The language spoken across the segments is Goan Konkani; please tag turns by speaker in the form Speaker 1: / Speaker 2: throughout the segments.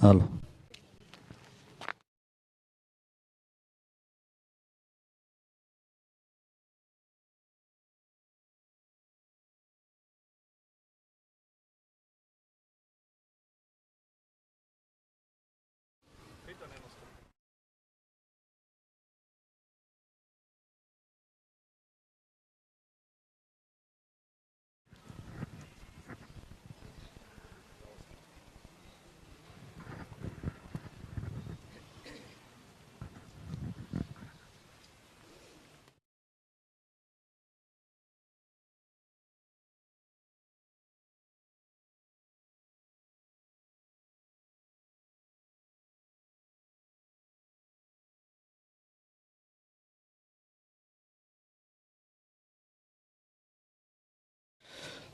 Speaker 1: हॅलो.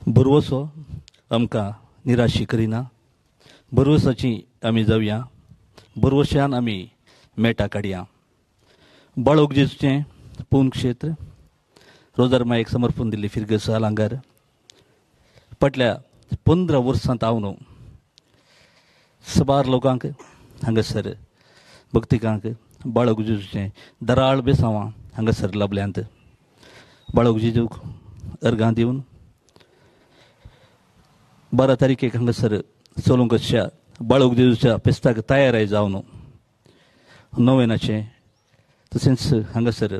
Speaker 1: भरवसो आमकां निराशी करिना, भरवसाची आमी जावया, भरवश्यान आमी मेटा काडया. बाळोक जेजूचें पूर्ण क्षेत्र रोजार मायेक समर्पण दिल्ली फिरगस आलांगार फाटल्या 15 वर्सांत हांव सबार लोकांक हांगासर भक्तिकांक बाळोक जेजूचें दराळ बेसांवां हांगासर लाबल्यांत. बाळोक जेजूक अर्गां दिवन 12 तारखेक हांगासर चलूंक अशा बाळोक जेजूच्या फेस्ताक तयार जावन नोवेनाचें तशेंच हांगासर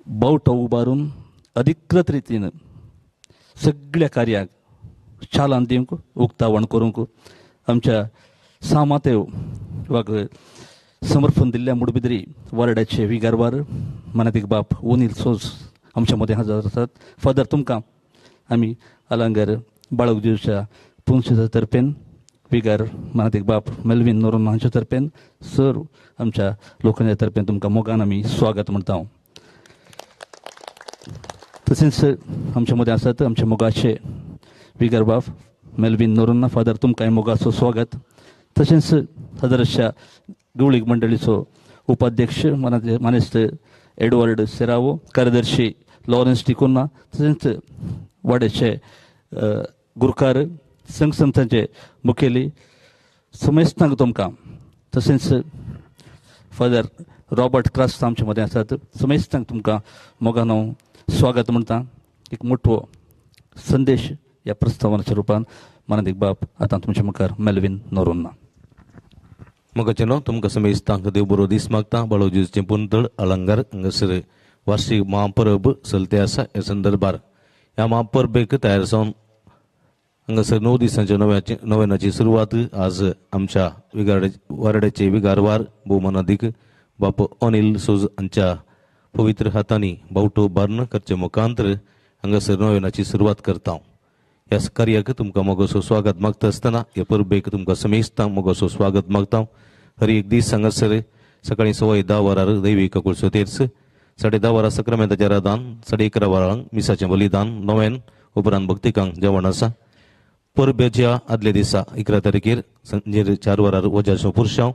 Speaker 1: बावटो उबारून अधिकृत रितीन सगळ्या कार्याक चालन दिवंक उक्तावण करूंक आमच्या सामातेव वाग समर्पण दिल्ल्या मुडबिद्री वार्डाचे विगारवार मनातीक बाप ओनील सोज आमच्या मदें हजर आसात. फादर, तुमकां आमी आलांगर बाळोक जेजूच्या पुनशेच्या तर्फेन, विगार मनातीक बाप मेल्वीन नोरोन हांच्या तर्फेन, सर आमच्या लोकांच्या तर्फेन तुमकां मोगान आमी स्वागत म्हणटा. तशेंच आमच्या मदें आसात आमच्या मोगाचे विगार बाप मेल्वीन नोरोन्ना. फादर, तुमकां मोगाचो स्वागत. तशेंच हजरशा गवळीक मंडळीचो उपाध्यक्ष मानेस्त एडवर्ड सेरावो, कार्यदर्शी लॉरन्स टिकोन्ना, तशेंच वाड्याचे गुरकार संघ संस्थांचे मुखेली समेस्तांक तुमकां, तशेंच फादर रॉबर्ट क्रास्त आमचे मदें आसात, समेस्तांक तुमकां मोगान हांव स्वागत म्हणटा. एक मोठो संदेश ह्या प्रस्तावनाच्या रुपान मनादीक बाप आतां तुमच्या मुखार मेल्वीन नोरोन्ना.
Speaker 2: मोगाचें न्हू तुमकां समेस्तांक देव बरो दीस मागता. बाळो जेजूचें पुंतळ अलंगार हांगासर वार्षीक महापरब चलते आसा. ह्या संदर्भार ह्या महापरबेक तयार जावन हांगासर 9 दिसांच्या नव्यानाची सुरवात आज आमच्या विगार वार्डाचे विगारवार भोवमानादीक बाप अनिल सोज हांच्या पवित्र हातांनी बावटो बार्ण करचे मुखांतर हांगासर नव्यानाची सुरवात करता. ह्या कार्याक तुमकां मोगोसो स्वागत मागता आसतना ह्या परबेक तुमकां समेस्तांक मोगोसो स्वागत मागता. हर एक दीस हांगासर सकाळीं 10:15 वरार दैवीक कुळसो तेर्स, 10:30 वरां सक्रामेंताचें रादान, 11:30 वरांक मिसाचें बलिदान, नोवेन उपरांत भक्तिकांक जेवण आसा. परबेच्या आदल्या दिसा 11 तारखेर सांजेर 4 वरार वजाचो पुरशांव,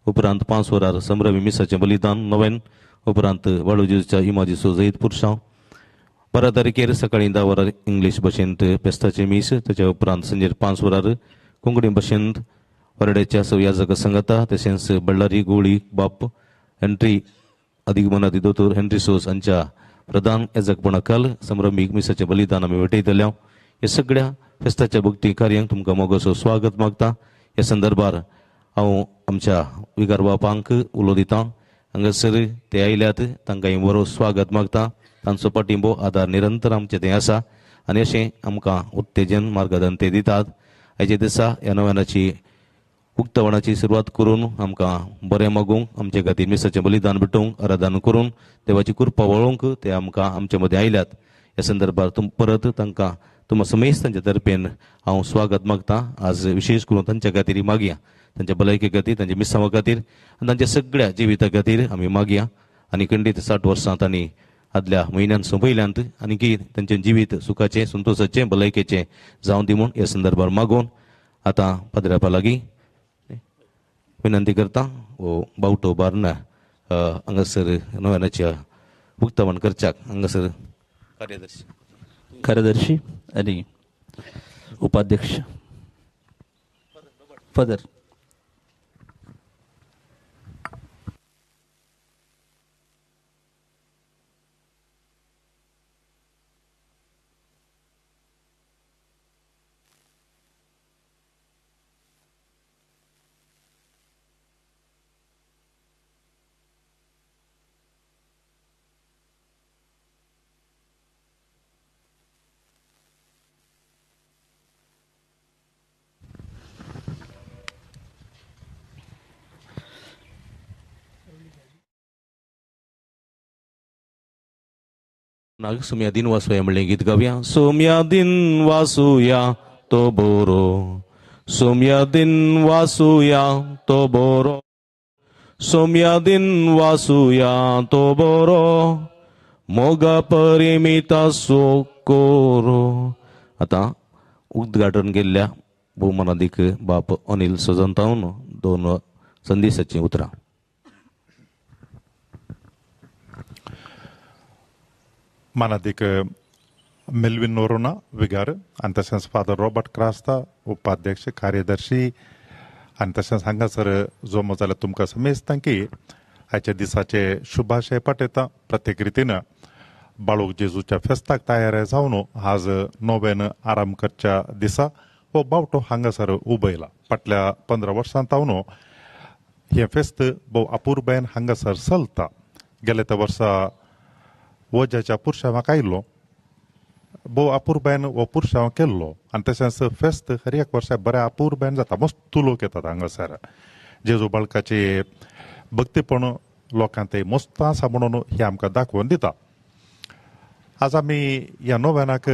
Speaker 2: उपरांत 5 वरार संभ्रमी मिसाचें बलिदान, नोवेन उपरांत बाळू जेजूच्या इमाजीचो जैत पुरशांव. 12 तारखेर सकाळीं 10 वरार इंग्लीश भाशेंत फेस्ताचें मीस, ताच्या उपरांत सांजेर 5 वरार कोंकणी भाशेंत वरड्याच्या सवयाजक संगता, तशेंच बल्लारी गोळी बाप हेनरी अधिक मनाती दोतोर हेनरी सोस हांच्या प्रधान याजकपणाखाल संभ्रमीक मिसाचें बलिदान आमी भेटयतले. ह्या सगळ्या फेस्ताच्या भक्ती कार्यांक तुमकां मोगाचो स्वागत मागता. ह्या संदर्भार हांव आमच्या विगार बापांक उलो दितां. हांगासर ते आयल्यात तांकां बरो स्वागत मागता. तांचो पाठिंबो आदार निरंतर आमचे थंय आसा आनी अशें आमकां उत्तेजन मार्गदर्शन ते दितात. आयच्या दिसा ह्या नव्यानाची उक्तावणाची सुरवात करून आमकां बरें मागूंक, आमचे खातीर मिसाचें बलिदान भेटोवंक, आराधन करून देवाची कृपा वळोवंक ते आमकां आमचे मदें आयल्यात. ह्या संदर्भार परत तांकां तुमकां समेस्त तांच्या तर्फेन हांव स्वागत मागता. आज विशेश करून तांच्या खातीर मागया, तांच्या भलायके खातीर, तांच्या मिसांवा खातीर आनी तांच्या सगळ्या जिविता खातीर आमी मागया. आनी खंडीत 60 वर्सां तांणी आदल्या म्हयन्यान सोंपयल्यांत आनी की तांचें जिवीत सुखाचें, संतोशाचें, भलायकेचें जावं दी म्हूण ह्या संदर्भार मागून आतां पाद्र्यापा लागीं विनंती करता. हो बावटो बारना हांगासर नव्यानाच्या उक्तावण करच्याक हांगासर नाग सोम्या दिन वासुया म्हणलें गीत गावया. सोम्या दिन वासुया तो बोरो, सोम्या दिन वासुया तो बोरो, सोम्या दिन वासुया तो बोरो, मोगा परिमिता सोकोरो. आतां उद्घाटन केल्ल्या भोवमानादीक बाप अनिल सजंतावन दोन संदेशाचीं उतरां.
Speaker 3: मानादीक मेल्विन नोरोना विगार आनी तशेंच फादर रॉबर्ट क्रास्ता उपाध्यक्ष कार्यदर्शी आनी तशेंच हांगासर जमो जाल्यार तुमकां समेस्तां की आयच्या दिसाचे शुभाशय पाठयता. प्रत्येक रितीन बाळूक जेजूच्या फेस्ताक तयार जावन आज नोवेन आराम करच्या दिसा हो बावटो हांगासर उबयला. फाटल्या 15 वर्सां तावन हें फेस्त भोव अपुरबायेन हांगासर चलता. गेल्या त्या वर्सा वज्याच्या पुरशावाक आयलो, भोव अपुरबायेन हो पुरशांव केल्लो आनी तशेंच फेस्त हर एक वर्सा बऱ्या अपुरबायेन जाता. मस्त लोक येतात हांगासर. जेजू बाळकाचे भक्तीपण लोकांक ते मस्त आसा म्हणून हें आमकां दाखोवन दिता. आज आमी ह्या नोव्यानाक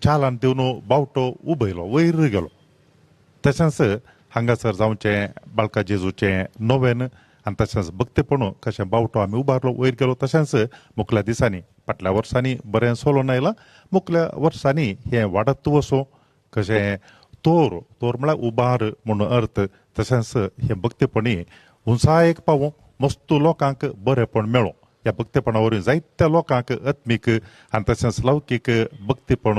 Speaker 3: चालन दिवन बावटो उबयलो, वयर गेलो. तशेंच हांगासर जावचें बाळका जेजूचें नोवेन आनी तशेंच भक्तीपण कशें बावटो आमी उबारलो वयर गेलो. तशेंच मुखल्या दिसांनी फाटल्या वर्सांनी बरें सोलोन आयलां, मुखल्या वर्सांनी हें वाडत वचूं कशें तोर तोर म्हळ्यार उबार म्हणून अर्थ. तशेंच हें भक्तीपणी उंचायेक पावूं, मस्त लोकांक बरेंपण मेळूं. ह्या भक्तीपणा वरवीं जायत्या लोकांक आत्मीक आनी तशेंच लौकीक भक्तीपण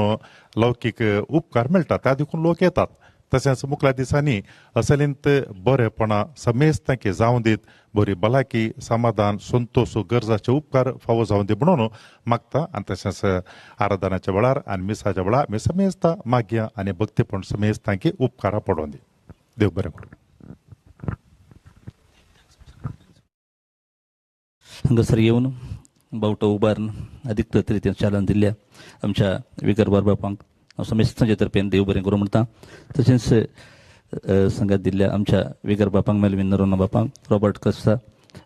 Speaker 3: लौकीक उपकार मेळटा, त्या देखून लोक येतात. तशेंच मुखल्या दिसांनी असलींत बरेपणां समेस्तांकी जावं दीत, बरी भलायकी समाधान संतोश गरजाचे उपकार फावो जावं दी म्हणून मागता. आनी तशेंच आराधनाच्या वेळार आनी मिसाच्या वेळार आमी समेस्तां मागया आनी भक्तीपण समेस्तांकी उपकारां पडोवन दी. देव बरें करूं.
Speaker 1: हांगासर येवन बावटो उबारून अधिकृत रितीन चालन दिल्ल्या आमच्या विगर बापांक हांव समेस्तांचे तर्फेन देव बरें करूं म्हणटा. तशेंच संगात दिल्ल्या आमच्या विगर बापांक मेल्विन नरोना बापांक, रॉबर्ट कस्ता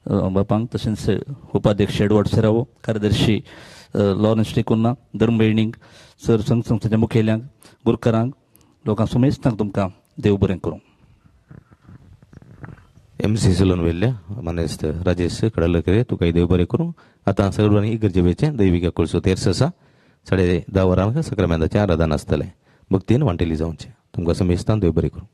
Speaker 1: बापांक, तशेंच उपाध्यक्ष एडवर्ड सेरावो, कार्यदर्शी लॉरन्स टिकुन्ना, धर्मभयणींक, सर संघ संस्थेच्या मुखेल्यांक, गुरकारांक, लोकांक समेस्तांक तुमकां देव बरें करूं.
Speaker 2: एम सी सिलोन वेल्ल्या मानेस्त राजेश कडलकरे तुका देव बरें करूं. आतां सगळ्यांनी इगर्जेचें दैवीक कळसो तेर्स आसा. 10:30 वरांक सक्रामेंताचें आराधन आसतलें. भक्तीन वांटेली जावचें. तुमकां समेस्तांक देव बरें करूं.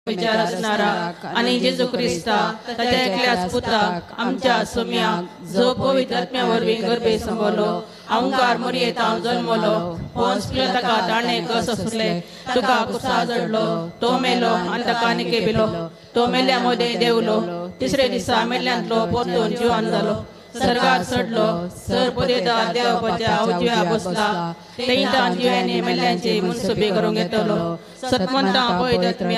Speaker 4: विचार असणारा आणि जेजू क्रिस्ता ताच्या एकल्याच पुताक आमच्या सोम्याक जो पवित्र आत्म्या वरवीं गर्भे संबलो अहंकार मोरयेत हांव जल्मलो पोंस ताका ताणें कस आसले तुका कुसा जडलो तो मेलो आनी ताका निकेबिलो तो मेल्या मदें देवलो तिसरे दिसा मेल्ल्यांतलो परतून जिवान जालो सरकार चडलो सर पदेता देवपाच्या उजव्या बसला थंयतान जिव्यांनी मेल्ल्यांची मुनसुबी करूंक येतलो सतमंता पवित्र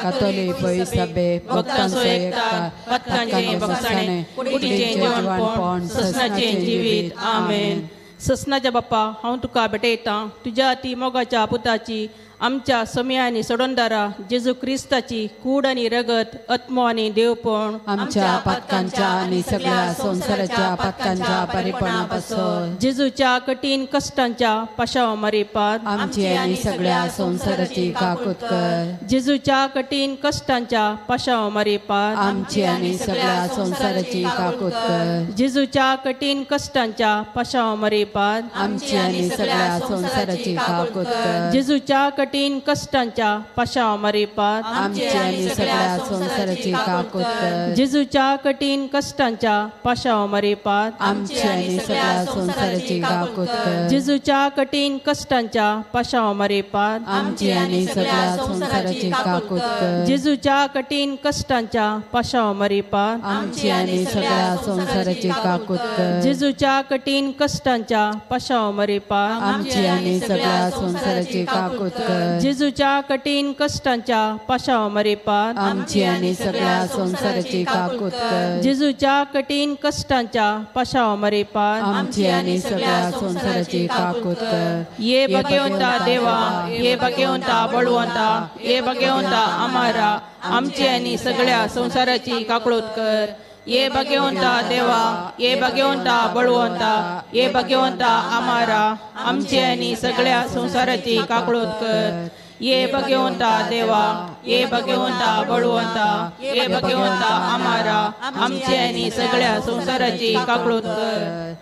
Speaker 5: कातोलीक सभे
Speaker 4: भक्तांचो एकता पत्तांचें बक्षाणें कुडीचें जेवणपण ससनाचें जिवीत आमेन. ससनाच्या बाप्पा हांव तुका भेटयतां तुज्या ती मोगाच्या पुताची आमच्या सोम्या आनी सोडणदारा जेजू क्रिस्ताची कूड आनी रगत आत्मो आनी देवपण
Speaker 5: आमच्या पातकांच्या आनी सगळ्या संवसाराच्या पातकांच्या परिपणापासून
Speaker 4: जेजूच्या कठीण कश्टांच्या पाशाव मारिपात
Speaker 5: आमची आनी सगळ्या संवसाराची काकूत कर.
Speaker 4: जेजूच्या कठीण कश्टांच्या पाशाव मारिपात
Speaker 5: आमची आनी सगळ्या संवसाराची काकूत कर.
Speaker 4: जेजूच्या कठीण कश्टांच्या पाशाव मारिपात
Speaker 5: आमची आनी सगळ्या संवसाराची काकूत कर.
Speaker 4: जेजूच्या कठीण कश्टांच्या पाशाव मारिपात
Speaker 5: आमची आनी सगळ्या संवसाराची काकूत कर.
Speaker 4: जेजूच्या कठीण कश्टांच्या पाशाव मारिपात
Speaker 5: आमची आनी सगळ्या संवसाराची काकूत कर.
Speaker 4: जेजूच्या कठीण कश्टांच्या पाशाव मारिपात
Speaker 5: आमची आनी सगळ्या संवसाराची काकूत कर.
Speaker 4: जेजूच्या कठीण कश्टांच्या पाशाव मारिपात
Speaker 5: आमची आनी सगळ्या संवसाराची काकूत कर.
Speaker 4: जेजूच्या कठीण कश्टांच्या पाशाव मारिपात
Speaker 5: आमची आनी सगळ्या संवसाराची काकूत कर.
Speaker 4: जेजूच्या कठीण कश्टांच्या पाशाव मारिपात
Speaker 5: आमची आनी सगळ्या संवसाराची काकूत कर.
Speaker 4: जेजूच्या कठीण कश्टांच्या पाशाव मारिपात
Speaker 5: आमची आनी सगळ्या संवसाराची काकूत कर.
Speaker 4: ये भगवंता देवा ये भगवंता बळवंता ये भगवंता आमारा आमची आनी सगळ्या संवसाराची काकळूत कर. ये भगवंता देवा ये भगवंता बळवंता ये भगवंता आमारा आमची आनी सगळ्या संवसाराची काकळूत कर. ये भगवंता देवा ये भगवंता बळवंता ये भगवंता आमारा आमची आनी सगळ्या संवसाराची काकळूत कर.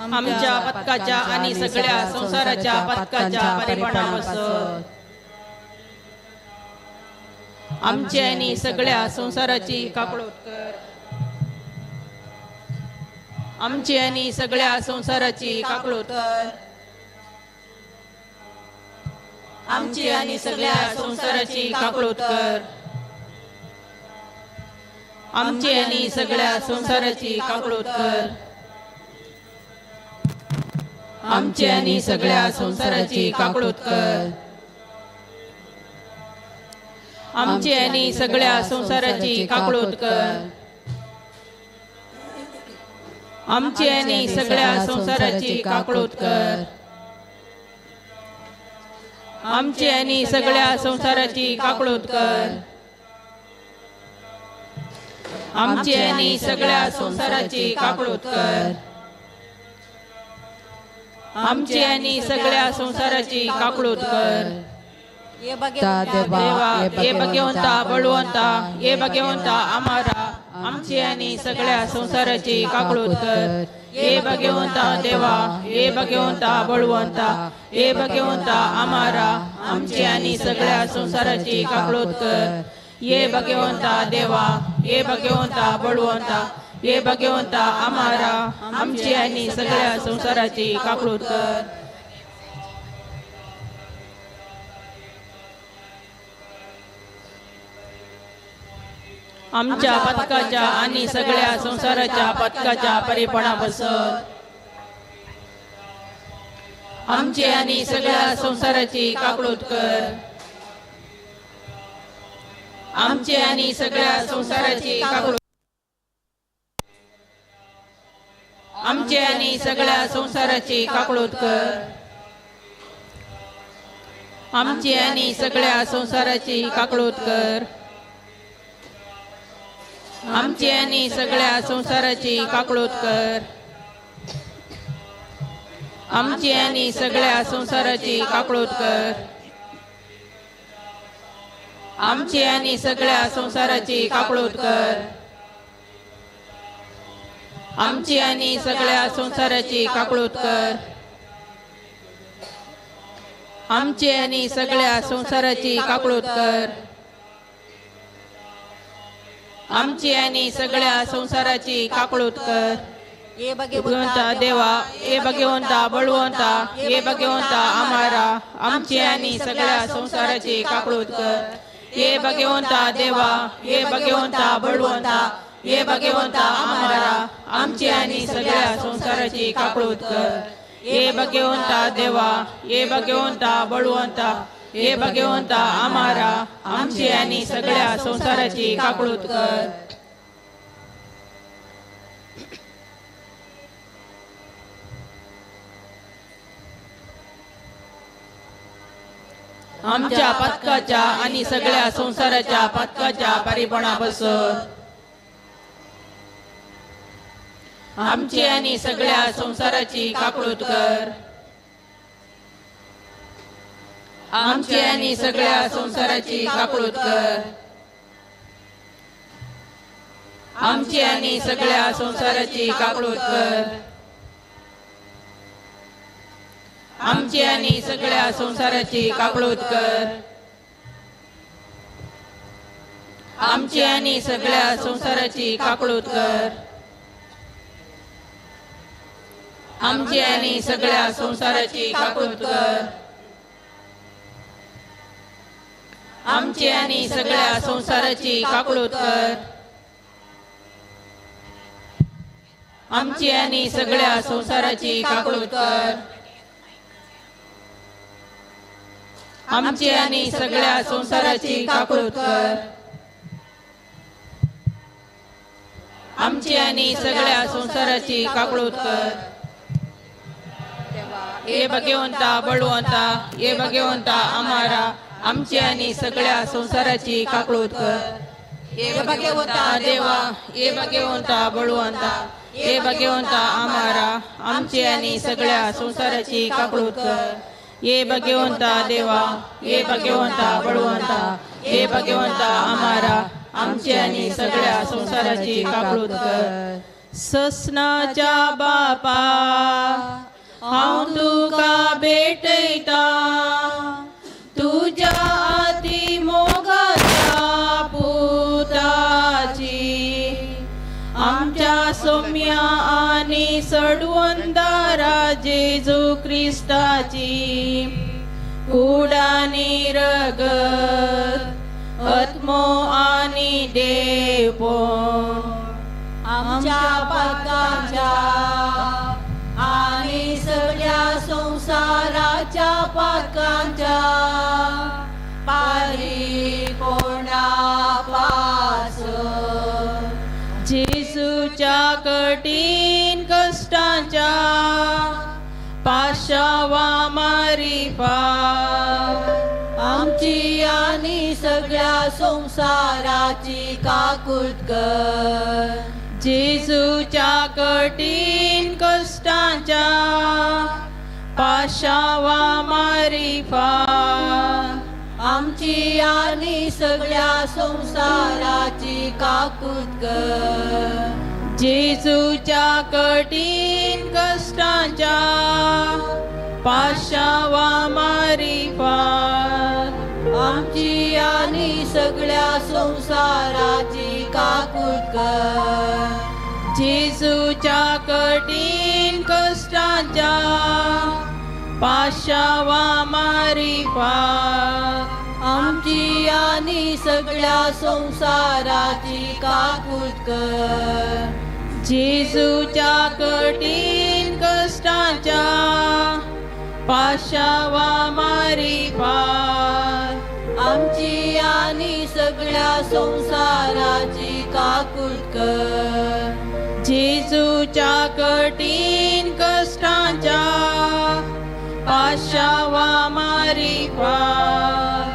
Speaker 4: आमच्या पथकाच्या आणि सगळ्या संसाराच्या पथकाच्या परिणामापासून आमची आणि सगळ्या संसाराची काकळूत कर. आमची आणि सगळ्या संसाराची काकळूत कर. आमची आणि सगळ्या संसाराची काकळूत कर. आमची आणि सगळ्या संसाराची काकळूत कर. आमची आणि सगळ्या संसाराची काकळूत कर. आमची आणि सगळ्या संसाराची काकळूत कर. आमची आणि सगळ्या संसाराची काकळूत कर. आमची आणि सगळ्या संसाराची काकळूत कर. आमची आणि सगळ्या संसाराची काकळूत कर. आमची आणि सगळ्या संसाराची काकळूत कर. देवा ये भगवंता बळवंता ये भगवंता आमारा आमची आणि सगळ्या संसाराची काकळूत कर. ये भगवंता देवा ये भगवंता बळवंता ये भगवंता आमारा आमची आणि सगळ्या संसाराची काकळूत कर. ये भगवंता देवा ये भगवंता बळवंता ये भगवंता आमारा आमची आणि सगळ्या संसाराची काकळूत कर. आमच्या पथकाच्या आणि सगळ्या संसाराच्या पथकाच्या परिपणापासून आमची आणि सगळ्या संसाराची काकळूत कर. आमची आणि सगळ्या संसाराची काकळूत आमची आणि सगळ्या संसाराची काकळूत कर. आमची आणि सगळ्या संसाराची काकळूत कर. आमची आणि सगळ्या संसाराची काकळूत कर. आमची आणि सगळ्या संसाराची काकळूत कर. आमची आणि सगळ्या संसाराची काकळूत कर. आमची आनी सगळ्या संवसाराची काकळूत कर. आमची आनी सगळ्या संवसाराची काकळूत कर. आमची आनी सगळ्या संवसाराची काकळूत कर. भगवंता देवा, ए भगवंता बळवंता, ए भगवंता आमारा, आमची आनी सगळ्या संवसाराची काकळूत कर. ए भगवंता देवा, ए भगवंता बळवंता, ए भगवंता आमारा, आमची आनी सगळ्या संवसाराची काकळूत कर. ए भगवंता देवा, ए भगवंता बळवंता, ए भगवंता आमारा, आमची आनी सगळ्या संवसाराची काकळूत कर. आमच्या पातकाच्या आणि सगळ्या संसाराच्या पातकाच्या परिपणापासून आमची आणि सगळ्या संसाराची काकळूत कर. आमची आणि सगळ्या संसाराची काकळूत कर. आमची आणि सगळ्या संसाराची काकळूत कर. आमची आणि सगळ्या संसाराची काकळूत कर. आमची आणि सगळ्या संसाराची काकळूत कर. आमची आणि सगळ्या संसाराची काकळूत कर. आमची आणि सगळ्या संसाराची काकळूत कर. आमची आणि सगळ्या संसाराची काकळूत कर. आमची आणि सगळ्या संसाराची काकळूत कर. आमची आणि सगळ्या संसाराची काकळूत कर. ए भगवंता बळवंता, ए भगवंता आमारा, आमची आणि सगळ्या संसाराची काकळूत कर. ए भगवंता देवा, ए भगवंता बळवंता, ए भगवंता आमारा, आमची आणि सगळ्या संसाराची काकळूत कर. ए भगवंता देवा, ए भगवंता बळवंता, ए भगवंता आमारा, आमची आणि सगळ्या संसाराची काकळूत कर. ससनाच्या बापा, हांव तुका भेटयता, तुज्या अति मोगाच्या पुताची, आमच्या सोम्या आनी सडवंदारा जेजू क्रिस्ताची, कूड आनी रगत, आत्मो आनी देवपण,
Speaker 5: आमच्या पातकाच्या आनी सगळ्या संवसाराच्या पातकांच्या पासून,
Speaker 4: जेजूच्या कठीण कश्टांच्या पाशावा मारिफात,
Speaker 5: आमची आनी सगळ्या संवसाराची काकूत कर.
Speaker 4: जेजूच्या कठीण कश्टांच्या पाशावा मारिफात,
Speaker 5: आमची आनी सगळ्या संवसाराची काकूत कर.
Speaker 4: जेजूच्या कठीण कश्टांच्या पाशावा मारिफात,
Speaker 5: आमची आनी सगळ्या संवसाराची काकूत कर.
Speaker 4: जेजूच्या कठीण कश्टांच्या पाशावा मारिफात,
Speaker 5: आमची आनी सगळ्या संवसाराची काकूत कर.
Speaker 4: जेजूच्या कठीण कश्टांच्या पाशावा मारिफात,
Speaker 5: आमची आनी सगळ्या संवसाराची काकूत कर.
Speaker 4: जेजूच्या कठीण कश्टांच्या पाशावा मारिफात,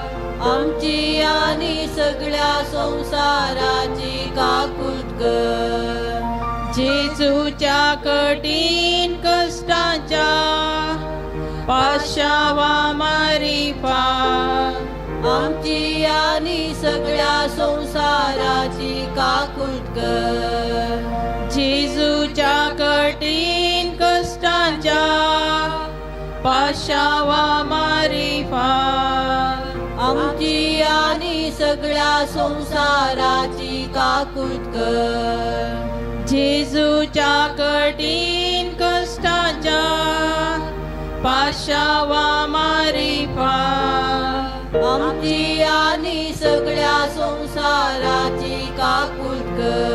Speaker 5: आमची आनी सगळ्या संवसाराची काकूत कर.
Speaker 4: जेजूच्या कठीण कश्टांच्या पाशावा मारिफात,
Speaker 5: आमची आनी सगळ्या संवसाराची काकूत कर.
Speaker 4: जेजू जेजूच्या कठीण कश्टांच्या पाशावा मारिफात
Speaker 5: आमची आनी सगळ्या संवसाराची काकूत कर.
Speaker 4: जेजूच्या कठीण कश्टांच्या पाशावा मारिफात
Speaker 5: आमची आनी सगळ्या संवसाराची काकूत कर.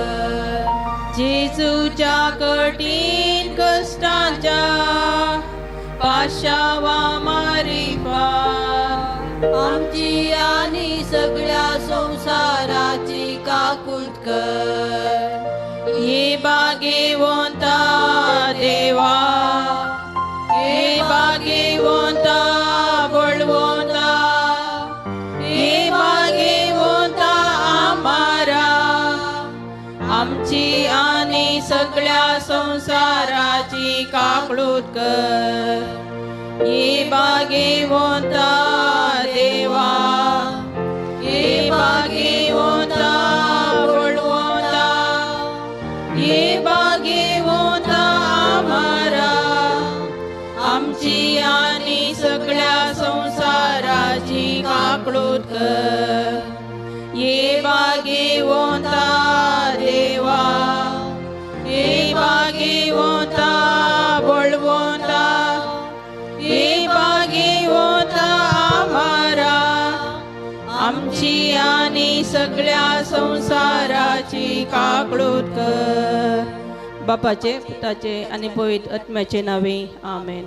Speaker 4: जेजूच्या कठीण कश्टांच्या पाशावा मारिफात
Speaker 5: आमची आनी सगळ्या संवसाराची काकूत कर.
Speaker 4: हे भाग्यवंता देवा, हे भाग्यवंता बळवंता, हे भाग्यवंता आमारा, आमची आनी सगळ्या संवसाराची काकळूत कर. हे भाग्यवंता देवा, हे भाग्यवंता बळवंता, हे भाग्यवंता आमारा, आमची आनी सगळ्या संवसाराची काकळूत कर. हे भाग्यवंता देवा, हे भाग्यवंता बळवंता, हे भाग्यवंता आमारा, आमची आनी सगळ्या संवसाराची काकळूत कर. बापाचे, पुताचे आनी पवित्र आत्म्याचे नावे, आमेन.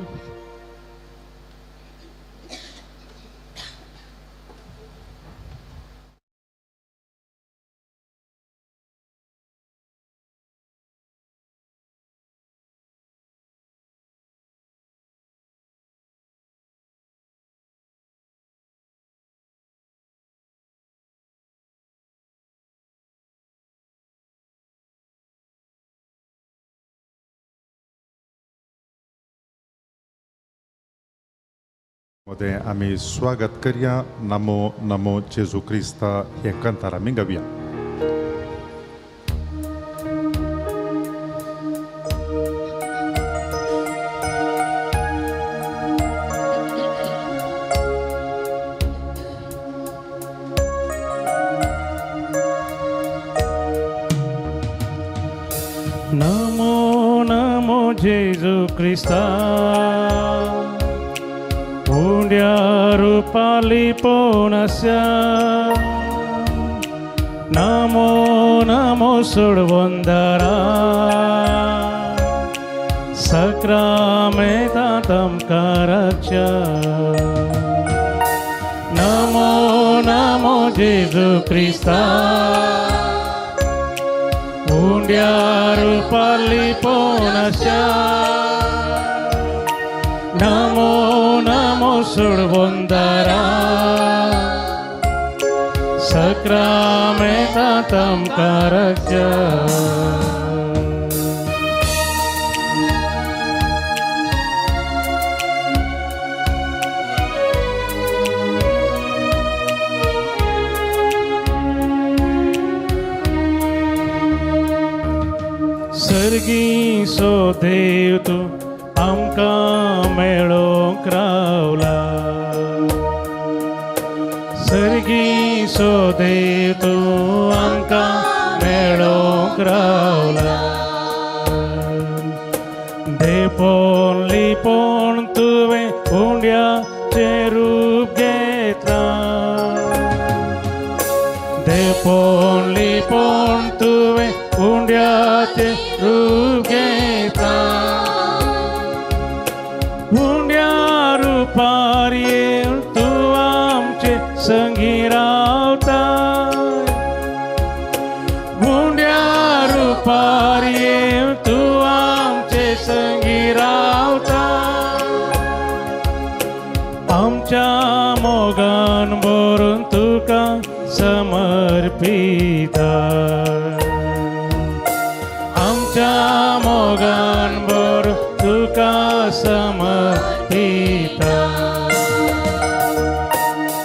Speaker 3: मध्ये आमी स्वागत करया. नमो नमो जेजू क्रिस्ता हे कंतार आमी गावया.
Speaker 6: नमो नमो जेजू क्रिस्ता, उंड्या रुपाली पोनस्या, नमो नमो सोडवंदरा, सक्रामेतातं कारच्या, नमो नमो जेजू क्रिस्ता, उंड्या रुपाली पोनस्या, नमो नमो सोडवंदरा, सक्रामेतातं कारच्या. सर्गी सो देव तूं आमकां मेळोंक रावला, सर्गी सो देव तूं आमकां मेळोंक रावला, देपोन लिपोन तुवें उंड्याचें रूप घेतलां, देपोन लिपोन तुवें उंड्याचें रूप घेतलां, उंड्या रुपार येवन तूं आमचे संगी रावता, उंड्या रुपार येवन तूं आमचे संगी रावता, आमच्या मोगान भरून तुका समर्पिता, आमच्या मोगान भरून तुका समर्पिता.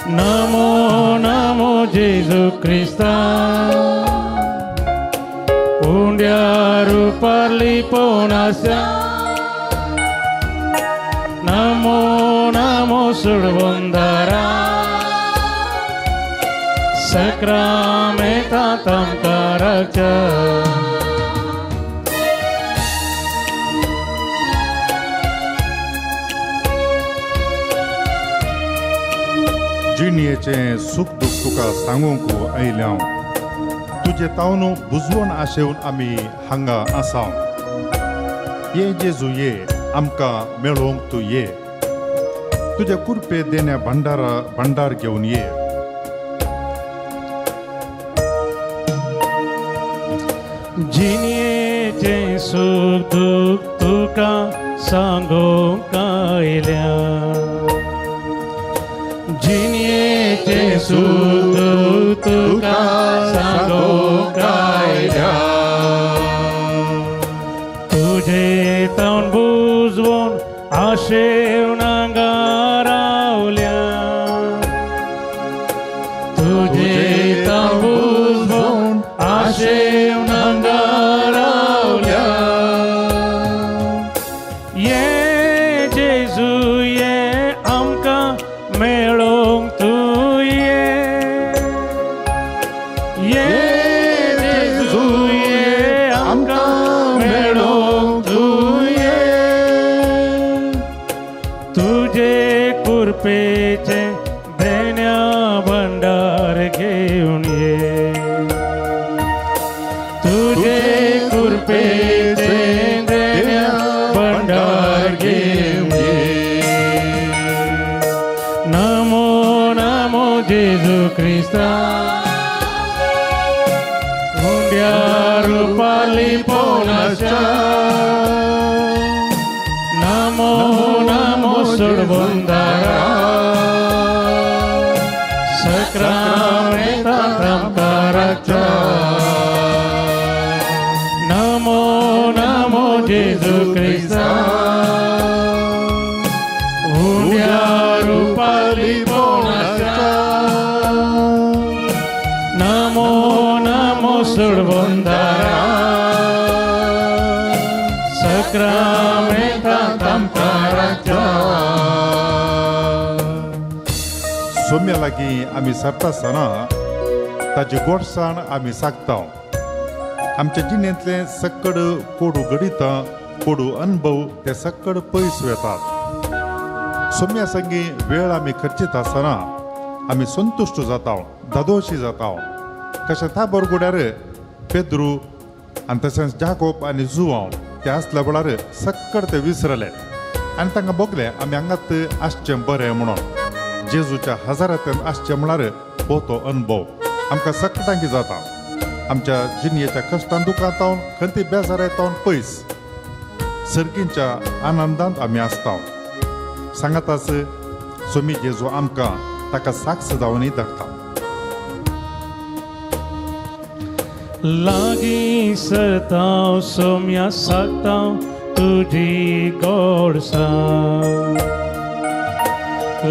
Speaker 6: नमो नमो जेजू क्रिस्ता, उंड्या रुपार पोवनाच्या नमो नमो सुडवंदरा सक्रामेंतांत आमकां राखच्या.
Speaker 3: जिणयेचें सूख दूख तुका सांगूंक आयलें हांव तुजे तावन बुजवण आशेवन आमी हांगा आसा. ये जेजू ये आमकां मेळोवंक तूं ये तुजे कुरपे देण्या भांडार घेवन ये.
Speaker 6: जिणयेचें सूख दूख तुका सांगूंक आयल्या जिणयेचें सूख दूख तुका सांगूंक आयल्या तुजे तावन बुजवून आशेवन हांगा रावल्या तुजे तावन बुजवून आशेवन हांगा रावल्या. ये जेजू ये आमकां मेळोवंक तूं ये ये जेजू ये आमकां मेळोवंक तूं ये तुजे कुरपेचें देण्या भंडार घेवन ये तुजे कुरपेचें देण्या भंडार घेवन ये. नमो नमो जेजू क्रिस्ता मुंड्या रुपाली पोवनाच्या नमो नमो सुडवंदरा सक्रामेंतांत आमकां राखच्या. नमो नमो जेजू क्रिस्ता उंड्या रुपाली पोवनाच्या नमो नमो सुडवंदरा सक्रामेंतांत आमकां राखच्या.
Speaker 3: सोम्या लागीं आमी सरता आसतना ताजी गोडसाण आमी सागता. आमच्या जिणेंतलें सक्कड कोडू गणितां कोडू अनुभव ते सक्कड पयस वेतात. सोम्या संगी वेळ आमी खर्चीत आसतना आमी संतुश्ट जाता धादोशी जाता. कशें त्या बरगुड्यार पेद्रू आनी तशेंच जाकोब आनी जुवांव ते आसल्या वेळार सक्कड ते विसरले आनी तांकां भोगलें आमी हांगात आसचें बरें म्हणून. जेजूच्या हजारांतल्यान आसचें म्हळ्यार हो तो अनुभव आमकां सकटांकी जाता. आमच्या जिणयेच्या कश्टान दुखांतावन खंती बेजारांतावन पयस सर्गींच्या आनंदांत आमी आसता. सांगाताच सोमी जेजू आमकां ताका साक्ष जावनय धाडटा.
Speaker 6: लागीं सरतांव सोम्या सागतांव तुजी गोडसाण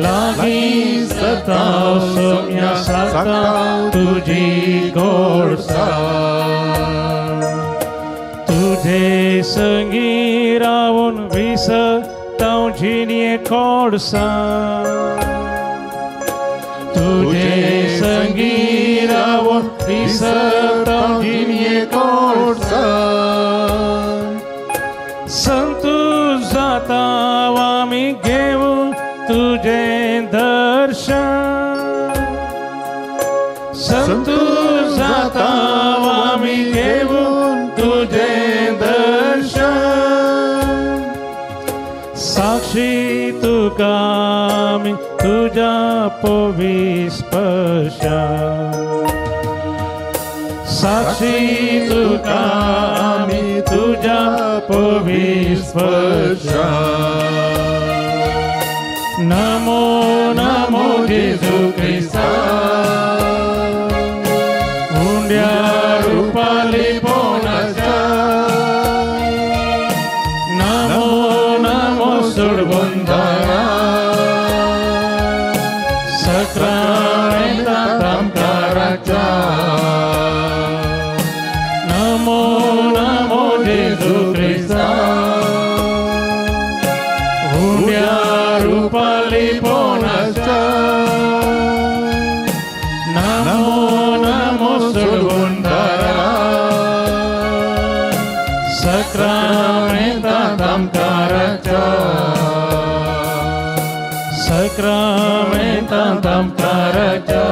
Speaker 6: लागीं सरतांव सोम्या सागतांव तुजी गोडसाण तुजे संगी रावून विसरतांव जिणये कोडसाण तुजे संगी रावून विसरतांव जिणये कोडसाण संतोष जाता आमी घेवन तुजें दर्शन संतोष जाता आमी घेवन तुजें दर्शन साक्षी तुका आमी तुज्या पवी स्पर्शान साक्षी तुका आमी तुज्या पवी स्पर्शान. नमो नमो जेजू क्रिस्ता उंड्या रुपाली पोवनाच्या नमो नमो सुडवंदरा सक्रामेंतांत आमकां राखच्या. नमो नमो जेजू क्रिस्ता साक्रामेंतांत आमकाराच्या,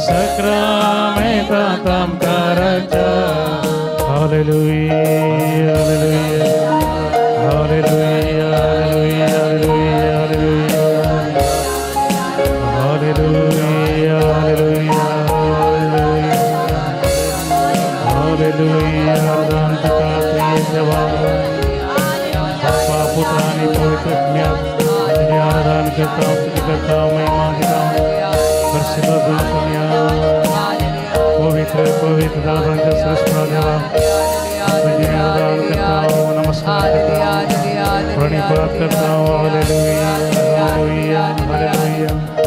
Speaker 6: साक्रामेंतांत आमकाराच्या. Hallelujah, hallelujah, hallelujah, hallelujah, hallelujah, hallelujah, hallelujah, hallelujah. बापा, पुत्र आनी पवित्र आत्म्याक तुजी आराधन करता, स्तुती करता, महिमा दिता. परिशुद्ध सोम्या, पवित्र पवित्र दादांच्या श्रेष्ठ देवा, तुझी आराधन करता, नमस्कार करता, प्रणिपात करता. Hallelujah, hallelujah,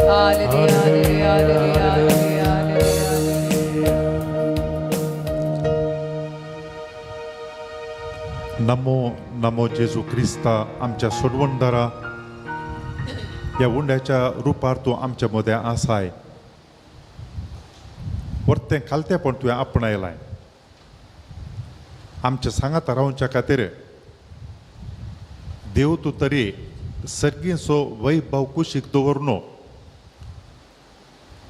Speaker 6: hallelujah, hallelujah, hallelujah.
Speaker 3: Namo Namo जेजू क्रिस्ता आमच्या सोडवणदारा, ह्या उंड्याच्या रुपार तूं आमच्या मदें आसाय. वरतें खालतेपण तुवें आपणायलाय. आमच्या सांगाता रावच्या खातीर देव तूं तरी सर्गींचो वैभव कुशीक दवरनो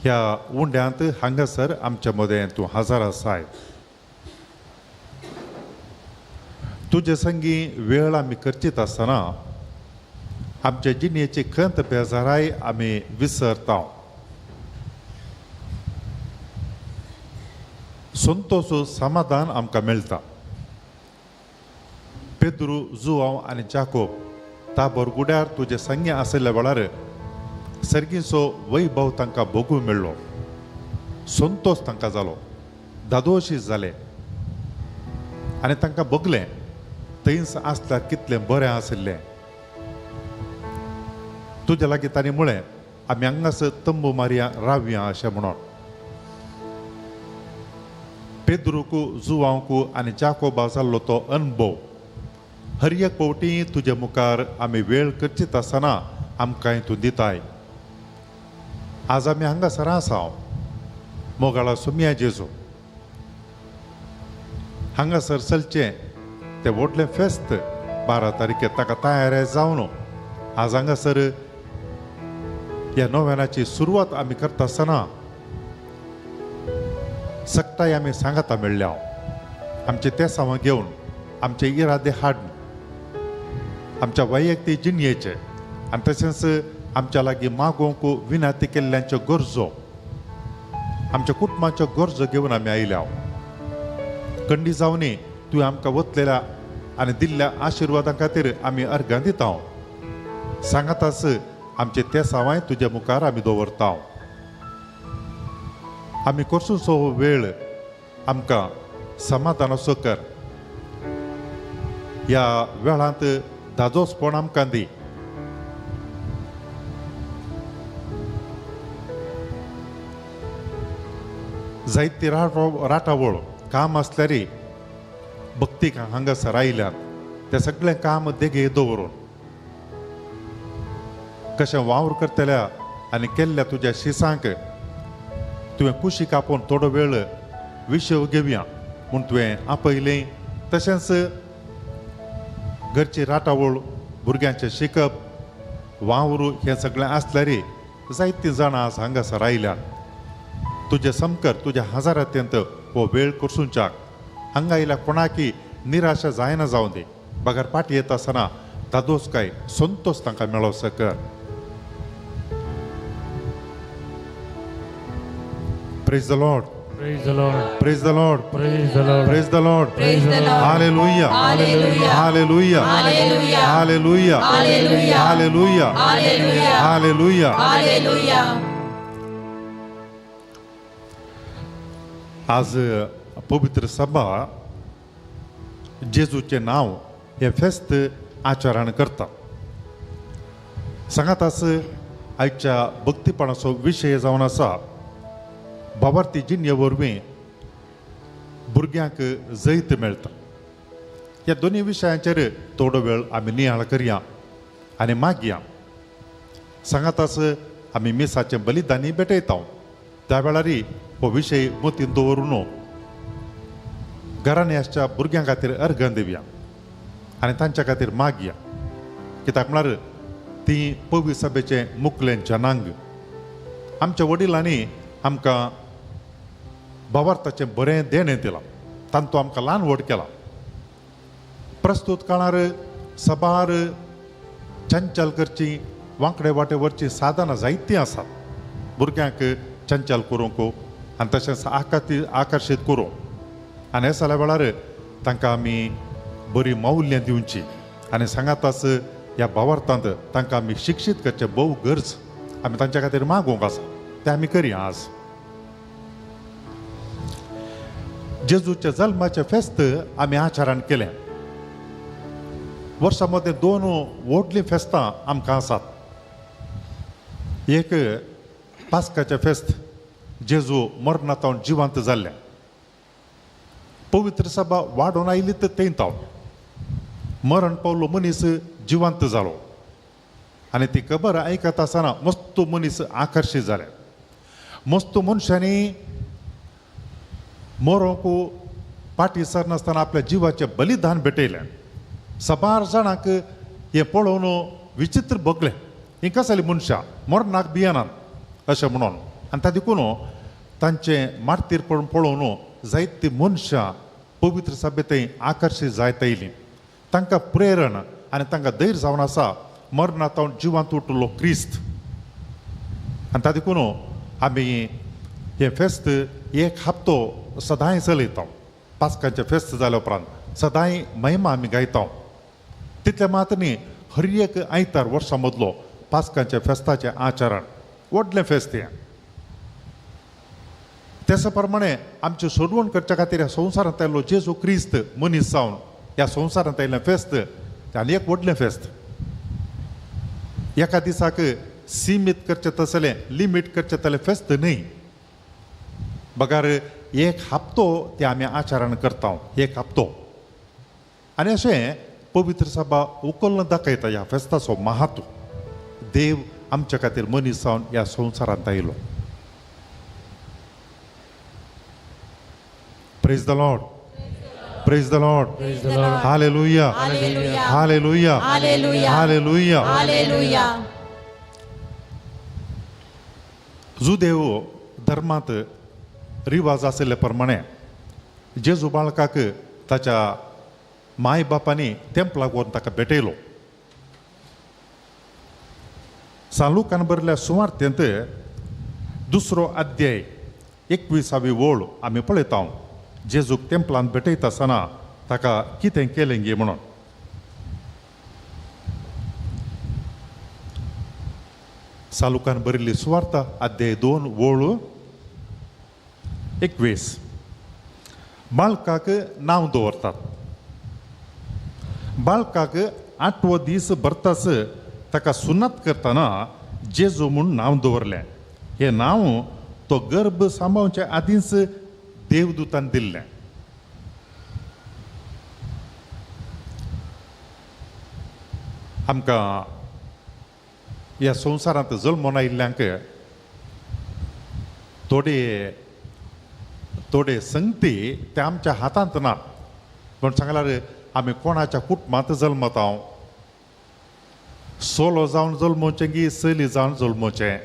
Speaker 3: ह्या उंड्यांत हांगासर आमच्या मदें तूं हजर आसाय. तुजे संगी वेळ आमी खर्चीत आसतना आमचे जिणेची खंत बेजाराय आमी विसरता. संतोष समाधान आमकां मेळटा. पेद्रू, जुआंव आनी जाकोब ताबोर गुड्यार तुजे संगी आशिल्ल्या वेळार सर्गीचो वैभव तांकां भोगूंक मेळ्ळो. संतोष तांकां जालो, दादोशी जाले आनी तांकां भोगलें थंयच आसल्यार कितलें बरें आशिल्लें. तुज्या लागीं तांणी म्हळें आमी हांगासर तंबू मारया रावया अशें म्हणून. पेद्रूक, जुआंवक आनी जाकोबा जाल्लो तो अनुभव हर एक फावटी तुजे मुखार आमी वेळ करचीत आसतना आमकां तूं दिताय. आज आमी हांगासर आसा मोगाळा सुमया जेजू, हांगासर चलचें तें व्हडलें फेस्त 12 तारखेर ताका तयार जावन आज हांगासर ह्या नव्यानाची सुरवात आमी करता आसतना सक्ताय आमी सांगाता मेळ्ळ्या. आमचे तेसांव घेवन, आमचे इरादे हाडून, आमच्या वैयक्तीक जिणयेचे आनी तशेंच आमच्या लागीं मागोवंक विनंती केल्ल्यांच्यो गरजो, आमच्या कुटुंबाच्यो गरजो घेवन आमी आयल्या. कंडी जावनी तुवें आमकां वतलेल्या आनी दिल्ल्या आशिर्वादां खातीर आमी अर्घां दिता. सांगाताच आमचे तेसांवाय तुज्या मुखार आमी दवरता. आमी करसो वेळ आमकां समाधानाचो कर. ह्या वेळांत दादोसपण आमकां दी. जायती राटावळ काम आसल्यार भक्तीक हांगासर आयल्यात तें सगळें काम देगे दवरून कशें वावर करतल्या आनी केल्ल्या तुज्या शिसांक तुवें कुशीक आपोवन थोडो वेळ विशय घेवया म्हूण तुवें आपयलें. तशेंच घरची राटावळ, भुरग्यांचें शिकप, वावर हें सगळें आसल्यार जायतीं जाणां आज हांगासर आयल्यात. तुजें समकर तुज्या हजारात्यंत हो वेळ करसुंच्याक हांगा आयल्या कोणाकी निराशा जायना जावं दी, बगर फाटी येता आसतना दादोस काय संतोष तांकां मेळोसो कर. Praise the Lord.
Speaker 6: Praise the Lord.
Speaker 3: Praise the Lord.
Speaker 6: Praise the Lord.
Speaker 3: Praise the Lord.
Speaker 5: Praise the Lord.
Speaker 3: Hallelujah.
Speaker 5: Hallelujah.
Speaker 3: Hallelujah.
Speaker 5: Hallelujah.
Speaker 3: Hallelujah.
Speaker 5: Hallelujah.
Speaker 3: Hallelujah.
Speaker 5: Hallelujah.
Speaker 3: Hallelujah.
Speaker 5: Hallelujah.
Speaker 3: आज पवित्र सभा जेजूचें नांव हें फेस्त आचरण करता. सांगात आस आयच्या भक्तीपणाचो विशय जावन आसा बाबार्थी जिणये वरवीं भुरग्यांक जैत मेळटा. ह्या दोनूय विशयांचेर थोडो वेळ आमी नियाळ करया आनी मागया. सांगाताच आमी मिसाचें बलिदानी भेटयता त्या वेळार हो विशय मतीन दवरून घरांनी आसच्या भुरग्यां खातीर अर्घन दिवया आनी तांच्या खातीर मागया. कित्याक म्हळ्यार ती पवी सभेचें मुखलें जनांग. आमच्या वडिलांनी आमकां भावार्थाचें बरें देणें दिलां, तांतूं आमकां ल्हान व्हड केला. प्रस्तूत काळार सबार चंचल करची वांकडे वाटे वरचीं साधनां जायतीं आसात भुरग्यांक चंचल करूंक आनी तशेंच आकर्शीत करूंक. आनी हे जाल्या वेळार तांकां आमी बरी मौल्यां दिवची आनी सांगाताच ह्या भावार्थांत तांकां आमी शिक्षीत करचें भोव गरज आमी तांच्या खातीर मागूंक आसा, तें आमी करया. आज जेजूच्या जल्माचें फेस्त आमी आचरण केलें. वर्सां मदें दोन व्हडलीं फेस्तां आमकां आसात. एक पास्काचें फेस्त, जेजू मरणांत जिवंत जाल्लें. पवित्र सभा वाडोवन आयली तर थंय तावन मरण पावलो मनीस जिवंत जालो आनी ती खबर आयकत आसतना मस्त मनीस आकर्शीत जाले. मस्त मनशांनी मरोंक फाटीं सरनासतना आपल्या जिवाचें बलिदान भेटयलें. सबार जाणांक हें पळोवन विचित्र भोगलें, हीं कसली मनशां मरणाक भियेनात अशें म्हणून. आनी ता देखून तांचें मार्तीरपण पळोवन जायतीं मनशां पवित्र सभेंत आकर्शीत जायत आयलीं. तांकां प्रेरण आनी तांकां धैर्य जावन आसा मरणांत जिवांत उठलो क्रिस्त. आनी ता देखून आमी हें फेस्त एक हप्तो सदांय चलयता. पास्काचें फेस्त जाल्या उपरांत सदांय महिमा आमी गायता. तितलें मात न्ही, हर एक आयतार वर्सां मदलो पास्काच्या फेस्ताचें आचरण व्हडलें फेस्त हें. तेच प्रमाणे आमचें सोडवण करच्या खातीर ह्या संवसारांत आयलो जेजू क्रिस्त मनीस जावन ह्या संवसारांत आयलें फेस्त आनी एक व्हडलें फेस्त. एका दिसाक सीमीत करचें तसलें लिमीट करचें तसलें फेस्त न्हय, बगार एक हप्तो ते आमी आचरण करता, एक हप्तो. आनी अशें पवित्र सभा उखल्ल दाखयता ह्या फेस्ताचो महत्व. देव आमच्या खातीर मनीस जावन ह्या संवसारांत आयलो. Praise the Lord, praise the Lord, hallelujah, hallelujah, hallelujah. जुदेव धर्मांत रिवाज आशिल्ले प्रमाणे जेजू बाळकाक ताच्या माय बापांनी तेंपलाक व्हरून ताका भेटयलो. सालुकान बरल्या सुवार्तेंत दुसरो अध्याय 21वी ओळ आमी पळयता. जेजूक तेंपलान भेटयता आसतना ताका कितें केलें गे म्हणून. सालुकान बरयल्ली सुवार्ता अध्याय 2 ओळ 21. बाळकाक नांव दवरतात. बाळकाक 8वो दीस भरताच ताका सुन्नत करतना जेजू म्हूण नांव दवरलें. हें नांव तो गर्भ सांबाळचे आदींच देवदूतान दिल्लें. आमकां ह्या संवसारांत जल्मून आयिल्ल्यांक थोडे थोडे संगती ते आमच्या हातांत ना. पूण सांगल्यार आमी कोणाच्या कुटुंबांत जल्मता, सोलो जावन जल्मोचें की चली जावन जल्मोचें,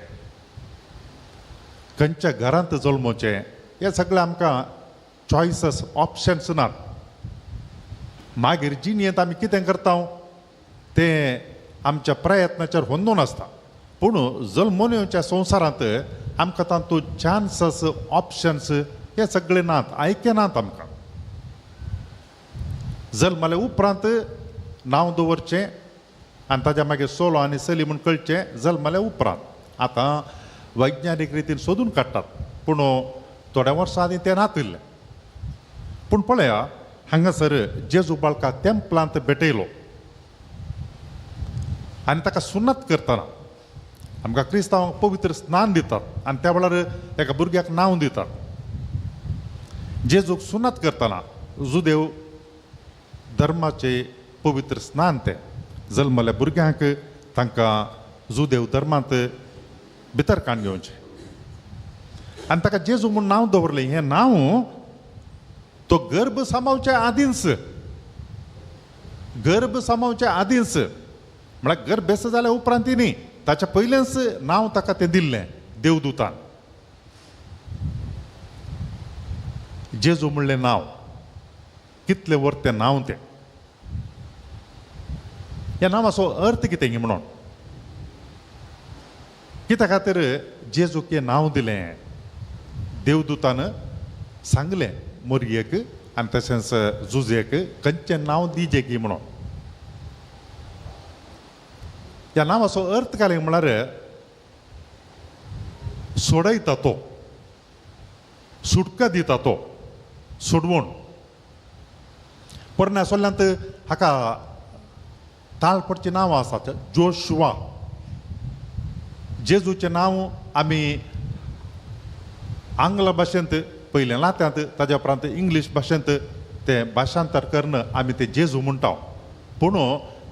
Speaker 3: खंयच्या घरांत जल्मोचें, हे सगळें आमकां चॉयसस ऑप्शन्स नात. मागीर जिणेंत आमी कितें करता तें आमच्या प्रयत्नाचेर होंदून आसता. पूण जल्मून येवच्या संवसारांत आमकां तातूंत चान्सस ऑप्शन्स हे सगळे नात, आयकनात आमकां. जल्मले उपरांत नांव दवरचें आनी ताज्या मागीर सोलो आनी चली म्हूण कळचें जल्मले उपरांत. आतां वैज्ञानीक रितीन सोदून काडटात, पूण थोड्या वर्सां आदीं तें नातिल्लें. पूण पळया हांगासर जेजू बाळका तेंपलांत भेटयलो आनी ताका सुन्नत करतना आमकां क्रिस्तांवांक पवित्र स्नान दितात आनी त्या वेळार एका भुरग्याक नांव दितात. जेजूक सुन्नत करतना जुदेव धर्माचे पवित्र स्नान तें जल्मल्या भुरग्यांक तांकां जुदेव धर्मांत भितर काण घेवचें आनी ताका जेजू म्हूण नांव दवरलें. हें नांव तो गर्भ सांबाळच्या आदींच, गर्भ सांबाळच्या आदींच म्हळ्यार गर्भेस्त जाल्या उपरांत न्ही, ताच्या पयलेंच नांव ताका तें दिल्लें देवदूतान. जेजू म्हणलें नांव, कितलें वर तें नांव तें. ह्या नांवाचो अर्थ कितें म्हणून कित्या खातीर जेजूक हें नांव दिलें? देवदूतान सांगलें मोरयेक आनी तशेंच जुजेक खंयचें नांव दिजें की म्हणून. ह्या नांवाचो अर्थ काय म्हळ्यार सोडयता तो, सुटका दिता तो, सोडवण. पोरण्या सोल्ल्यांत हाका ताळपडचीं नांवां आसात, जोशुआ. जेजूचें नांव आमी आंग्ल भाशेंत पयलें लात्यांत, ताज्या उपरांत इंग्लीश भाशेंत तें भाशांतर करून आमी तें जेजू म्हणटा. पूण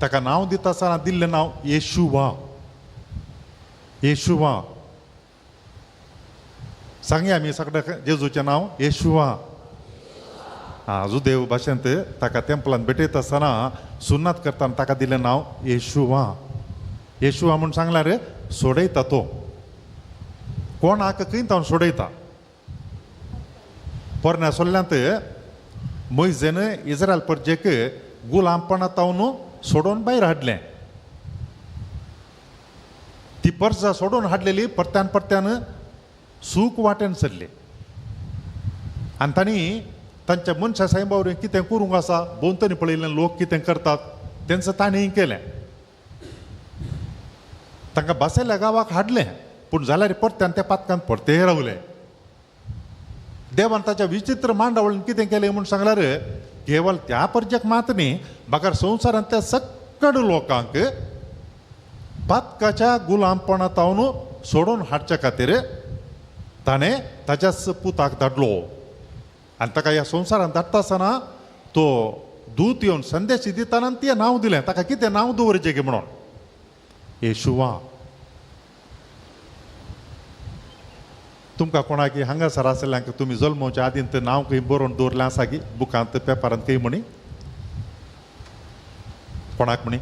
Speaker 3: ताका नांव दिता आसतना दिल्लें नांव येशुआ. येशुआ सांगया आमी सगळ्या जेजूचें नांव येशुआ. आं, जुदेव भाशेंत ताका तेंपलान भेटयता आसतना सुन्नात करतना ताका दिलें नांव येशुआ. येशुआ म्हूण सांगल्यार सोडयता तो. कोणाक खंय तावन सोडयता? पोरण्या सोल्ल्यांत मोयजेन इस्रायल परजेक गुलामपणा तावन सोडोवन भायर हाडलें. ती परजा सोडून हाडलेली परत्यान परत्यान सूख वाटेन सरली आनी तांणी तांच्या मनशा सायबा वरवीं कितें करूंक आसा, भोंवतणी पळयल्ले लोक कितें करतात तेंचो तांणी केलें. तांकां बसयल्या गांवाक हाडलें, पूण जाल्यार परत्यान त्या पातकान परतेय रावले. देवान ताच्या विचित्र मांडावळीन कितें केलें म्हूण सांगल्यार केवल त्या परजेक मात न्ही, बगर संवसारांतल्या सक्कड लोकांक पातकाच्या गुलामपणा तावन सोडून हाडच्या खातीर ताणें ताच्याच पुताक धाडलो. आनी ताका ह्या संवसारांत धाडटा आसतना तो दूत येवन संदेश दिताना तें नांव दिलें. ताका कितें नांव दवरचें की म्हणून येशुआ. तुमकां कोणाक हांगासर आशिल्ल्यांक तुमी जल्मोवच्या आदीं नांव खंय बरोवन दवरलें आसा की बुकांत पेपरांत खंय म्हणी कोणाक म्हणी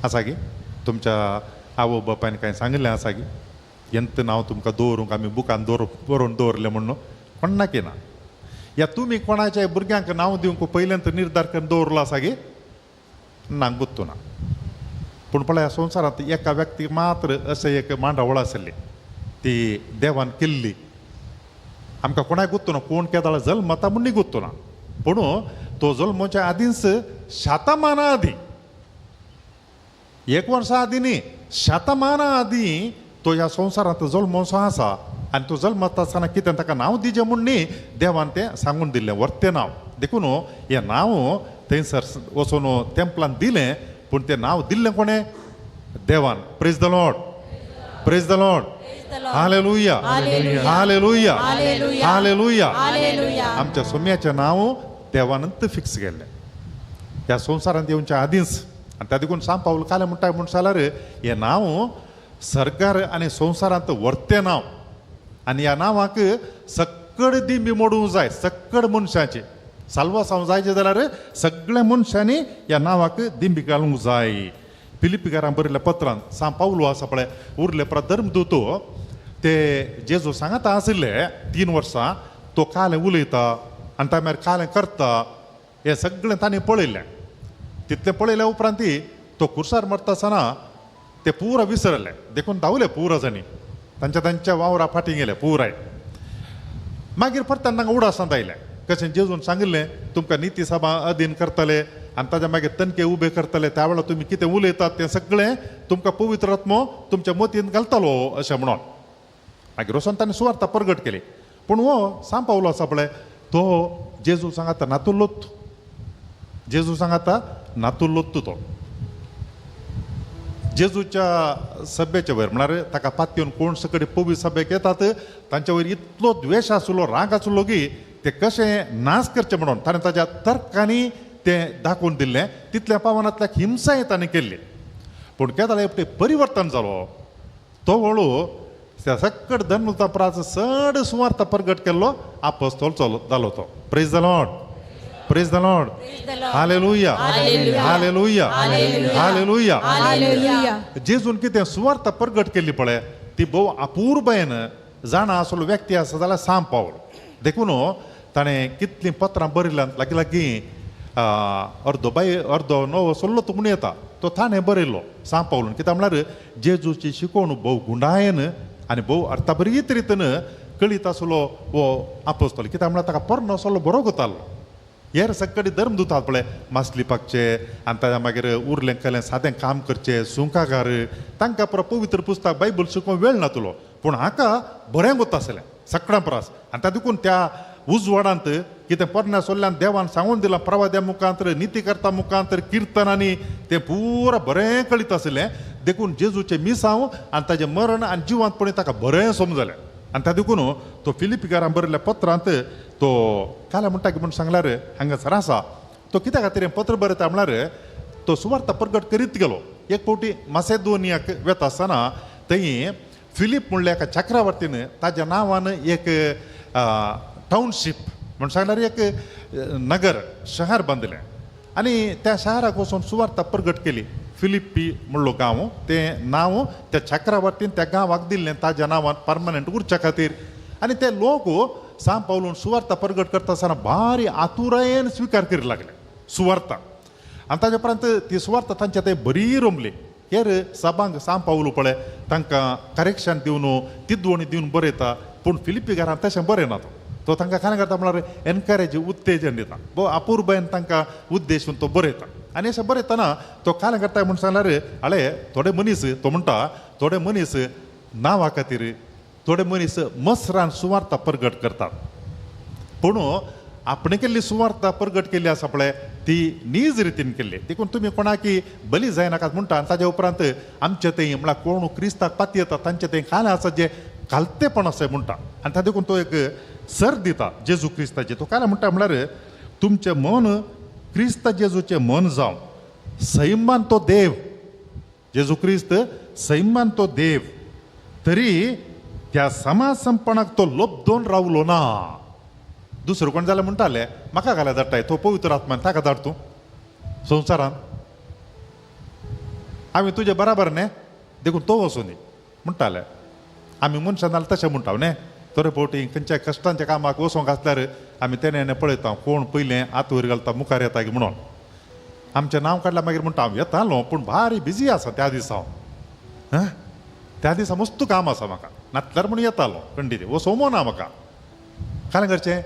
Speaker 3: आसा की तुमच्या आवय बापायन कांय सांगिल्लें आसा की हेंत नांव तुमकां दवरूंक आमी बुकान बरोवन दवरलें म्हणून कोणाक ना. या तुमी कोणाच्या भुरग्यांक नांव दिवंक पयल्यान निर्धार करून दवरलो आसा की ना, गुत्तू ना. पूण पळय संवसारांत एका व्यक्तीक मात्र अशें एक मांडावळ आशिल्ली, ती देवान केल्ली. आमकां कोणाक गुत्तू ना, कोण केदाळ जल्मता म्हूण गुत्तू ना, पूण तो जल्मोच्या आदींच शतमाना आदीं, एक वर्सा आदीं न्ही, शतमाना आदीं तो ह्या संवसारांत जल्मोसो आसा. आनी तो जल्मता आसतना कितें ताका नांव दिजें म्हूण न्ही देवान तें सांगून दिल्लें, वर्तें नांव. देखून हें नांव थंयसर वचून तेंपलान दिलें, पूण तें नांव दिल्लें कोणें? देवान. Praise the Lord, praise the Lord, hallelujah, hallelujah, hallelujah. आमच्या सोम्याचें नांव देवानंत फिक्स केल्लें ह्या संवसारांत येवच्या आदींच. आनी त्या देखून सांग पावल कालें म्हणटा म्हूण जाल्यार हें नांव सरकार आनी संवसारांत वर्तें नांव. आनी ह्या नांवाक सक्कड दिंबी मोडूंक जाय, सक्कड मनशाची साल्वासांव जायचें जाल्यार सगळ्या मनशांनी ह्या नांवाक दिंबी घालूंक जाय. फिलिपीकारां बरयल्ल्या पत्रान सांग पावलो आसा पळय, उरले परत धर्मदूत ते जेजू सांगता आशिल्ले 3 वर्सां तो कालें उलयता आनी ताका मागीर कालें करता, हें सगळें तांणी पळयलें. तितलें पळयल्या उपरांत तो कुर्सार मरता आसतना ते पुरा विसरले, देखून धांवले पुरा जाणी तांच्या तांच्या वावरा फाटीं गेले पुराय. मागीर परत तांकां उडासांत आयलें कशें जेजून सांगिल्लें तुमकां निती सभा अधीन करतले आनी ताज्या मागीर तनके उबे करतले, त्या वेळार तुमी कितें उलयतात तें सगळें तुमकां पवित्र आत्मो तुमच्या मतींत घालतलो अशें म्हणून. मागीर वचून ताणें सुवार्ता परगट केली. पूण हो सांग पावलो आसा पळय तो जेजू सांगाता नातुल्लोत, जेजू सांगाता नातुल्लोत. तो जेजूच्या सभेच्या वयर म्हळ्यार ताका पातयेवन कोण सकडी पवी सभेक येतात तांच्या वयर इतलो द्वेश आसलो, राग आसलो की ते कशें नाश करचें म्हणून ताणें ताज्या तर्कांनी तें दाखोवन दिल्लें. तितल्या पावनांतल्या हिंसाय ताणें केल्ली. पूण केदाळ एकटे परिवर्तन जालो तो हळू त्या सक्कड धर्मदूता चड सुवार्थ परगट केल्लो आपोस्तोल जालो तो. Praise the Lord, Praise the Lord. Hallelujah. Hallelujah. Hallelujah. जेजून कितें सुवार्ता प्रगट केल्ली पळय ती भोव अपूर्बेन जाणा आसलो व्यक्ती आसा जाल्यार सांब पावल. देखून ताणें कितलीं पत्रां बरयल्यां लागीं लागीं अर्दो बाय अर्दो नवो सोल्लो तूं म्हणूं येता तो ताणें बरयल्लो सांब पावलून. कित्याक म्हळ्यार जेजूची शिकवण भोव गुंडायेन आनी भोव अर्थाभरीत रितीन कळीत आसलो हो आपोस्तोल. कित्याक म्हळ्यार ताका पोरणो सल्लो बरो कोतालो. हेर सगळे धर्म दुतात पळय मासली पाकचे आनी ताज्या मागीर उरलें केलें सादें काम करचें सुंकाकार तांकां पुरो पवित्र पुस्तक बायबल शिकोवंक वेळ नातलो. पूण हाका बरें कोता आसलें सगळ्यां परस. आनी ताका देखून त्या उजवाडांत कितें पोरण्या सोल्ल्यान देवान सांगून दिलां प्रवाद्या मुखांतर नितीकर्ता मुखांतर किर्तनांनी तें पुरा बरें कळीत आसलें. देखून जेजूचें मिसांव आनी ताजें मरण आनी जिवंतपणी ताका बरें समजलें. आनी ताका देखून तो फिलिपिकारान बरयल्ल्या पत्रांत तो काल्या म्हणटा की म्हूण सांगल्यार हांगासर आसा तो कित्या खातीर हें पत्र बरयता म्हळ्यार तो सुवार्ता प्रगट करीत गेलो. एक फावटी मासेदोनियाक वेता आसतना थंय फिलीप म्हणल्या एका चक्रवर्तीन ताज्या नांवान एक टावनशीप म्हण सांगल्यार एक नगर शहर बांदलें आनी त्या शहराक वचून सुवार्ता प्रगट केली. फिलिप्पी म्हणलो गांव तें नांव त्या चक्रवर्तीन त्या गांवाक दिल्लें ताज्या नांवान परमनंट उरच्या खातीर. आनी ते लोक सांब पावलून सुवार्ता प्रगट करता आसतना भारी आतुरायेन स्विकार करीत लागले सुवार्ता. आनी ताज्या उपरांत ती सुवार्ता तांच्या थंय बरी रोमली. हेर सबांक सांब पावलू पळय तांकां करेक्शन दिवन तिद्वणी दिवन बरयता पूण फिलिप्पीकारान तशें बरयना. तो तांकां कांय करता म्हळ्यार एनकरेज उत्तेजन दिता भोव अपुरबायेन तांकां उद्देशून तो बरयता. आनी अशें बरयतना तो कांय करता म्हूण सांगल्यार आळे थोडे मनीस तो म्हणटा थोडे मनीस नांवा खातीर थोडे मनीस मसरान सुवार्ता प्रगट करतात पूण आपणें केल्ली सुवार्ता प्रगट केल्ली आसा पळय ती नीज रितीन केल्ली. देखून तुमी कोणाकी बली जायनाकात म्हणटा. आनी ताज्या उपरांत आमचे थंय म्हळ्यार कोण क्रिस्ताक पातयेता तांचे थंय कांय आसा जें खालतेपण आसा म्हणटा. आनी ताका देखून तो एक सर दिता जेजू क्रिस्ताचें. तो काय म्हणटा म्हळ्यार तुमचें मन क्रिस्त जेजूचें मन जावं. सैमान तो देव जेजू क्रिस्त सैमान तो देव तरी त्या समाजसंपणाक तो लोबदोन रावलो ना. दुसरो कोण जाल्यार म्हणटाले म्हाका घाल्यार धाडटाय तो पवित्र आत्मान ताका धाड तूं संवसारान आमी तुजे बराबर न्ही देखून तो वचूं दी म्हणटाले. आमी मनशां जाल्यार तशें म्हणटा न्ही थोडे फावटी खंयच्या कश्टांच्या कामाक वचोंक आसल्यार आमी तेणे पळयता कोण पयलें हात वयर घालता मुखार येता की म्हणून. आमचें नांव काडल्यार मागीर म्हणटा हांव येतालो पूण भारी बिजी आसा त्या दिसा हांव त्या दिसा मस्त काम आसा म्हाका नातल्यार म्हूण येतालो खंडीत वो सोमो ना म्हाका कांय करचें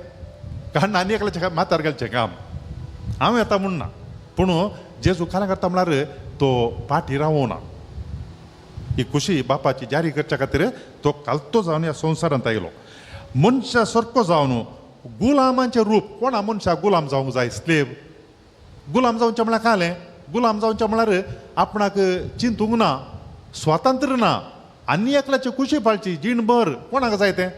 Speaker 3: कारण आनी एकल्याच्या माथ्यार घालचें काम हांव येता म्हूण ना. पूण जेजू कांय करता म्हळ्यार तो पाटी रावना. ही खुशी बापाची जारी करच्या खातीर तो कालतो जावन ह्या संवसारांत आयलो. मनशा सारको जावन गुलामांचें रूप. कोणा मनशाक गुलाम जावंक जाय स्लेव गुलाम जावचें म्हळ्यार कालें गुलाम जावचें म्हळ्यार आपणाक चिंतूंक ना स्वातंत्र्य ना आनी एकल्याची खुशी पाळची जीणभर कोणाक जाय तें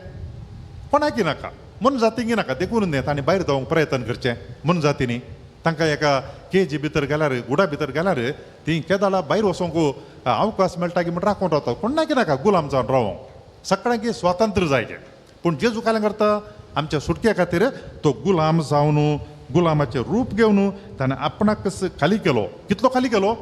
Speaker 3: कोणाकी नाका मनजातींकी नाका. देखून न्ही तांणी भायर जावंक प्रयत्न करचें मनजातींनी तांकां एका केजी भितर गेल्यार गुडा भितर गेल्यार ती केदाळा भायर वचोंक अवकाश मेळटा की म्हण राखून रावता. कोणाकी नाका गुलाम जावन रावोंक सगळ्यांकी स्वातंत्र्य जाय तें. पूण जेजू कांय करता आमच्या सुटके खातीर तो गुलाम जावन गुलामाचें रूप घेवन ताणें आपणाक खाली केलो. कितलो खाली केलो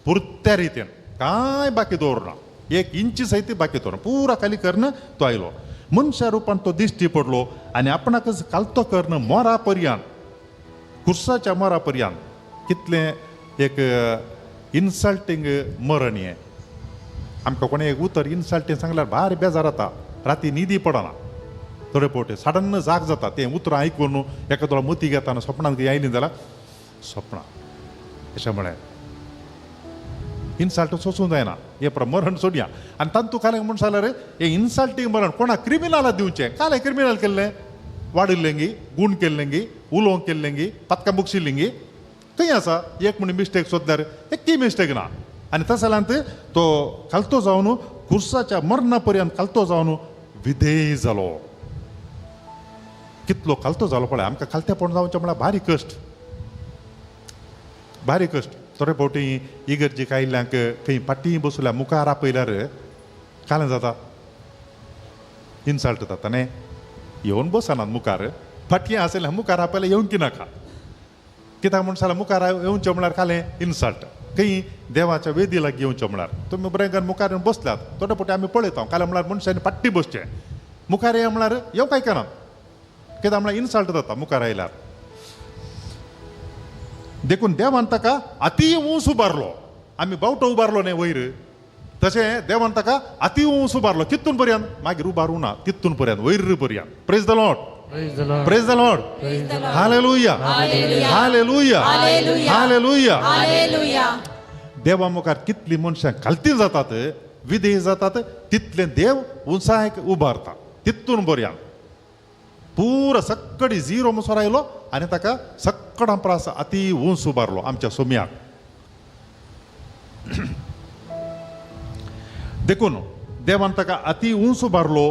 Speaker 3: पुरत्या रितीन कांय बाकी दवरना एक इंची सहित बाकी दवरना पुरा खाली करून तो आयलो. मनशा रुपान तो दिश्टी पडलो आनी आपणाकच खालतो करून मोरा पर्यंत कुर्साच्या मोरा पर्यंत. कितलें एक इन्सल्टींग मरण हें. आमकां कोणें एक उतर इन्सल्टींग सांगल्यार भारी बेजार जाता राती न्हिदी पडना थोडे फावटी सडन जाग जाता तें उतरां आयकून एका मती घेता आनी सपनांत आयलीं जाल्यार सपनां अशें म्हळें इन्सल्ट सोसूंक जायना हें मरण सोडया. आनी तांतू कालें म्हूण सांगल्यार हें इन्सल्टींग मरण कोणा क्रिमिनला दिवचें. कालें क्रिमिनल केल्लें वाडिल्लेंगी गूण केल्लेंगी उलोवंक केल्लेंगी पातकां बुकशिल्लेंगी खंय आसा एक म्हण मिस्टेक सोदल्यार एकय मिस्टेक ना. आनी तशें जाल्यार तो खालतो जावन कुर्साच्या मरणा पर्यंत खालतो जावन विधेय जालो. कितलो खालतो जालो पळय. आमकां खालतेपण जावचें म्हळ्यार भारी कश्ट भारी कश्ट. थोडे फावटी इगर्जेक आयिल्ल्यांक खंय फाटीं बसल्या मुखार आपयल्यार कालें जाता इन्सल्ट जाता न्ही. येवन बसनात मुखार फाटीं आसल्यार मुखार आपयल्यार येवंक नाका. कित्याक म्हूण जाल्यार मुखार येवचें म्हळ्यार कालें इन्सल्ट. खंय देवाच्या वेदी लागीं येवचें म्हळ्यार तुमी बरें करून मुखार येवन बसल्यात, थोडे फावटी आमी पळयता कालें म्हळ्यार मनशांनी फाटी बसचें, मुखार ये म्हळ्यार येवंक आयकना, कित्याक म्हळ्यार इन्सल्ट जाता मुखार आयल्यार. देखून देवान ताका अती ऊंच उबारलो. आमी बावटो उबारलो न्हय वयर, तशें देवान ताका अती ऊंच उबारलो. कितून पर्यंत मागीर उबारूं ना, तितून पर्यंत वयर पर्यंत. Praise the Lord, praise the Lord, hallelujah, hallelujah, hallelujah. देवा मुखार कितली मनशां खालती जातात, विधेय जातात, तितलें देव उंचायक उबारता तितून पर्यंत. पुरा सक्कडी झिरो मुसर आयलो आनी ताका सक्कडां प्रास अती उंच उबारलो आमच्या सोम्याक. देखून देवान ताका अती उंच उबारलो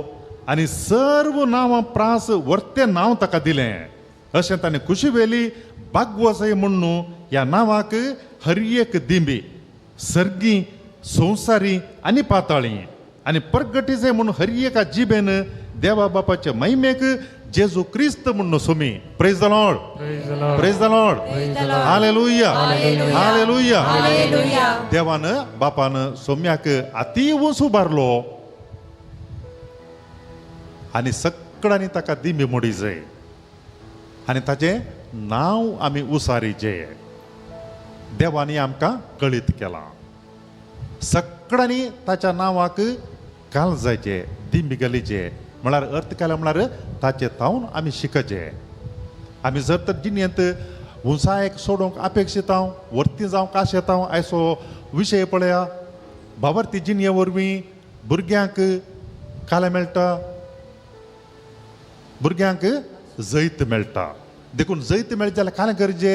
Speaker 3: आनी सर्व नांवां प्रास वर्तें नांव ताका दिलें. अशें ताणें खुशी वेली बागवसय म्हणून ह्या नांवाक हर एक दिंबी सर्गी संवसारी आनी पाताळी आनी परगटीचे म्हणून हर एका जिबेन देवा बापाचे महिमेक जेजू क्रिस्त म्हणून Somi. Praise the Lord, praise the Lord, hallelujah, hallelujah. देवान बापान सोम्याक अती उंच उबारलो आनी सगळ्यांनी ताका दिंबी मोडी जाय आनी ताचें नांव आमी उसारीचें. देवानी आमकां कळीत केलां, सगळ्यांनी ताच्या नांवाक काल जायचे, दिंबी घालीचे. म्हळ्यार अर्थ केल्या म्हळ्यार ताचे तावन आमी शिकचे. आमी जर तर जिणेंत उंचायेक सोडूंक अपेक्षीत हांव, वर्ती जावंक आशेत हांव, आयचो विशय पळया, भावार्थी जिणये वरवीं भुरग्यांक कालें मेळटा, भुरग्यांक जैत मेळटा. देखून जैत मेळटा जाल्यार कालें गरजे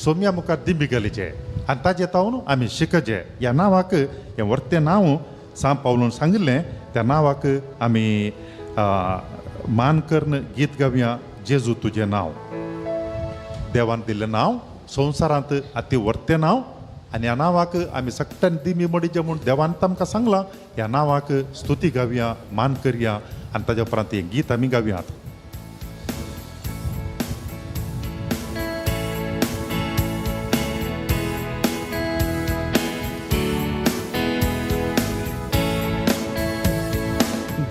Speaker 3: सोम्या मुखार दिंबी घालीचे आनी ताजे तावन आमी शिकचे. ह्या नांवाक हें वर्तें नांव सांग पावलून सांगिल्लें, त्या नांवाक आमी मान करून गीत गावया, जेजू तुजें नांव. देवान दिल्लें नांव संवसारांत अती वर्तें नांव आनी ह्या नांवाक आमी सगळ्यान दिमी मोडीचें म्हूण देवान तांकां सांगलां. ह्या नांवाक स्तुती गावया, मान करया आनी ताज्या उपरांत हें गीत आमी गावयात.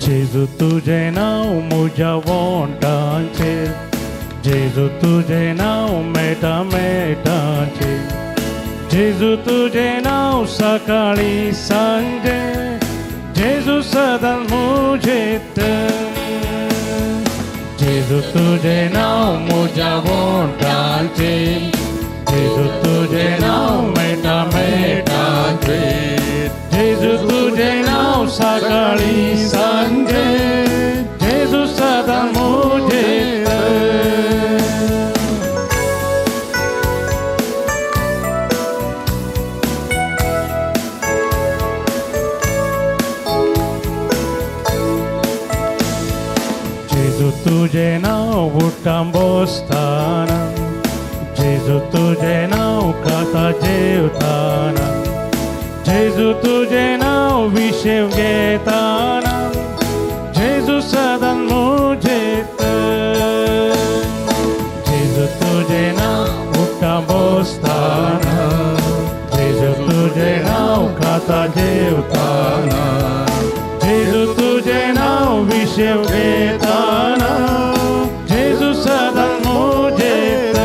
Speaker 6: जेजू तुझें नांव म्हज्या वोंटांचेर, जेजू तुझें नांव मेटा मेटाचेर, जेजू तुझें नांव सकाळीं सांजे, जेजू सदां म्हजेत. जेजू तुझें नांव म्हज्या वोंटांचेर, जेजू तुझें नांव मेटा मेटाचेर, जेजू तुझें नांव सकाळीं सांजे, जेजू सदां म्हजेत. जेजू तुझें नांव उठ्ठा बसताना, जेजू तुझें नांव खाता जेवताना, जेजू तुझें नांव विशेव घेताना, जेजू सदां म्हजेत. जेजू तुझें नांव उठ्ठा बसताना, जेजू तुझें नांव खाता जेवताना, जेजू तुझें नांव विशेव घेताना, जेजू सदां म्हजेत.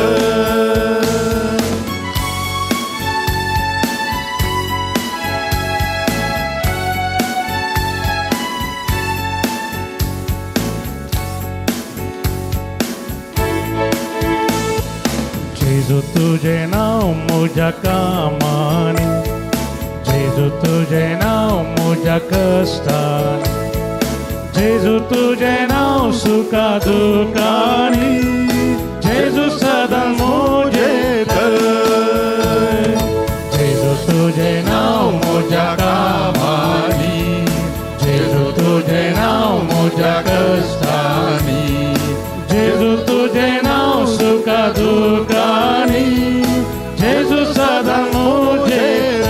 Speaker 6: जेजू तुझें नांव म्हज्या कामांनी, जेजू तुझें नांव म्हज्या कश्टांनी, जेजू तुझें नांव सुखा दुखांनी, जेजू सदां म्हजेत. जेजू तुझें नांव म्हज्या कामांनी, जेजू तुझें नांव म्हज्या कश्टांनी, जेजू तुझें नांव सुखा दुखांनी, जेजू सदां म्हजेत.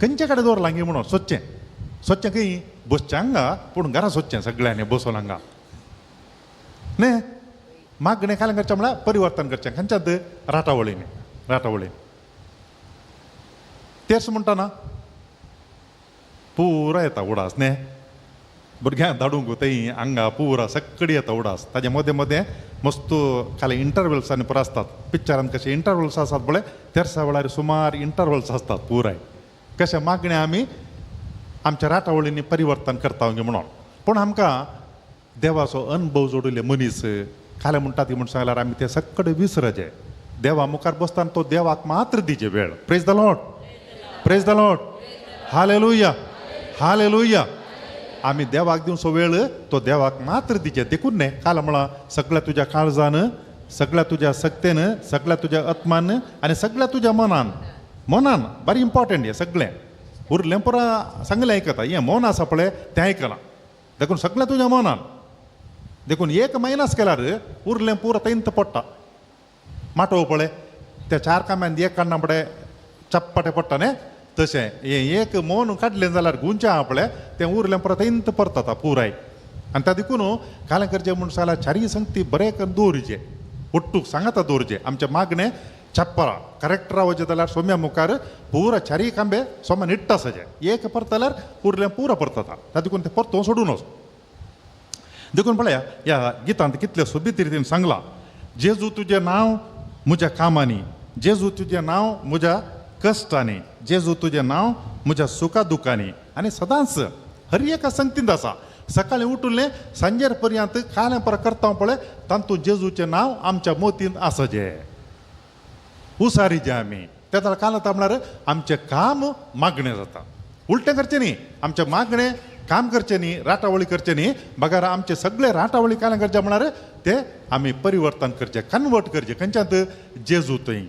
Speaker 3: खंयचे कडेन दवरलां गे म्हणून सोदचें सोदचें खंय बसचें हांगा पूण घरा सोदचें सगळ्यांनी बसून हांगा न्ही. मागणें कालें करचें म्हळ्यार परिवर्तन करचें खंयच्यात राटावळींनी राटावळीन. तेच म्हणटा ना पुरा येता उडास न्ही भुरग्यांक धाडूंक थंय हांगा पुरा सगळी येता उडास. ताजे मदें मदें मस्त खाली इंटरवल्स आनी पुरा आसतात पिक्चरान कशे इंटरवल्स आसात पळय तेरसा वेळार सुमार इंटरवल्स आसतात पुराय. कशें मागणें आमी आमच्या राटावळींनी परिवर्तन करता म्हणून. पूण आमकां देवाचो अनुभव जोडिल्ले मनीस खालें म्हणटा ती म्हूण सांगल्यार आमी ते सगळे विसरचे. देवा मुखार बसतना तो देवाक मात्र दिचे वेळ. Praise the Lord, praise the Lord, hallelujah, hallelujah. आमी देवाक दिवचो वेळ तो देवाक मात्र दिचे. देखून न्ही काल म्हळां सगळ्या तुज्या काळजान, सगळ्या तुज्या सक्तेन, सगळ्या तुज्या आत्मान आनी सगळ्या तुज्या मनान. मनान बरें इम्पॉर्टंट हें सगळें उरलें पुरा सांगलें आयकता हें मन आसा पळय तें आयकलां. देखून सगळें तुज्या मनान देखून एक मायनस केल्यार उरलें पुरा थंयत पडटा. माटोव पळय त्या चार काम्यान एक काडना पळय चप्पाटे पडटा न्ही तशें हें एक मन काडलें जाल्यार गुंचें आहा पळय तें उरलें पुरा थंयत परतता पुराय. आनी त्या देखून कालें करचें म्हूण सांगल्यार चारीय संगती बरें करून दवरचें ಒಟ್ಟುಗ್ ಸಂಗತ ದೋರ್ಜೆ आमचे मागणे छप्परा करेक्ट रावचें जाल्यार सोम्या मुखार पुरा चारी खांबे सोमा निट्ट आसाचे एक परतल्यार उरलें पुरा परतता ता देखून तें परतून सोडून वच. देखून पळया ह्या गितांत कितले सोबीत रितीन सांगलां जेजू तुजें नांव म्हज्या कामांनी, जेजू तुजें नांव म्हज्या कश्टांनी, जेजू तुजें नांव म्हज्या सुखा दुखांनी. आनी सदांच हर एका संगतींत आसा. सकाळीं उठलें सांजेर पर्यंत कालें पर करता पळय तातूंत जेजूचें नांव आमच्या मोतींत आसचें उसारीचें आमी तेन्ना काल जाता म्हळ्यार आमचें काम मागणें जाता. उलटें करचें न्ही, आमचें मागणें काम करचें न्ही, राटावळी करचें न्ही, बगर आमचे सगळे राटावळी कालें करचें म्हळ्यार ते आमी परिवर्तन करचें, कन्वर्ट करचें खंयच्यांत जेजू थंय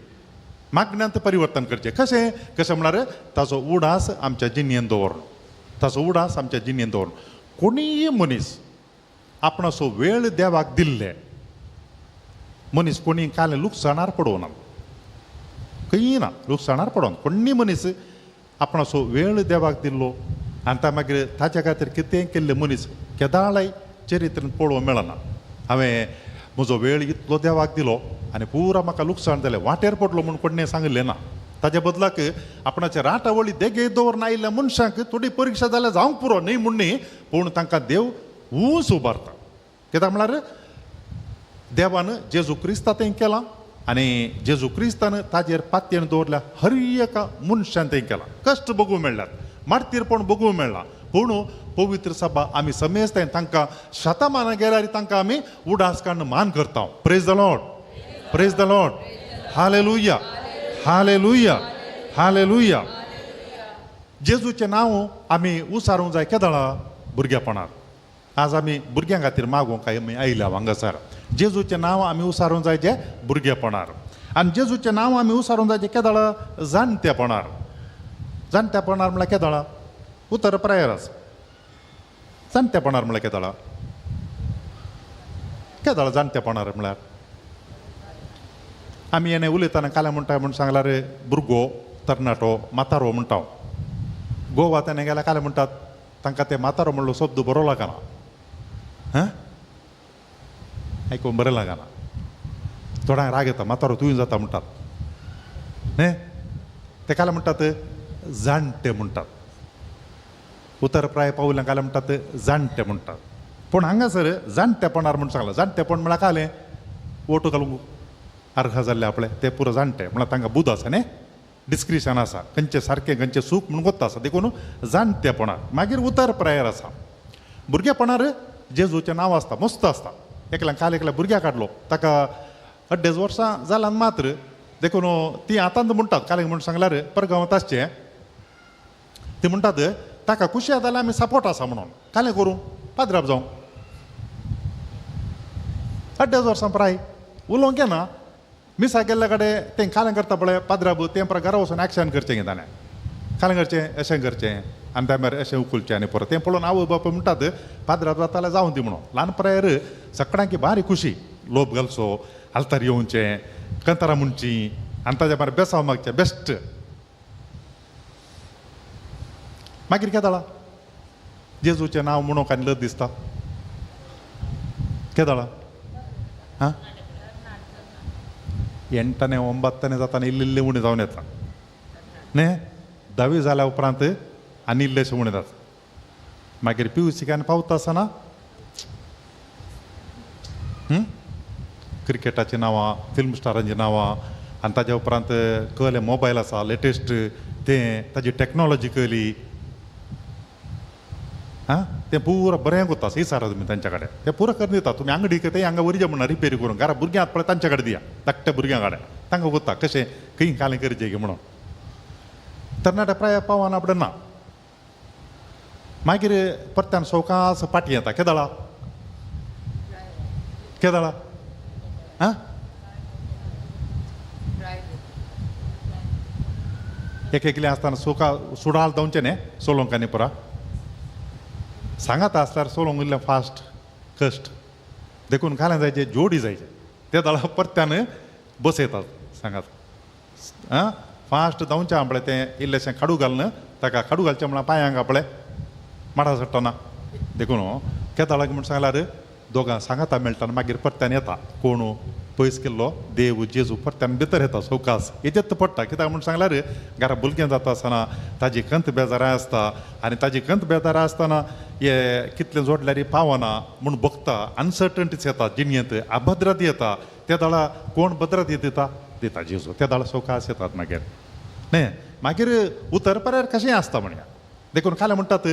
Speaker 3: मागण्यांत परिवर्तन करचें. कशें कशें म्हळ्यार ताचो उडास आमच्या जिणेंत दवरून, ताचो उडास आमच्या जिणेंत दवरून. कोणीय मनीस आपणाचो वेळ देवाक दिल्ले मनीस कोणी कालें लुकसाणार पडोवना, खंय ना लुकसाणार पडोवना. कोणी मनीस आपणाचो वेळ देवाक दिल्लो आनी ता मागीर ताच्या खातीर कितें केल्ले मनीस केदाळाय चरित्रेन पळोवंक मेळना. हांवें म्हजो वेळ इतलो देवाक दिलो आनी पुरा म्हाका लुकसाण जालें, वाटेर पडलो म्हूण कोणें सांगिल्लें ना. ताच्या बदलाक आपणाचे राटावळी देगे दवरून आयिल्ल्या मनशांक थोडी परिक्षा जाल्यार जावंक पुरो न्ही म्हूण न्ही, पूण तांकां देव ऊंच उबारता. कित्याक म्हळ्यार देवान जेजू क्रिस्ता तें केलां आनी जेजू क्रिस्तान ताजेर पातयेन दवरल्या हर एका मनशान तें केलां. कश्ट भोगूंक मेळ्ळ्यात, मार्तीरपण भोगूंक मेळ्ळां, पूण पवित्र सभा आमी समेजताय तांकां शतमानां गेल्यार तांकां आमी उडास काडून मान करता. Praise the Lord, praise the Lord, hallelujah, hallelujah, hallelujah. जेजूचें नांव आमी उसारूंक जाय केदळा भुरगेपणार. आज आमी भुरग्यां खातीर मागूंक आमी आयल्या हांगासर. जेजूचें नांव आमी उसारूंक जाय जे भुरगेपणार आनी जेजूचें नांव आमी उसारूंक जाय जे केदळा जाणटेपणार. जाणटेपणार म्हळ्यार केदळा उतर प्रायर आसा. जाणटेपणार म्हळ्यार केदळा केदळा जाणटेपणार म्हळ्यार आमी येणे उलयतना काल्या म्हणटा म्हूण सांगल्यार भुरगो तरणाटो म्हातारो म्हणटा. गोवा तेणें गेल्यार काल्या म्हणटात तांकां ते म्हातारो म्हणलो शब्द बरो लागना, हां आयकूंक बरें लागना, थोड्यांक राग येता, म्हातारो तुवें जाता म्हणटात न्ही. ते काल्या म्हणटात जाणटे म्हणटात. उतर प्राय पावल्या काल्या म्हणटात जाणटे म्हणटात. पूण हांगासर जाणटेपणार म्हूण सांगलां. जाणटेपण म्हळ्यार कालें ओटो घालूंक अर्ह जाल्ले आपले ते पुरो जाणटे म्हळ्यार तांकां बुद आसा न्ही, डिस्क्रिशन आसा, खंयचें सारकें खंयचें सूख म्हूण गोत्ता आसा. देखून जाणटेपणार. मागीर उतर प्रायर आसा. भुरगेपणार जेजूचें नांव आसता, मस्त आसता. एकल्यान काल एकल्या भुरग्याक काडलो ताका 2.5 वर्सां जाल्यान मात्र, देखून ती आतांत म्हणटात काल म्हूण सांगल्यार परगांवांत आसचें ती म्हणटात ताका खुशी जाल्यार आमी सपोर्ट आसा म्हणून कालें करूं पाद्राप जावं. 2.5 वर्सां प्राय उलोवंक येना. मिसा गेल्ल्या कडेन तें कालें करता पळय पाद्राब तें परत घरा वचून एक्शन करचें कितें ताणें कालें करचें अशें करचें आनी त्या मागीर अशें उखलचें आनी परत तें पळोवन आवय बापूय म्हणटात पाद्राब जाता जावं दी म्हणून. ल्हान प्रायर सगळ्यांकी बारीक खुशी लोप घालचो, आल्तार येवचें, कंतारां म्हणची आनी ताज्या मागीर बेसांव मागचें बेस्ट. मागीर केदळा जेजूचें नांव म्हणूंक आनी लज दिसता केदळा हां 8ನೇ 9ನೇ जाताना इल्ले इल्ले उणें जावन येता न्ही. धावी जाल्या उपरांत आनी इल्लेशें उणें जाता. मागीर पिवसिकान पावता आसतना क्रिकेटाचीं नांवां, फिल्म स्टारांचीं नांवां, आनी ताज्या उपरांत कळ्ळें मोबायल आसा लेटेस्ट, तें ताजी टॅक्नोलॉजी कळ्ळी आं, तें पुरा बरें कोत्ता इसारा तुमी तांच्या कडेन तें पुरा करून दिता. तुमी आंगडी तें हांगा वरजे म्हणा रिपेरी करून घरा भुरग्यांक पळय तांच्या कडेन दिया, धाकट्या भुरग्यां कडेन तांकां कोत्ता कशें खंय कालें करचें की म्हणून. तरणाट्या प्राय पावना आपणें ना. मागीर परत्यान सवकास पाटी येता केदळा केदळा आं एक एकलें आसतना सुका सुडाल धांवचें न्ही सोलोंकांनी पुरा सांगात आसल्यार सोलोंक इल्लें फास्ट कश्ट देखून कालें जायचें जोडी जायचें ते दळा परत्यान बसयतात सांगात आं फास्ट धांवचें आपलें तें इल्लेशें खाडू घालून ताका खाडू घालचें म्हळ्यार पांयांक आपलें माडा चडटना देखून केदळाक म्हूण सांगल्यार दोगां सांगाता मेळटा मागीर परत्यान येता कोण पयस केल्लो देव जेजू परत्यान भितर येता सवकास येतेत पडटा. कित्याक म्हूण सांगल्यार घरा भुरगें जाता आसतना ताजी खंत बेजारां आसता आनी ताजी खंत बेजारां आसतना हे कितलें जोडल्यार पावना म्हूण भोगता, अनसर्टन्टीस येता जिणयेंत, अभद्रत येता. त्या दळा कोण भद्रत दिता दिता जेजू, त्या दळा सवकास येतात मागीर न्ही. मागीर उतर पर्यार कशें आसता म्हणया. देखून कालें म्हणटात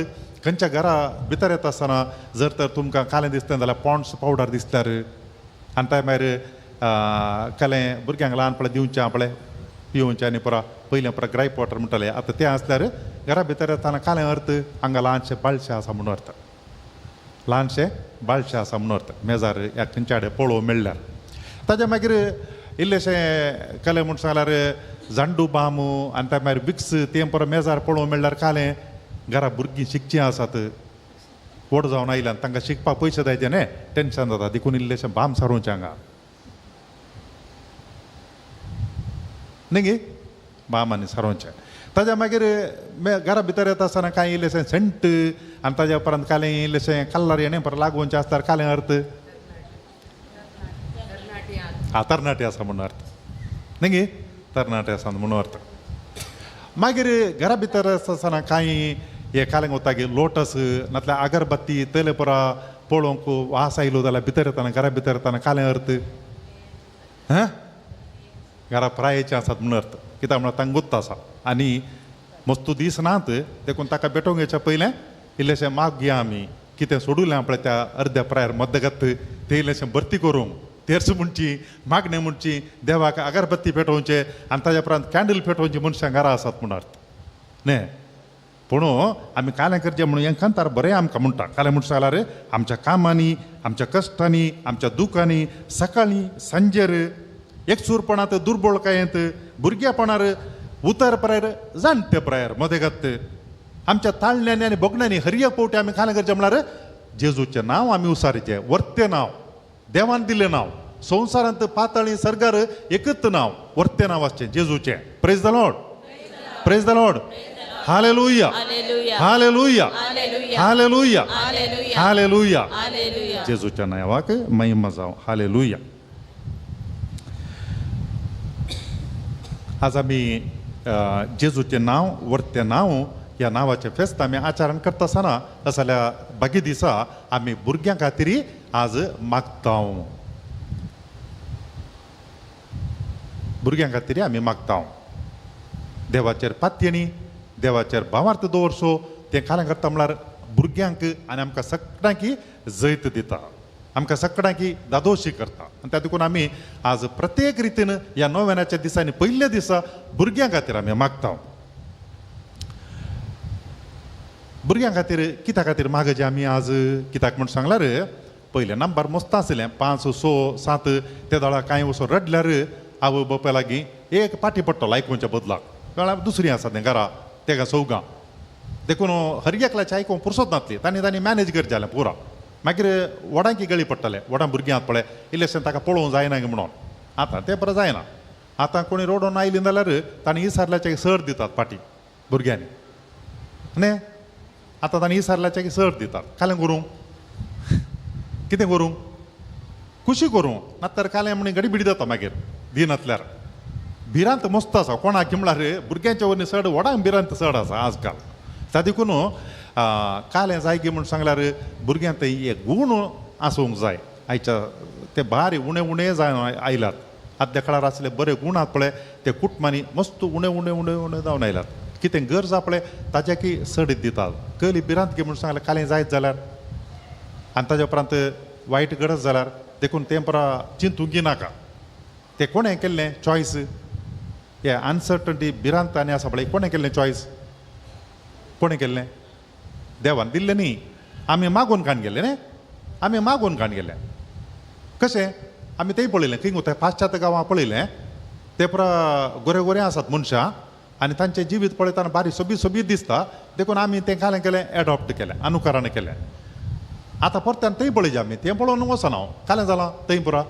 Speaker 3: खंयच्या घरा भितर येता आसतना जर तर तुमकां कालें दिसलें जाल्यार पॉन्ड्स पावडर दिसल्यार आनी त्या मागीर कालें भुरग्यांक ल्हान पळय दिवचें आपलें पिवचें आनी पुरा पयलें पुरा ग्रायप वॉटर म्हणटाले आतां तें आसल्यार घरा भितर येतना कालें अर्थ हांगा ल्हानशें बाळशें आसा म्हणून अर्थ, ल्हानशें बाळशें आसा म्हणून अर्थ मेजार ह्या खंयच्या कडेन पळोवंक मेळ्ळ्यार. ताज्या मागीर इल्लेशें कालें म्हूण सांगल्यार झांडू बाम आनी त्या मागीर विक्स तें पुरो मेजार पळोवंक मेळ्ळ्यार कालें घरा भुरगीं शिकचीं आसात व्हड जावन आयल्यान तांकां शिकपाक पयशे जायचे न्ही, टेंशन जाता देखून इल्लेशें बाम सारोवचें हांगा न्ही गे बाम आनी सारोवचें. ताज्या मागीर घरा भितर येता आसतना कांय इल्लेशें सेंट आनी ताज्या उपरांत कालें इल्लेशें कल्लर येणें परत लागोवचें आसल्यार कालें अर्थ आं तरणाटे आसा म्हणून अर्थ न्ही गे, तरणाटे आसा म्हणून अर्थ. मागीर घरा भितर आसतना कांय हे कालें वता गे लोटस नातल्यार अगरबत्ती तेले पुरा पळोवंक वास आयलो जाल्यार भितर येतना घरा भितर येतना कालें अर्थ हां घरा प्रायेचें आसात म्हणून अर्थ. कित्याक म्हणल्यार तांकां गुत्त आसा आनी मस्तू दीस नात देखून ताका भेटोवंक येच्या पयलें इल्लेशें मागया आमी कितें सोडुलें आपल्या त्या अर्द्या प्रायर मद्दगत तें इल्लेशें भरती करूंक तेर्स म्हणची मागणें म्हणची देवाक अगरबत्ती पेटोवचें आनी ताज्या उपरांत कॅन्डल पेटोवची मनशां घरा आसात म्हणून अर्थ न्ही. पूण आमी कालें करचें म्हणून हें कांतार बरें आमकां म्हणटा. कालें म्हणटा जाल्यार आमच्या कामांनी आमच्या कश्टांनी आमच्या दुखांनी सकाळीं सांजेर एकसूरपणांत दुर्बळकायेंत भुरगेपणार उतर प्रायर जाणटे प्रायर मदेगत आमच्या ताळण्यांनी आनी भोगण्यांनी हर एक पावटी आमी कालें करचें म्हळ्यार जेजूचें नांव आमी उसारीचें वर्तें नांव देवान दिल्लें नांव संवसारांत पातळी सर्गार एकच नांव वर्तें नांव आसचें जेजूचें. Praise the Lord, praise the Lord, hallelujah, hallelujah, hallelujah, hallelujah. जेजूच्या नांवाक महिमा जावं, हालेलुया. आज आमी जेजूचें नांव वर्तें नांव ह्या नांवाचें फेस्त आमी आचरण करता आसतना जाल्यार बाकी दिसा आमी भुरग्यां खातीर आज मागता. भुरग्यां खातीर आमी मागता देवाचेर पातयेणी देवाचेर भावार्थ दवरचो तें कालें करता म्हळ्यार भुरग्यांक आनी आमकां सगळ्यांक जैत दिता, आमकां सगळ्यांक दादोशी करता. आनी त्या देखून आमी आज प्रत्येक रितीन ह्या नोवेनाच्या दिसांनी पयल्या दिसा भुरग्यां खातीर आमी मागता. भुरग्यां खातीर कित्या खातीर मागचें आमी आज कित्याक म्हूण सांगल्यार पयलें नंबर मस्त आसलें 5, 6, 7 ते दळा कांय वचो रडल्यार आवय बापाय लागीं एक पाटी पडटलो आयकुच्या बदलाक कळ्ळें. दुसरी आसा तें घरा तेगा चौगां देखून हर एकल्याचें आयकूंक पुरसत नासली तांणी तांणी मॅनेज करचें जालें पुरा. मागीर व्हडांकी गळी पडटाले व्हडां भुरगीं आतां पळय इल्लेशें ताका पळोवंक जायना म्हणून आतां तें बरें जायना. आतां कोणी रोडोन आयली जाल्यार तांणी इसारल्याचे सर दितात पाटी भुरग्यांनी न्ही. आतां तांणी इसारल्याचे की सर दितात. कालें करूं कितें करूं, खुशी करूं, नातर कालें म्हण गडबिडी जाता मागीर दिनातल्यार. भिरांत मस्त आसा कोणाक म्हळ्यार भुरग्यांच्या वरवीं चड व्हडांक भिरांत चड आसा आजकाल. ता देखून कालें जाय गी म्हूण सांगल्यार भुरग्यांक थंय एक गूण आसूंक जाय. आयच्या ते भारी उणें उणें जावन आयल्यात. आदल्या काळार आसले बरे गूण आसात पळय ते कुटुंबांनी मस्त उणें उणें उणें उणें जावन आयल्यात. कितें गरज आसा पळय ताच्या की चड दितात. कली भिरांत गी म्हूण सांगल्यार कालें जायत जाल्यार आनी ताज्या उपरांत वायट गरज जाल्यार देखून तें परा चिंतूंक नाका. तें कोणें केल्लें चॉयस, हे अनसर्टन्टी भिरांत आनी आसा पळय कोणें केल्लें चॉयस, कोणें केल्लें? देवान दिल्लें न्ही, आमी मागून काण गेल्ले न्ही, आमी मागून काण गेले. कशें आमी तेंय पळयलें, खंय वता पाश्चात्य गांवां पळयलें, ते पुरा गोरे गोरे आसात मनशां आनी तांचें जिवीत पळयतना बारीक सोबीत सोबीत दिसता. देखून आमी तें कालें केलें, एडॉप्ट केलें, अनुकरण केलें. आतां परत्यान थंय पळयचे आमी, तें पळोवन वचना हांव. कालें जालां थंय पुरा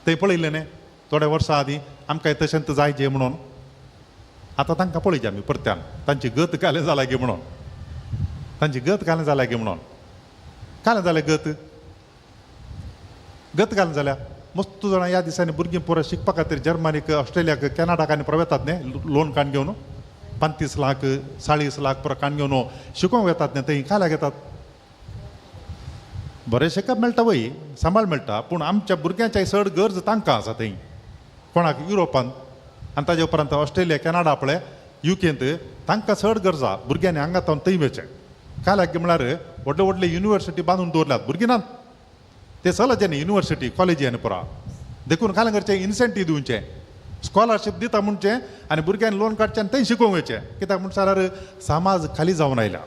Speaker 3: थंय पळयलें न्ही थोड्या वर्सां आदीं आमकां तशेंच जायचें म्हणून. आतां तांकां पळयचे आमी परत्यान तांची गत कालें जाल्या गी म्हणून, तांची गत कालें जाल्या गी म्हणून. कालें जालें गत, गत कालें जाल्या. मस्त जाणां ह्या दिसांनी भुरगीं पुरा शिकपा खातीर जर्मनीक, ऑस्ट्रेलियाक, कॅनडाक आनी पुरा वेतात न्ही लोन काण घेवन 35 लाख 40 लाख पुरा काण घेवन शिकोवंक वेतात न्ही. थंय काल्याक येतात, बरें शिकप मेळटा वय, सांबाळ मेळटा, पूण आमच्या भुरग्यांच्या चड गरज तांकां आसा थंय कोणाक युरोपांत आनी ताज्या उपरांत ऑस्ट्रेलिया, कॅनडा पळय युकेंत तांकां चड गरज आसा भुरग्यांनी हांगा तावन थंय वचचें. काल्याक म्हळ्यार व्हडले व्हडले युनिवर्सिटी बांदून दवरल्यात भुरगीं नात ते चलचे न्ही युनिवर्सिटी कॉलेजी आनी पुरा. देखून कालें करचें, इन्सेंटीव दिवचें, स्कॉलरशीप दिता म्हणचें आनी भुरग्यांनी लोन काडचें आनी थंय शिकोवंक वयचें. कित्याक म्हण जाल्यार समाज खाली जावन आयल्या.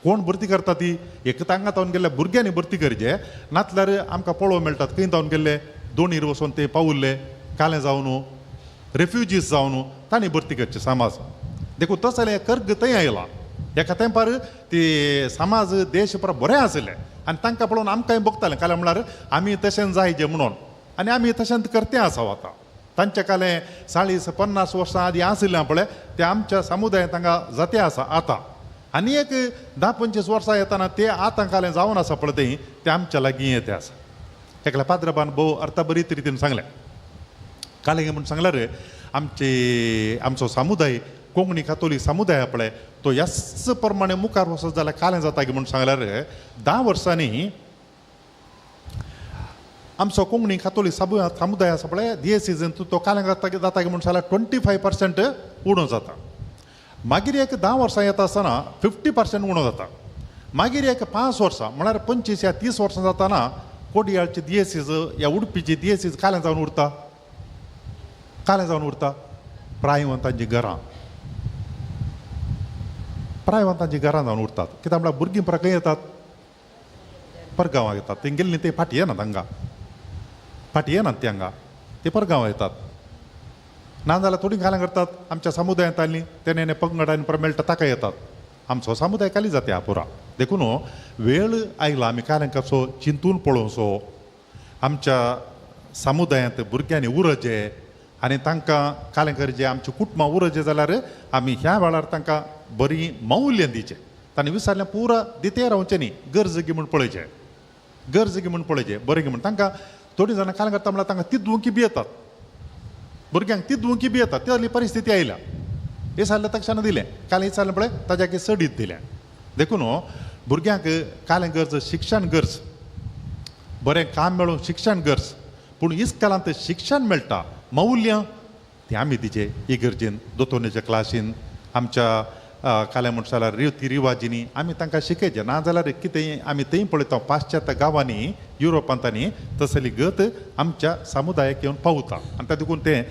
Speaker 3: कोण भरती करता ती एक तांकां तावन गेल्ल्या भुरग्यांनी भरती करचे, नातल्यार आमकां पळोवंक मेळटात खंय तावन गेल्ले दोणीर वचून ते पावुल्ले कालें जावन रेफ्युजीस जावन तांणी भरती करचे समाज. देखून तसो जाल्यार कर्ग थंय आयला. एका तेंपार ती समाज देश पुरा बरें आशिल्लें आनी तांकां पळोवन आमकांय भोगतालें. कालें म्हळ्यार आमी तशें जायचे म्हणून आनी आमी तशेंच करते आसा आतां. तांचे कालें 40-50 वर्सां आदीं आशिल्लें पळय ते आमच्या समुदायांत हांगा जाते आसा आतां. आनी एक 10-25 वर्सां येतना ते आतां कालें जावन आसा पळय तें ते आमच्या लागीं येते आसा. एकल्या पाद्रबान भोव अर्थ बरी रितीन सांगलें. कालें म्हूण सांगल्यार आमचे आमचो समुदाय कोंकणी कातोलीक समुदाय पळय तो ह्याच प्रमाणे मुखार वचत जाल्यार कालें जाता की म्हूण सांगल्यार 10 वर्सांनी आमचो कोंकणी कातोलीक समुदाय आसा पळय दियेसीजन तो कालें जाता की म्हूण सांगल्यार 25% उणो जाता. मागीर एक 10 वर्सां येता आसतना 50% उणो जाता. मागीर एक 5 वर्सां म्हळ्यार 25 या 30 वर्सां जाताना कोडियाळची दियेसीज या उडपीची दियेसीज कालें जावन उरता, कालें जावन उरता. प्रायवंतांची घरां, प्रायवंतांची घरां जावन उरतात. कित्याक म्हळ्यार भुरगीं परा खंय येतात, परगांवाक येतात. थंय गेल्लीं ते फाटी येनात हांगा, फाटी येनात ती हांगा, ते परगांवां येतात. नाजाल्यार थोडीं कालें करतात आमच्या समुदायांत आयलीं तेणे पंगड आनी परा मेळटा ताका येतात. आमचो समुदाय खाली जाता पुरा. देखून वेळ आयला आमी कालें कसो चिंतून पळोवचो. आमच्या समुदायांत भुरग्यांनी उरचें आनी तांकां कालें करचें, आमची कुटुंबां उरचें जाल्यार आमी ह्या वेळार तांकां बरीं मौल्यां दिवचें. तांणी विचारलें पुरा दिते रावचें न्ही, गरज गी म्हूण पळयचें, गरज गी म्हूण पळयचें, बरें गी म्हूण. तांकां थोडीं जाणां कालें करता म्हळ्यार तांकां तिद्वंकी बी येतात, भुरग्यांक तिद्वंकी बी येतात. ती परिस्थिती आयल्या. हे सारलें तक्षान दिलें, कालें विचारलें पळय ताज्या चडीत दिलें. देखून भुरग्यांक कालें गरज, शिक्षण गरज, बरें काम मेळूं शिक्षण गरज. पूण इस्कालांत शिक्षण मेळटा, मौल्यां ती आमी दिचे इगर्जेन, दोतोन्नीच्या क्लासीन, आमच्या कालें म्हणटा जाल्यार रिती रिवाजींनी आमी तांकां शिकयचें. नाजाल्यार कितें आमी थंय पळयता पाश्चात्य गांवांनी युरोपांतांनी तसली गत आमच्या समुदायाक येवन पावता. आनी त्या देखून तें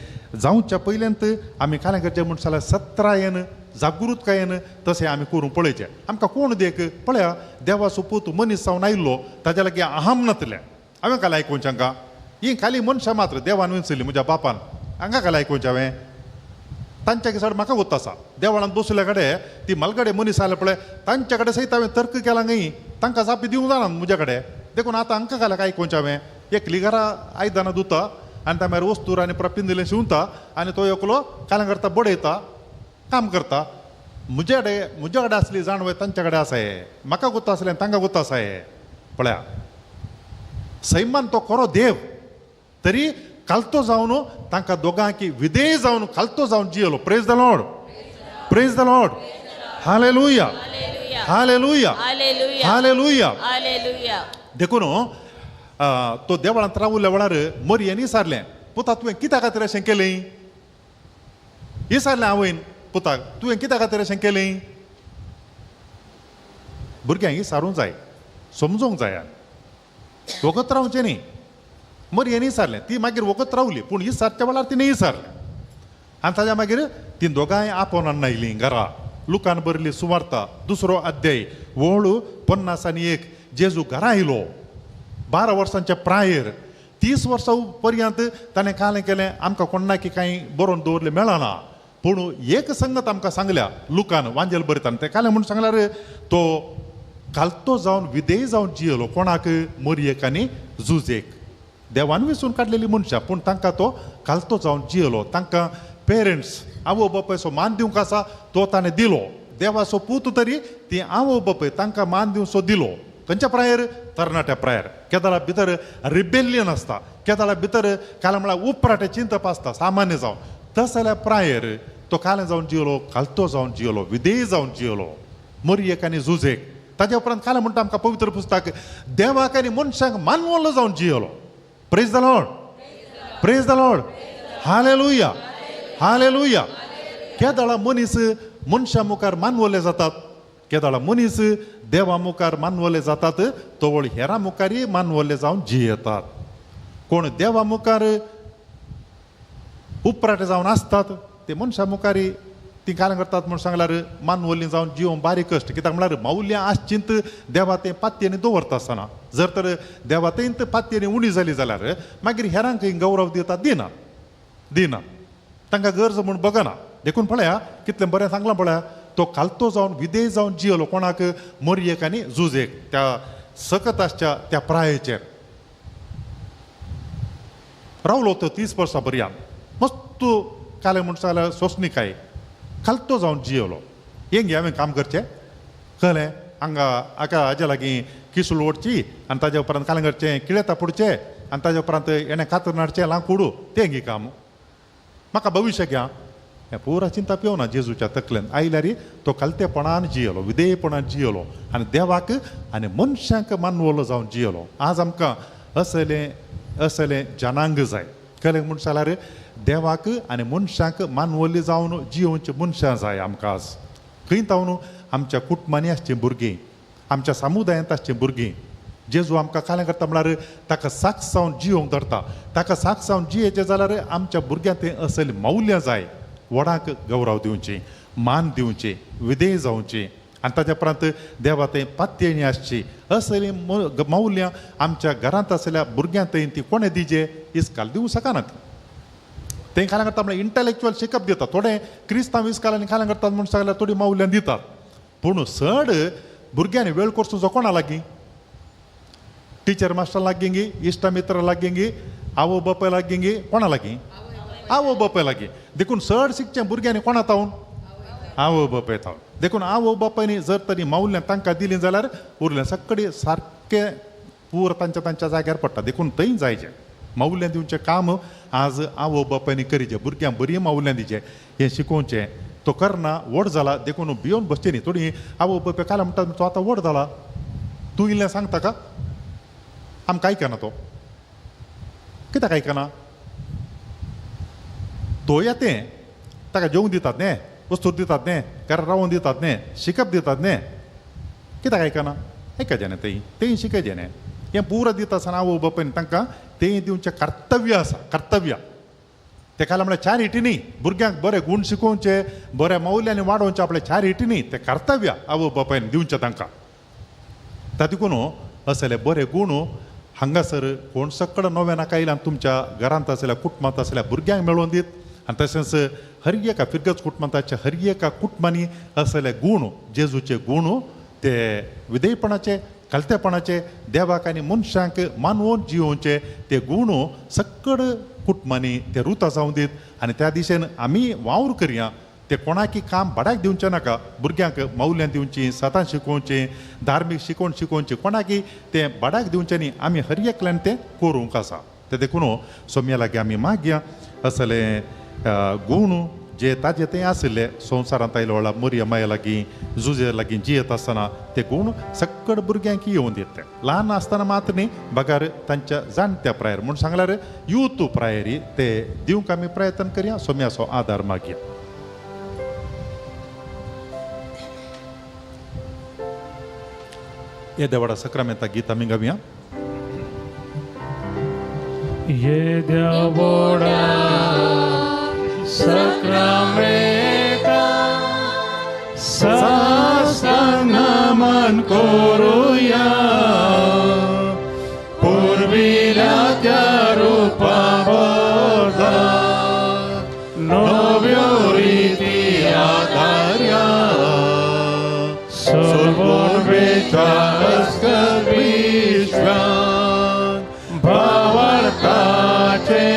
Speaker 3: जावच्या पयल्यांत आमी कालें करचें म्हणटा जाल्यार सत्रायेन, जागृतकायेन तशें आमी करूंक पळयचें. आमकां कोण देख पळया देवाचो पूत मनीस जावन आयिल्लो ताज्या लागीं अहम नातलें. हांवें काल आयकुचें हांकां ही खाली मनशां मात्र देवान विंचली म्हज्या बापान, हांगा काल आयकुचें हांवें तांच्या चड म्हाका गोत आसा. देवळांत बसल्या कडेन ती मलगडे मनीस आयले पळय तांच्या कडेन सयत हांवें तर्क केला न्ही, तांकां जापी दिवंक जाणा म्हज्या कडेन. देखून आतां हांकां काल आयकुचें हांवें एकली घरा आयदनां धुता आनी त्या मागीर वस्तूर आनी परत पिंजलें शिंवता आनी तो एकलो काल्यां करता बडयता काम करता. म्हजे कडेन आसली जाणवय तांच्या कडेन आसा हे, म्हाका गुत्त आसलें तांकां गुत्त आसा हे. पळया सैमान तो खरो देव तरी कालतो जावन तांकां दोगांकी विधेय जावन कालतो जावन जियेलो. Praise the Lord, praise the Lord, hallelujah, hallelujah, hallelujah. देखून तो देवळांत रावल्या वेळार मरियेन विचारलें, पुता तुवें कित्या खातीर अशें केलें? विचारलें आवयन पुताक, तुवें कित्या खातीर अशें केलें? भुरग्यांक विचारूंक जाय, समजूंक जाय, वगत रावचें न्ही. मरियेन विचारलें, ती मागीर वगत रावली, पूण विचारच्या वेळार तिणें विचारलें. आनी ताज्या मागीर ती दोगांय आपोवन हाडून आयलीं घरा. लुकान बरयल्ली सुवार्ता 2 अध्याय वळ 51. जेजू घरा आयलो 12 वर्सांच्या प्रायेर. 30 वर्सां पर्यंत ताणें कालें केलें, आमकां कोणाकी कांय बरोवन दवरलें मेळना, पूण एक संगत आमकां सांगल्या लुकान वांजेल बरयताना. तें कालें म्हूण सांगल्यार तो कालतो जावन विधेय जावन जियेलो. कोणाक? मरियेक आनी जुजेक. देवान विसून काडलेली मनशां, पूण तांकां तो कालतो जावन जियेलो. तांकां पेरंट्स आवय बापायचो मान दिवंक आसा तो ताणें दिलो. देवाचो पूत तरी ती आवय बापाय तांकां मान दिवचो दिलो. खंयच्या प्रायेर? तरणाट्या प्रायेर. केदळा भितर रिबेलियन आसता, केदळा भितर काल म्हळ्यार उपराटे चिंतप आसता सामान्य जावन, तस जाल्यार प्रायेर तो कालें जावन जियेलो, कालतो जावन जियेलो, विधेय जावन जियेलो मरियेक आनी जुजेक. ताज्या उपरांत कालें म्हणटा आमकां पवित्र पुस्तक, देवाक आनी मनशांक मानवलो जावन जियेलो. Praise the Lord, praise the Lord, hallelujah, hallelujah. केदळा मनीस मनशा मुखार मानवले जातात, केदळा मनीस देवा मुखार मानवले जातात, तवळ हेरा मुखारय मानवले जावन जियेतात. कोण देवा मुखार उपराटे जावन आसतात ते मनशा मुखार ती कालें करतात म्हूण सांगल्यार मानवली जावन जिवंक बारीक कश्ट. कित्याक म्हळ्यार मावल्यां आसचींत देवा तें पातयेनी दवरता आसतना, जर तर देवा तेंत पातयेनी उणी जाली जाल्यार मागीर हेरांक गौरव दिता दिना दिना, तांकां गरज म्हूण बगना. देखून पळया कितलें बरें सांगलां पळया, तो कालतो जावन विधेय जावन जियेलो. कोणाक? मरियेक आनी जुजेक, त्या सकत आसच्या त्या प्रायेचेर रावलो तो 30 वर्सां पर्यंत. मस्त कालें म्हूण सांगल्यार सोंसणीकाय कालतो जावन जियेलो. हें गे हांवें काम करचें कळ्ळें, हांगा हाका हाज्या लागीं किसूल ओडची आनी ताज्या उपरांत कालें करचें किळेता पुडचें आनी ताज्या उपरांत हेणें कातर हाडचें लांकूड, तें गे काम म्हाका भविश्य घ्या. हें पुरा चिंता पिवना जेजूच्या तकलेन आयल्यार तो कालतेपणान जियेलो, विधेयपणान जियेलो आनी देवाक आनी मनशांक मानवलो जावन जियेलो. आज आमकां असलें असलें जनांग जाय. कळ्ळें म्हूण सांगल्यार देवाक आनी मनशांक मानवली जावन जियोवचे मनशां जाय आमकां आज. खंय तावन? आमच्या कुटुंबांनी आसचीं भुरगीं, आमच्या समुदायांत आसचीं भुरगीं. जेजू आमकां कालें करता म्हळ्यार ताका साक्ष जावन जियोवंक धरता. ताका साक्ष जावन जियेचें जाल्यार आमच्या भुरग्यांक तें असलीं मौल्यां जाय. व्हडांक गौरव दिवची, मान दिवची, विधेय जावची आनी ताज्या उपरांत देवा थंय पातयेणी आसची. असलीं मौल्यां आमच्या घरांत आसल्या भुरग्यां थंय ती कोणें दिजे इस्काल दिवंक शकना. तें कालें करता म्हळ्यार इंटलेक्चुअल शिकप दिता. थोडे क्रिस्तांव इस्काल आनी कालें करतात म्हूण सांगल्यार थोडीं मौल्यां दितात, पूण चड भुरग्यांनी वेळ कोर्सो कोणा लागीं? टिचर मास्टर लागीं, इश्टा मित्र लागीं, आवय बापाय लागीं, कोणा लागीं? आवय बापाय लागीं. देखून चड शिकचें भुरग्यांनी कोणा तावन? आवय बापाय तावन. देखून आवय बापायनी जर तरी मावल्यां तांकां दिलीं जाल्यार उरलें सगळें सारकें पूर तांच्या तांच्या जाग्यार पडटा. देखून थंय जायचें मावल्यां दिवचें काम आज आवय बापायनी करीचें. भुरग्यांक बरीं मावल्यां दिचें, हें शिकोवचें. तो करना व्हड जाला देखून भियोवन बसचें न्ही. थोडीं आवय बापाय काल म्हणटा तो आतां व्हड जाला, तूं इल्लें सांगता का आमकां आयकना तो, कित्याक आयकना? तो या तें ताका जेवंक दितात न्ही, वस्तू दितात न्ही, घरा रावोन दितात न्ही, शिकप दितात न्ही, कित्याक आयकना? आयकचें न्ही, तें तें शिकयचें न्ही. हें पुरो दिता आसतना आवय बापायन तांकां तें दिवचें कर्तव्य आसा, कर्तव्य. तें काल म्हळ्यार चॅरिटी न्ही, भुरग्यांक बरे गूण शिकोवचे, बऱ्या मौल्यांनी वाडोवचें आपलें चॅरिटी न्ही, तें कर्तव्य आवय बापायन दिवचें तांकां. ता देखून असले बरे गूण हांगासर कोण सगळो नव्या नाका आयल्यान तुमच्या घरांत आसल्या कुटुंबांत आसल्या भुरग्यांक मेळोवन दीत आनी तशेंच हर एका फिरगज कुटुंबांताच्या हर एका कुटुंबांनी असले गूण, जेजूचे गूण, ते विधेयपणाचे, कलतेपणाचे, देवाक आनी मनशांक मानवून जियोवचे ते गूण सगळ कुटुंबांनी ते रुता जावं दीत आनी त्या दिशेन आमी वावर करया. ते कोणाकी काम भाड्याक दिवचें नाका, भुरग्यांक मौल्यां दिवचीं, सतां शिकोवचीं, धार्मीक शिकोवण शिकोवची, कोणाकी तें भाड्याक दिवचें न्ही, आमी हर एकल्यान तें करूंक आसा. तें देखून सोम्या लागीं आमी मागया असले गूण जे ताजे थंय आशिल्ले संवसारांत आयलो वेळार मरिया माया लागीं जुजे लागीं जियेत आसतना ते गूण सक्कड भुरग्यांक येवन दिता. ल्हान आसतना मात न्ही बगर तांच्या जाणट्या प्रायर म्हूण सांगल्यार यूथ प्रायरी ते दिवंक आमी प्रयत्न करया, सोम्याचो आदार मागया. हे देवाडा सक्रामेंता गीत आमी गावया.
Speaker 6: ये देवोडा सक्रामेंता साष्टांग नमन करूया, पुर्विल्या त्या रूपा बदल नव्यो रिती आधार्या, सोडवणेच्या अस्कल विश्वान भावार्थाचे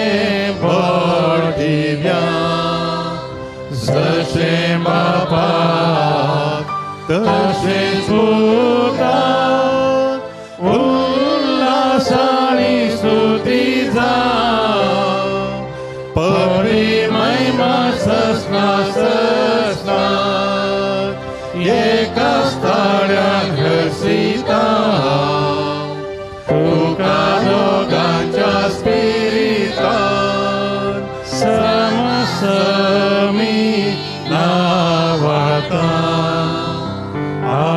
Speaker 6: बळ दिव्या, जशें बापाक तशेंच पुताक उल्हासानी स्तुती जावं, परिमहिमा ससना ससना एका स्थाळ्यान हसिता, तुका दोगांच्या स्पिरितान समसमी नावाता. आमेन.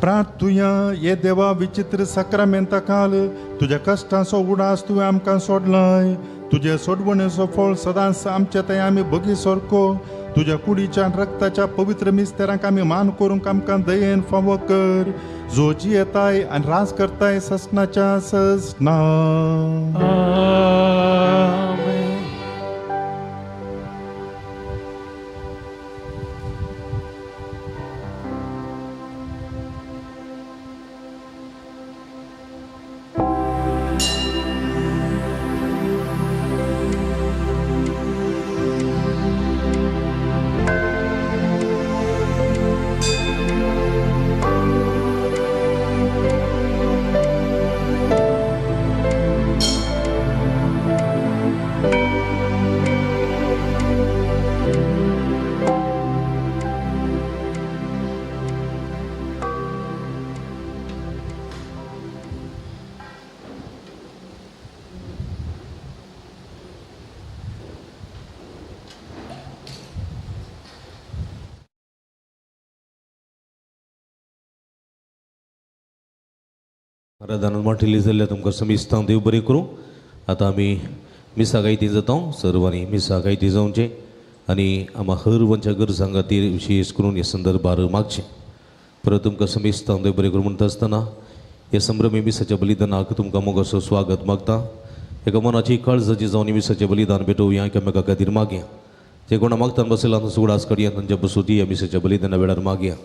Speaker 3: प्रार्थुया. हे देवा विचित्र सक्रामेंता काल तुज्या कश्टांचो उडास तुवें आमकां सोडलाय, तुजे सोडवणेचो फळ सदांच आमच्या थंय आमी बगी सारको तुज्या कुडीच्या रक्ताच्या पवित्र मिस्तेरांक आमी मान करूंक आमकां दयेन फावो कर, जो जियेताय आनी राज करताय ससनाच्या ससना.
Speaker 2: आराधना माठिल्ली जाल्यार तुमकां समिस्तांव देव बरें करूं. आतां आमी मिसा गायती जाता, सर्वांनी मिसा गायती जावचें आनी आमा हर वंच्या गरजां खातीर विशेश करून ह्या संदर्भार मागचें. परत तुमकां समिस्तांव देव बरें करूं म्हणटा आसतना ह्या संभ्रमी मिसाच्या बलिदानाक तुमकां मोगाचो स्वागत मागता. एका मनाची काळजाची जावन मिसाचें बलिदान भेटोवया, एकामेका खातीर मागया. जे कोणा मागतान बसयला तांचो उगडास काडया, तांच्या बसोती ह्या मिसाच्या बलिदाना वेळार मागया.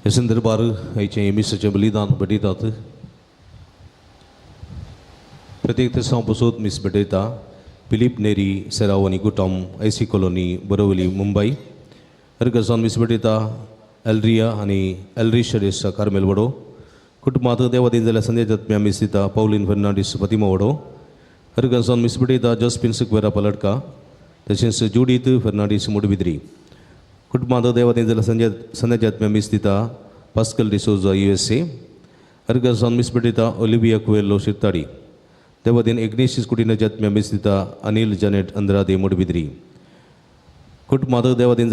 Speaker 2: हे संदर्भार आयचें मिसाचें बलिदान भेटयतात. प्रत्येक दिसा बसोत मीस भेटयता. फिलीप नेरी सेराव आनी कुटुंब, आयसी कॉलोनी, बोरवली, मुंबय. हरगजान मीस भेटयता एल्रिया आनी एल्रिश रेस कार्मेल वडो. कुटुंबांत देवादीन जाल्यार संदेश आत्म्या मीस दिता पावलीन फर्नांडीस फातिमा वडो. हरगजान मीस भेटयता जस्पिन सुक्वेरा पलटका, तशेंच जुडीत फर्नांडीस मुडबिद्री. कुटुंबांत देवादेन संजय संध्यात्म्या मिस दिता पास्कल डिसोजा USA. अर्गासान मिस भेटयता ओलिविया कुवेल्लो शिरताडी. देवादेन एग्नेशियस कुटिनाच्या आत्म्या मिस दिता अनिल जनेट अंद्रादे मुडबिद्री. कुटुंबांत देवादेन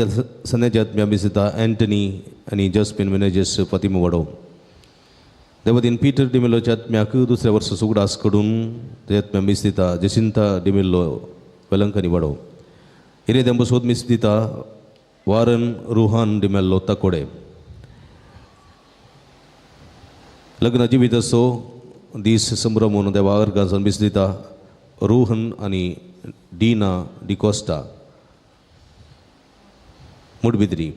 Speaker 2: संध्याच्या आत्म्या मिस दिता अँटनी आनी जस्मिन मेनेजेस फातिमा वाडो. देवादीन पीटर डिमेलोच्या आत्म्याक दुसऱ्या वर्सा सुगडास कडून आत्म्या मिस दिता जसिंता डिमेल्लो वेलंकनी वाडो. हिरे देंबसोद मिस दिता वारन रुहान डिमेल्लो तकोडे. लग्न जिविताचो दीस संभ्रमून देवा अर्गासान मिस दिता रोहन आनी डीना डिकोस्टा मुडबिद्री.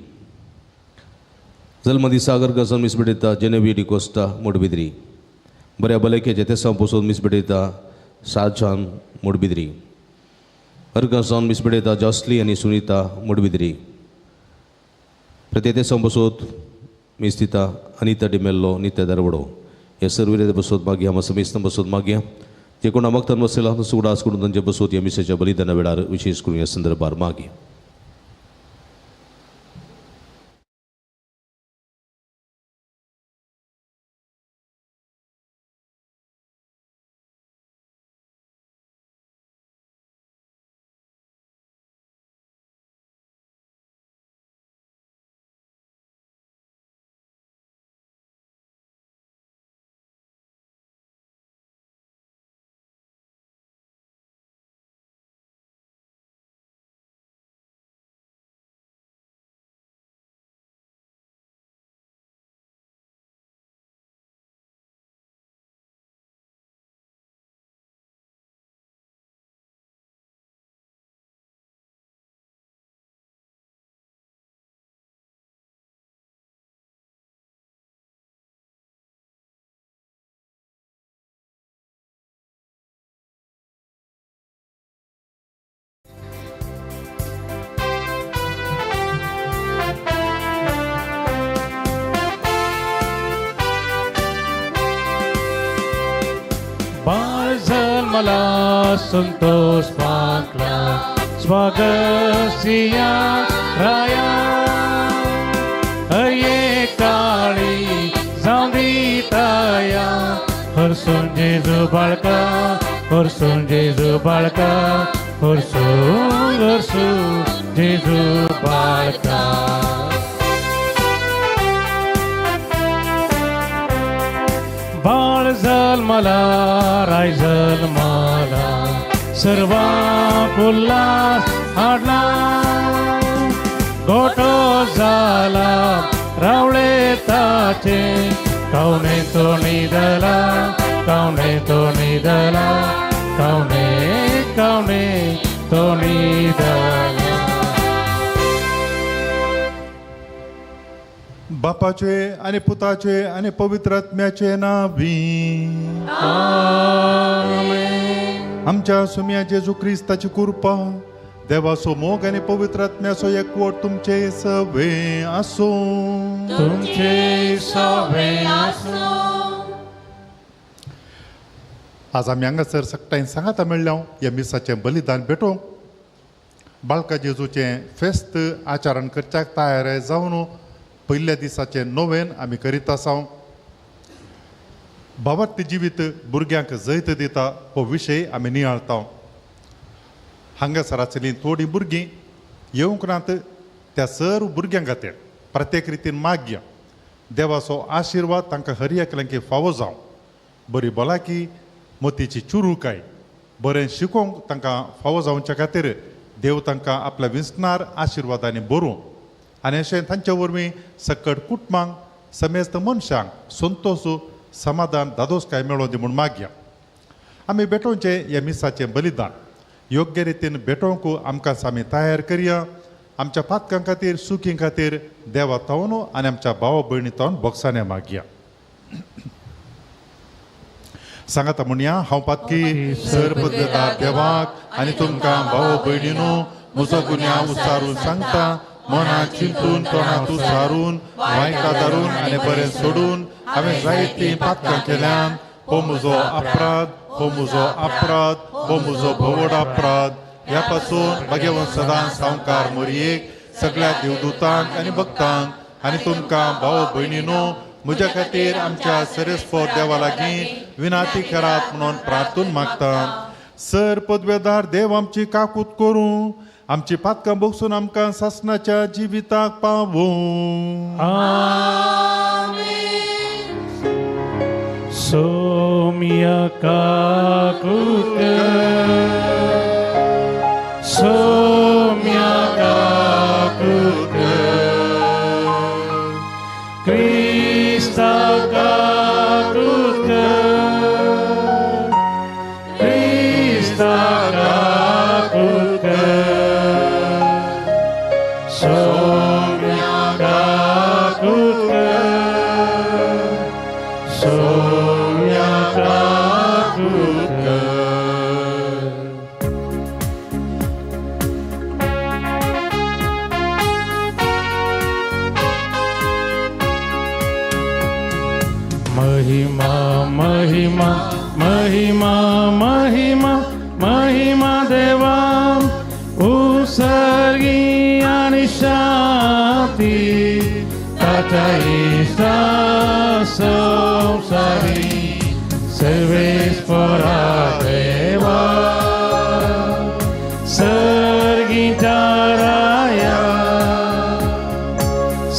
Speaker 2: जल्मदी सागर गसन मिस भेटयता जेनेवी डिकोस्टा मुडबिद्री. बऱ्या भलायकेचे तेसांव पोसोन मिस भेटयता शाहजान मुडबिद्री. अर्गासान मिस भेटयता जॉस्ली आनी सुनीता मुडबिद्री. प्रत्येक तेसांव बसोत मिस दिता अनिता डिमेल्लो नित्या दरवडो. हे सर्व बसोत मागया आमा समेस्त बसोत मागया जे कोणा मगतान बसला सुगडास करून तांचे बसोत ह्या मिसाच्या बलिदाना वेळार विशेष करून ह्या संदर्भार मागया.
Speaker 6: बाळ जन्मला संतोष मागला स्वागसिया राया. हये काळी जावं ताया हरसून जेजू बाळका हरसून जेजू बाळका हरसून हरसून जेजू बाळका. बाळ जन्मला राय जन्मला सर्वांक उल्हास हाडला. गोठो जाला रावळे ताचे कवणे तो निदला कवणे तो निदला कवणे कवणे तो निदला.
Speaker 3: बापाचे आणि पुताचे आणि पवित्र आत्म्याचे नावी
Speaker 6: आमेन.
Speaker 3: आमच्या सुम्या जेजू क्रिस्ताची कृपा देवाचो मोग आणि पवित्र आत्म्याचो एकवट तुमचे सवे आसूं.
Speaker 6: तुमचे सवे आसूं.
Speaker 3: आज आमी हांगासर सगळ्यांनी सांगाता मेळ्ळ्या ह्या मिसाचें बलिदान भेटोवंक बाळका जेजूचें फेस्त आचरण करच्याक तयार जावन पयल्या दिसाचें नोवेन आमी करीत आसा. भावार्थी जिवीत भुरग्यांक जैत दिता हो विशय आमी नियाळता. हांगासर आशिल्लीं थोडीं भुरगीं येवंक नात त्या सर्व भुरग्यां खातीर प्रत्येक रितीन मागया देवाचो आशिर्वाद तांकां हर एकल्यांक फावो जावं. बरी भलायकी मतीची चुरूकाय बरें शिकोवंक तांकां फावो जावच्या खातीर देव तांकां आपल्या विंचणार आशिर्वादांनी भरूं आनी अशें तांचे वरवीं सकट कुटुंबांक समेस्त मनशांक संतोश समाधान दादोसकाय मेळोवन दी म्हूण मागया. आमी भेटोवचें ह्या मिसाचें बलिदान योग्य रितीन भेटोवंक आमकां आमी तयार करया. आमच्या पातकां खातीर सुखी खातीर देवा तावन आनी आमच्या भावा भयणी तावन बोगसाणे मागया. सांगाता म्हणया हांव पातकी सरपददार देवाक आनी तुमकां भाव भयणीनो म्हजो गुन्यांव उच्चारून सांगता. मनाक चिंतून तोंडात उच्चारून वायटा धारून आनी बरें सोडून हांवें जायतीं पातकां केल्यान. हो म्हजो अपराध हो म्हजो अपराध हो म्हजो भोवड अपराध. ह्या पासून भगवंत सदां सावकार मोरयेक सगळ्या देवदूतांक आनी भक्तांक आनी तुमकां भाव भयणीनो म्हज्या खातीर आमच्या सरेस्पोर देवा लागीं विनाती करात म्हणून प्रार्थून मागता. सर पदवेदार देव आमची काकूत करूं, आमची पातकां बगसून आमकां सासणाच्या जिविताक पावूं.
Speaker 6: सोम्या काकूत कर, सोम्या काकूत कर, क्रिस्ता काकूत कर, क्रिस्ता काकूत कर, सोम्या काकूत कर, सोम्या काकूत कर. महिमा महिमा महिमा महिमा महिमा देवा उसर्गी आनी शांती ताच्या इश्टा संवसारी सर्वेस्परा देवा सर्गीच्या राया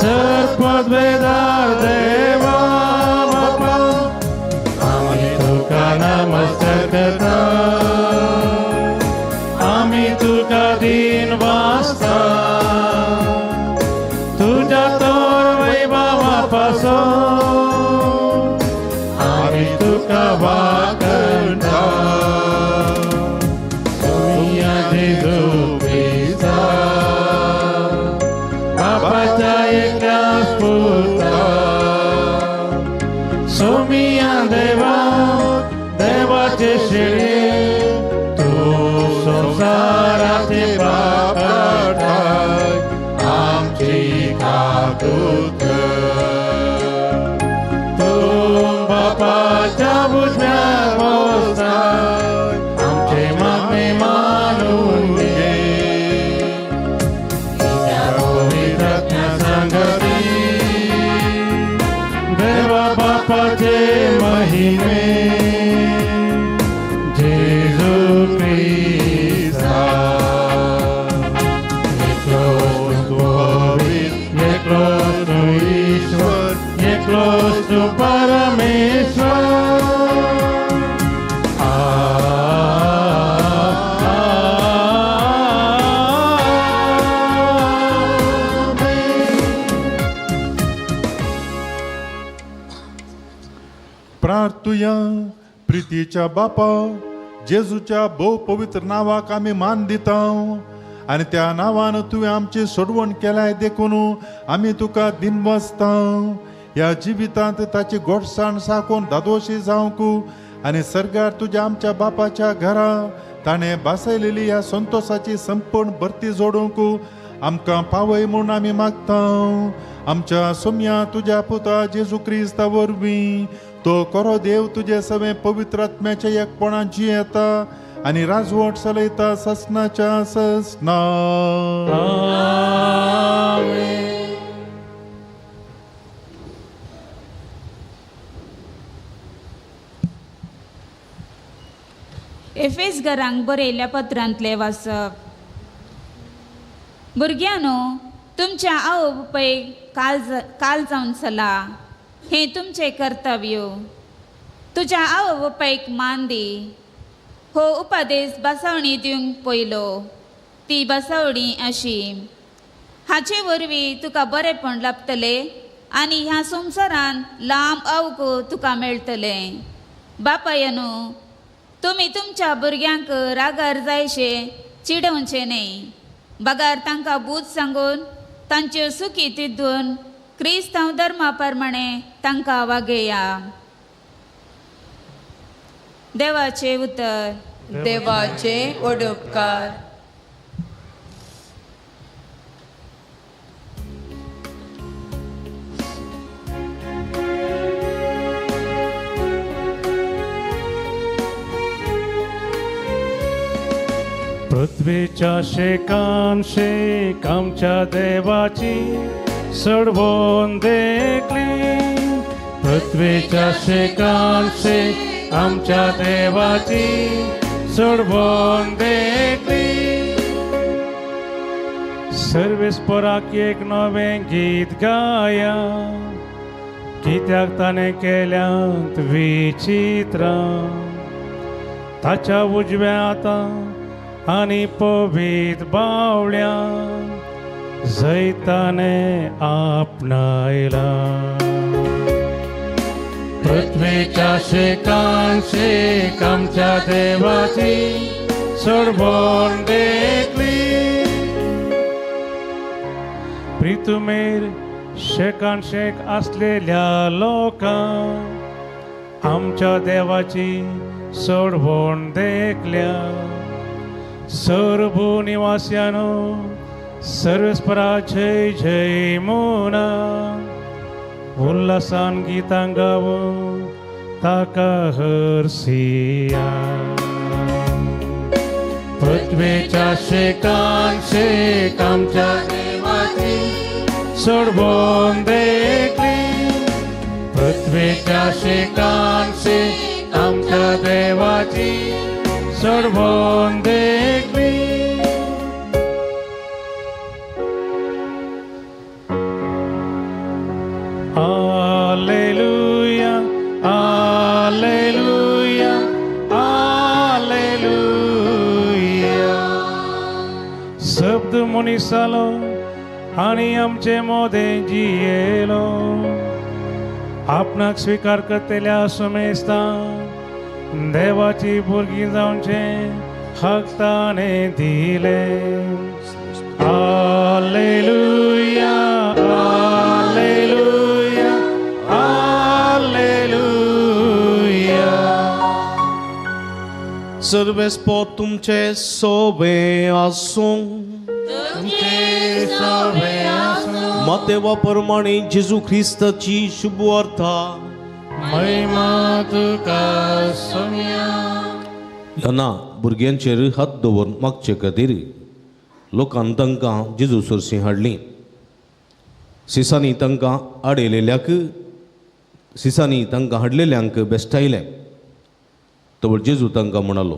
Speaker 6: सर्पद्वेदार देवा बापा आमी तुका नमस्कार करता, आमी तुका दिन वाचता, तुज्या तोर वैभवा पासून आमी तुका वाकणता. सोम्या जेजू क्रिस्ता बापाच्या एकल्याच पुता, सोम्या देवा देवाचे शिळे तूं संवसाराचे पाप काडटाय, आमची काकूत कर. तूं बापाच्या उजव्याक बसताय, आमचे मागणे मानून घे. तुज्या पवित्र आत्म्या संगती देवा बापाचे महिमे जेजू क्रिस्ता. एकलोच तूं पवित्र, एकलोच तूं ईश्वर, एकलोच तूं परमेश्वर.
Speaker 3: प्रार्थुया. प्रितीच्या बापा जेजूच्या भोव पवित्र नांवाक आमी मान दिता आनी त्या नांवान तुवें आमची सोडवण केल्याय देखून आमी तुका दिनवासता. ह्या जिवितांत ताची गोडसाण साकून दादोशी जावंक आनी सर्गार तुज्या आमच्या बापाच्या घरा ताणें भासयलेली ह्या संतोसाची संपूर्ण भरती जोडूंक आमकां पावय म्हूण आमी मागता. आमच्या सोम्या तुज्या पुता जेजू क्रिस्ता वरवीं तो करो देव तुजे सगळे पवित्र आत्म्याच्या एकपणान जियेता आनी राजवट चलयता ससनाच्या ससना.
Speaker 7: एफेस घरांक बरयल्ल्या पत्रांतलें वाचप. भुरग्यांनो, तुमच्या आवय बापायक काल जावन चला, हें तुमचें कर्तव्य. तुज्या आवय बापायक मान दी हो उपदेश बसावणी दिवंक पयलो. ती बसावणी अशी, हाचे वरवीं तुका बरेंपण लाभतलें आनी ह्या संवसारान लांब अवको तुका मेळटलें. बापायनू, तुमी तुमच्या भुरग्यांक रागार जायशें चिडोवचें न्हय, बगार तांकां बूद सांगून तांच्यो सुखी तिद्दून क्रिस्तांव धर्मा प्रमाणे तांकां वागया. देवाचें उतर.
Speaker 8: देवाचे वडोपकार.
Speaker 6: पृथ्वीच्या शेकान शेक आमच्या देवाची सोडवून देखली. पृथ्वीच्या शेकान शेक आमच्या देवाची सोडवून देखली. सर्वेस्पराक एक नवें गीत गाया, कित्याक ताणें केल्यांत विचित्रां. ताच्या उजव्या हातान आनी पवीत बावळ्यां जैताने आपणायला. पृथ्वीच्या शेकान शेक आमच्या देवाची सोडवण देखली. प्रितुमेर शेकान शेक आसलेल्या लोकांक आमच्या देवाची सोडवण देखल्या. सर्व निवास्यानो सर्वेस्परा जय जय मोना, उल्हासान गीतां गावून ताका हरसिया. पृथ्वीच्या शेकान शेक आमच्या देवाची सोडवून देखली. पृथ्वीच्या शेकान शेक आमच्या देवाची सोडवून देखली. Alleluia, alleluia, alleluia. शब्द मनीसालो आनी आमचे मोदें जियेलो. आपणाक स्विकार करतल्या सुमेस्तां देवाची भुरगीं जावचें हक ताणें दिलें. आलेलुया, आलेलुया, आलेलुया.
Speaker 2: सर्वेस्पर तुमचे सोबे आसूं.
Speaker 6: तुमचे सोबे आसूं.
Speaker 2: मातेवा प्रमाणे जेजू ख्रिस्ताची शुभवार्ता.
Speaker 6: महिमा तुका सोम्या.
Speaker 2: ल्हाना भुरग्यांचेर हात दवरून मागचे खातीर लोकान तांकां जेजू सरशीं हाडलीं. सिसांनी तांकां आडयलेल्याक सिसांनी तांकां हाडलेल्यांक बेश्टायलें. तवळ जेजू तांकां म्हणालो,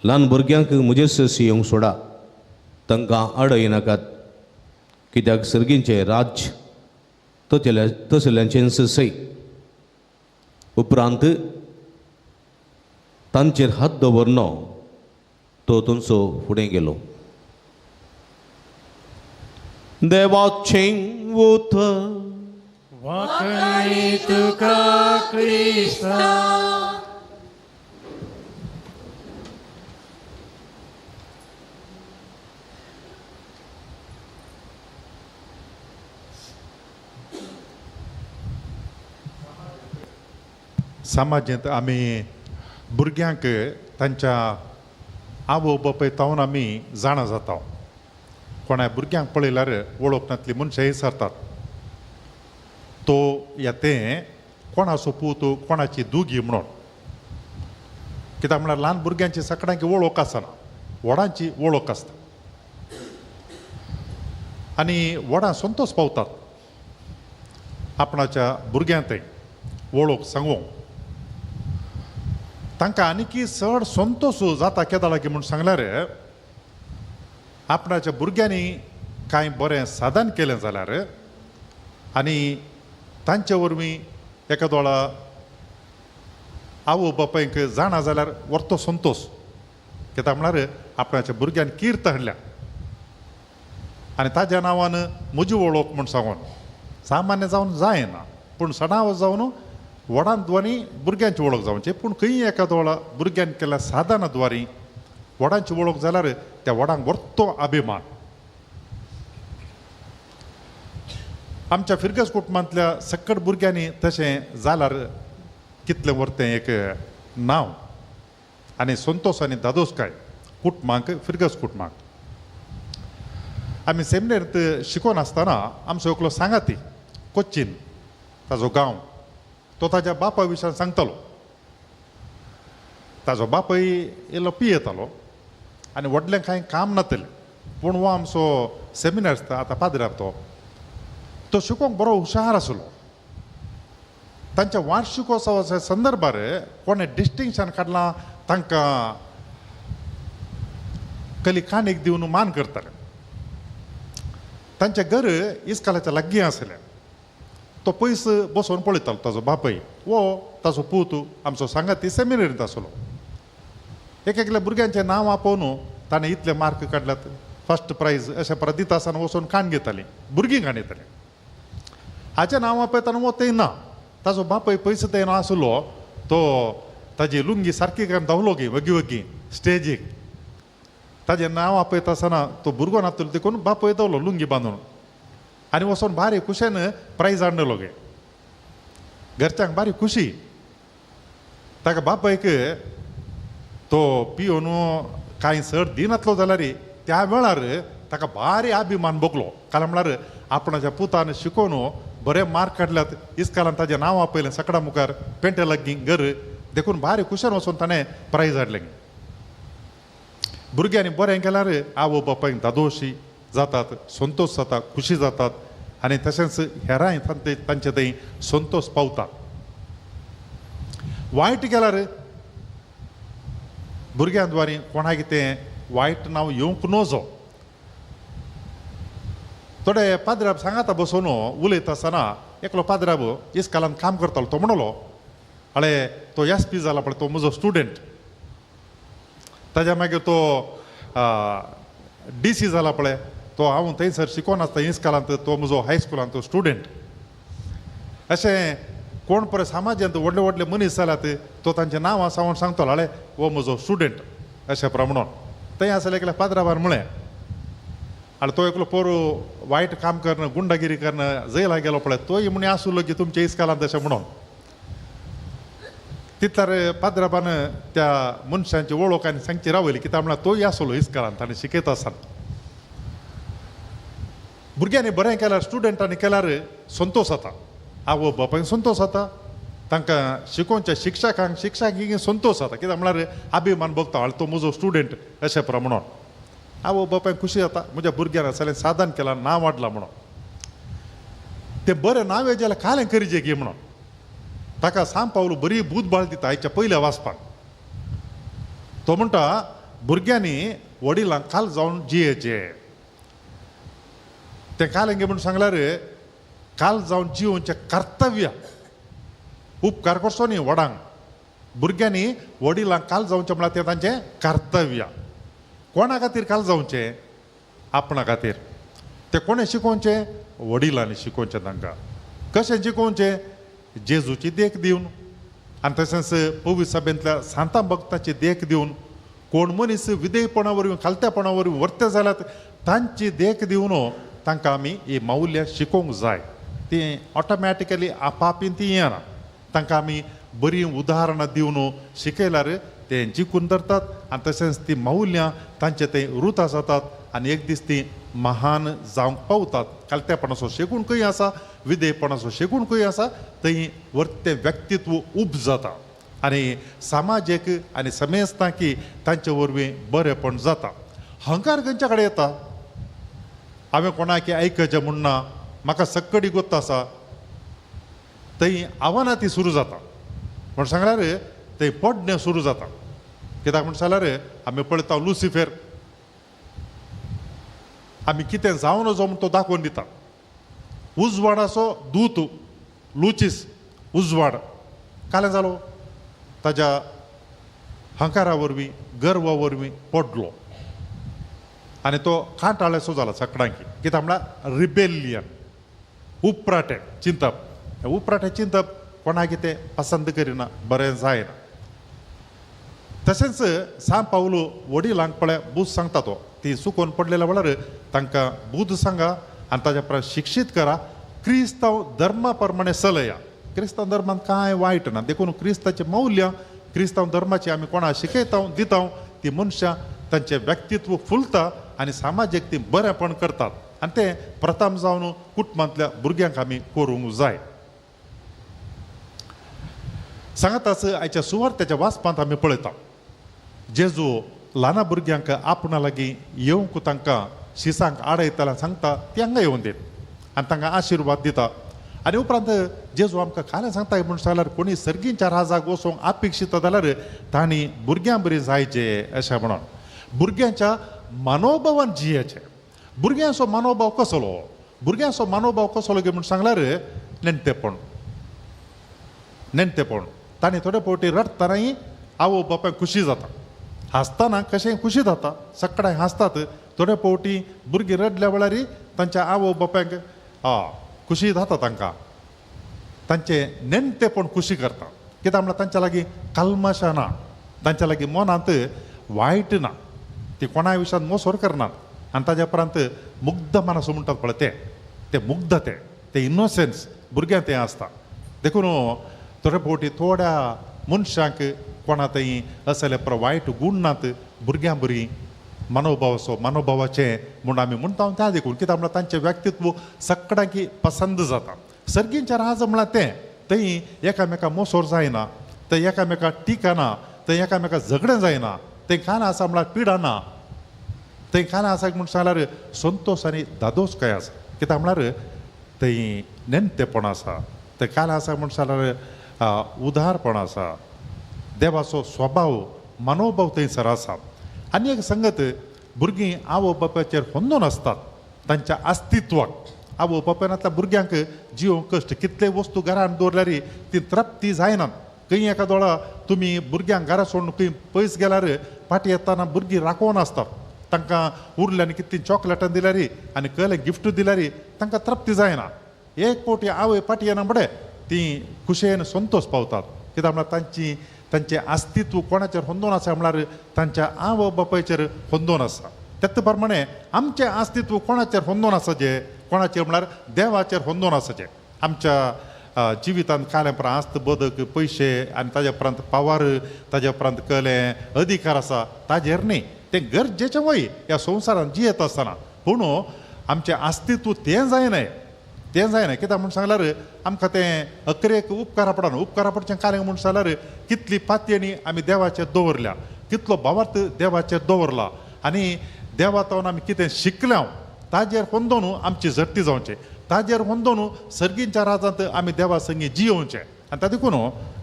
Speaker 2: ल्हान भुरग्यांक म्हजे सरशीं येवंक सोडा, तांकां आडयनाकात, कित्याक सर्गींचें राज्य तसल्यांचें सय. उपरांत तांचेर हात दवरनो तो थंयचो फुडें गेलो. देवाचें उतर.
Speaker 6: वाखाणी तुका क्रिस्ता.
Speaker 3: समाजेंत आमी भुरग्यांक तांच्या आवय बापाय तावन आमी जाणा जाता. कोणाय भुरग्यांक पळयल्यार वळख नातली मनशां विचारतात, तो या तें कोणाचो पूत, कोणाची दुगी म्हणून. कित्याक म्हळ्यार ल्हान भुरग्यांची सगळ्यांकी वळख आसना, व्हडांची वळख आसता आनी व्हडां संतोश पावतात आपणाच्या भुरग्यां थंय वळख सांगूंक. तांकां आनीकी चड संतोश जाता केदाळा की म्हूण सांगल्यार आपणाच्या भुरग्यांनी कांय बरें साधन केलें जाल्यार आनी तांचे वरवीं एका दोळा आवय बापायक जाणा जाल्यार व्हरतो संतोश. कित्याक म्हळ्यार आपणाच्या भुरग्यान कीर्त हाडल्या आनी ताज्या नांवान म्हजी वळख म्हूण सांगून सामान्य जावन जायना, पूण सणाव जावन व्हडांद्वारी भुरग्यांची वळख जावची. पूण खंय एका दोळा भुरग्यान केल्या साधनाद्वारी व्हडांची वळख जाल्यार त्या व्हडांक व्हरतो अभिमान. आमच्या फिरगस कुटुंबांतल्या सकट भुरग्यांनी तशें जाल्यार कितलें व्हरतें एक नांव आनी संतोश आनी दादोसकाय कुटुंबांक, फिरगस कुटुंबांक. आमी सेमिनेरींत शिकोन आसतना आमचो एकलो सांगाती कोच्चीन ताजो गांव, तो ताज्या बापा विशयान सांगतालो. ताजो बापूय इल्लो पियेतालो आनी व्हडलें कांय काम नातलें, पूण हो आमचो सेमिनार आतां पाद्राब तो शिकोवंक बरो हुशार आसलो. तांच्या वार्षिकोत्सवाच्या संदर्भार कोणें डिस्टिंक्शन काडलां तांकां कली काणीक दिवन मान करताले. तांचें घर इस्कालाच्या लागीं आसलें. तो पयस बसोवन पळयतालो ताजो बापूय वो ताजो पूत आमचो सांगाती सेमिनरींत आसलो. एक एकल्या भुरग्यांचें नांव आपोवन ताणें इतले मार्क काडल्यात, फर्स्ट प्रायज अशें परत दिता आसतना वचून काण घेतालीं, भुरगीं काण घेतालीं. हाचें नांव आपयतना वो थंय ना, ताजो बापूय पयस थंय ना आसलो. तो ताजी लुंगी सारकी करून धांवलो गी वगी वगी स्टेजीक. ताजें नांव आपयता आसतना तो भुरगो नातलो देखून बापूय धांवलो लुंगी बांदून आनी वचोन बारी खुशेन प्रायज हाडलो गे. घरच्यांक बारी खुशी. ताका बापायक तो पिवन कांय चड दिनातलो जाल्यार त्या वेळार ताका भारी अभिमान भोगलो. कारण म्हळ्यार आपणाच्या पुतान शिकोवन बरे मार्क काडल्यात, इस्कालान ताजें नांव आपयलें सगळ्या मुखार पेंटे लागीं घर, देखून भारी खुशेन वचून ताणें प्रायज हाडलें. भुरग्यांनी बरें केल्यार आवय बापायक दादोशी जातात, संतोश जाता, खुशी जातात आनी तशेंच हेरांय तांचे थंय संतोश पावता. वायट केल्यार भुरग्यां द्वारे कोणाक तें वायट नांव येवंक नजो. थोडे पाद्राब सांगाता बसोवन उलयता आसतना एकलो पाद्राब इस्कालान काम करतालो. तो म्हणलो, अळे तो एस पी जाला पळय तो म्हजो स्टुडंट, ताज्या मागीर तो डी सी जाला पळय तो हांव थंयसर शिकोन आसता इस्कालांत, तो म्हजो हायस्कुलांत स्टुडंट. अशें कोण पळय समाजांत व्हडले व्हडले मनीस जाल्यात तो तांचें नांव आसा म्हूण सांगतलो, अळे हो म्हजो स्टुडंट अशें प्रमाण. थंय आसलें एकल्या पाद्राबान म्हळें, आनी तो एकलो पोरू वायट काम करणं, गुंडागिरी करणं जैला गेलो पळय तोय म्हणी आसलो की तुमच्या इस्कालांत अशें म्हणून. तितल्यार पाद्राबान त्या मनशांची वळख आनी सांगची रावयली कित्याक म्हळ्यार तोय आसलो इस्कालांत आनी शिकयता आसतना. भुरग्यांनी बरें केल्यार, स्टुडंटांनी केल्यार संतोश जाता, आवय बापायक संतोश जाता, तांकां शिकोवच्या शिक्षकांक शिक्षकांक संतोश जाता. कित्याक म्हळ्यार अभिमान भोगता, आनी तो म्हजो स्टुडंट अशें प्रमाण. आवय बापायक खुशी जाता, म्हज्या भुरग्यान सगळें साधन केलां, नांव वाडलां म्हणून. तें बरें नांव येजें जाल्यार कालें करीजे गी म्हणून ताका सांग पावलो बरी बूद बाळ दिता आयच्या पयल्या वाचपाक. तो म्हणटा भुरग्यांनी वडिलांक काल जावन जियेचें. तें कालें गे म्हणून सांगल्यार काल जावन जियोवचें कर्तव्य, उपकार करचो न्ही व्हडांक. भुरग्यांनी वडिलांक काल जावचें म्हळ्यार तें तांचें कर्तव्य. कोणा खातीर काल जावचें? आपणा खातीर. तें कोणें शिकोवचें? वडिलांनी शिकोवचें तांकां. कशें शिकोवचें? जेजूची देख दिवन आनी तशेंच पवित्र सभेंतल्या सांता भक्ताची देख दिवन. कोण मनीस विधेयपणा वरवीं खालत्यापणा वरवीं वर्ते जाल्यात तांची देख दिवन तांकां आमी ही मौल्यां शिकोवंक जाय. ती ऑटोमॅटिकली आपापीन ती येना. तांकां आमी बरीं उदाहरणां दिवन शिकयल्यार ते जिखून धरतात आनी तशेंच ती मौल्यां तांचे थंय रुता जातात आनी एक दीस ती महान जावंक पावतात. खालतेपणाचो शेगूण खंय आसा, विधेयपणाचो शेगूण खंय आसा, थंय वर्तें व्यक्तित्व उब जाता आनी समाजेक आनी समेस्तां की तांचे वरवीं बरेंपण जाता. हंकार खंयच्या कडेन येता? हांवें कोणाक आयकचें म्हूण ना, म्हाका सक्कडी गोत्त आसा, थंय आव्हानां ती सुरू जाता. म्हण सांगल्यार थंय पडणें सुरू जाता. कित्याक म्हण सांगल्यार आमी पळयता लुसिफेर आमी कितें जावं नजो म्हूण तो दाखोवन दिता. उजवाडाचो दूत लुचीस उजवाड कालें जालो ताज्या हंकारा वरवीं, गर्वा वरवीं पडलो आनी तो कांटाळेसो जाला सकडांकी. कित्याक म्हळ्यार रिबेलियन, उपराटें चिंतप. उपराटें चिंतप कोणाक कितें पसंत करिना, बरें जायना. तशेंच सांग पावलो वडिलांक पळय बूद सांगता तो, ती चुकोवन पडलेल्या वेळार तांकां बूद सांगा आनी ताज्या प्रमाण शिक्षीत करा. क्रिस्तांव धर्मा प्रमाणे चलया. क्रिस्तांव धर्मान कांय वायट ना, देखून क्रिस्ताचें मौल्य, क्रिस्तांव धर्माचें आमी कोणाक शिकयता दिता ती मनशां तांचें व्यक्तित्व फुलता आनी सामाजीक ती बरेंपण करतात आनी तें प्रथम जावन कुटुंबांतल्या भुरग्यांक आमी करूंक जाय. सांगाताच आयच्या सुवार्थाच्या वाचपांत आमी पळयता जेजू ल्हाना भुरग्यांक आपणा लागीं येवंक तांकां शिसांक आडयताला सांगता ती हांगा येवन दित आनी तांकां आशिर्वाद दिता. आनी उपरांत जेजू आमकां काल्यां सांगता म्हूण सांगल्यार कोणी सर्गींच्या राजाक वचूंक अपेक्षीत जाल्यार तांणी भुरग्यां बरी जायचे अशें म्हणून भुरग्यांच्या मनोभावान जियेचें. भुरग्यांचो मनोभाव कसलो, भुरग्यांचो मनोभाव कसलो की म्हूण सांगल्यार नेणटेपण, नेणटेपण. तांणी थोडे फावटी रडटनाय आवय बापायक खुशी जाता, हांसतना कशें खुशी जाता, सकाळी हांसतात. थोडे फावटी भुरगीं रडल्या वेळार तांच्या आवय बापायक खुशी जाता, तांकां तांचें नेणटेपण खुशी करता. कित्याक म्हणल्यार तांच्या लागीं कल्मशा ना, तांच्या लागीं मनांत वायट ना, ती कोणाय विशयान मोसोर करनात. आनी ताज्या उपरांत मुग्ध मानस म्हणटात पळय ते, ते मुग्ध, ते ते इनोसन्स भुरग्यां तें आसता. देखून थोडे फावटी थोड्या मनशांक कोणा थंय असले वायट गूण नात, भुरग्यां बरी मनोभावाचो मनोभावाचें म्हूण आमी म्हणटा त्या देखून. कित्याक म्हणल्यार तांचें व्यक्तित्व सगळ्यांकी पसंद जाता. सर्गींच्या राज म्हळ्यार तें थंय एकामेका मोसोर जायना, थंय एकामेका टिका ना, थंय एकामेका झगडें जायना, थंय कान आसा म्हळ्यार पिडा ना, थंय कान आसा म्हूण सांगल्यार संतोश आनी दादोस काय आसा. कित्याक म्हळ्यार थंय नेणटेपण आसा, थंय काल आसा म्हूण सांगल्यार उदारपण आसा, देवाचो स्वभाव मनोभाव थंयसर आसा. आनी एक संगत, भुरगीं आवय बापायचेर होंदोन आसतात तांच्या अस्तित्वाक. आवय बापायन आतां भुरग्यांक जिवंक कश्ट, कितले वस्तू घरान दवरल्यार ती तृप्ती जायना. खंय एका दोळा तुमी भुरग्यांक घरा सोडून खंय पयस गेल्यार फाटीं येतना भुरगीं राखोवन आसतात, तांकां उरल्यान कितलीं चॉकलेटां दिल्यार आनी कहलें गिफ्ट दिल्यार तांकां तृप्ती जायना. एक फावटी आवय फाटीं येना म्हणल्यार ती खुशयेन संतोश पावतात. कित्याक म्हळ्यार तांची तांचें अस्तित्व कोणाचेर होंदोन आसा म्हळ्यार तांच्या आवय बापायचेर होंदोन आसा. त्याच प्रमाणे आमचें अस्तित्व कोणाचेर होंदोन आसाचें, कोणाचेर म्हळ्यार देवाचेर होंदोन आसाचें. आमच्या जिवितांत काल्या उपरांत आस्त बदक पयशे आनी ताज्या उपरांत पावर, ताज्या उपरांत कलें अधिकार आसा ताजेर न्ही, तें गरजेचें वय ह्या संवसारांत जियेत आसतना. पूण आमचें अस्तित्व तें जायना, तें जायना. कित्याक म्हूण सांगल्यार आमकां तें अकरेक उपकारा पडना. उपकारा पडचें कार्य म्हूण सांगल्यार कितली पातयेनी आमी देवाचेर दवरल्या, कितलो भावार्थ देवाचेर दवरला आनी देवा तावन आमी कितें शिकल्या ताजेर होंदोन आमची झडटी जावचें, ताजेर होंदोन सर्गींच्या राजांत आमी देवा संगी जियोवचें. आनी ताका देखून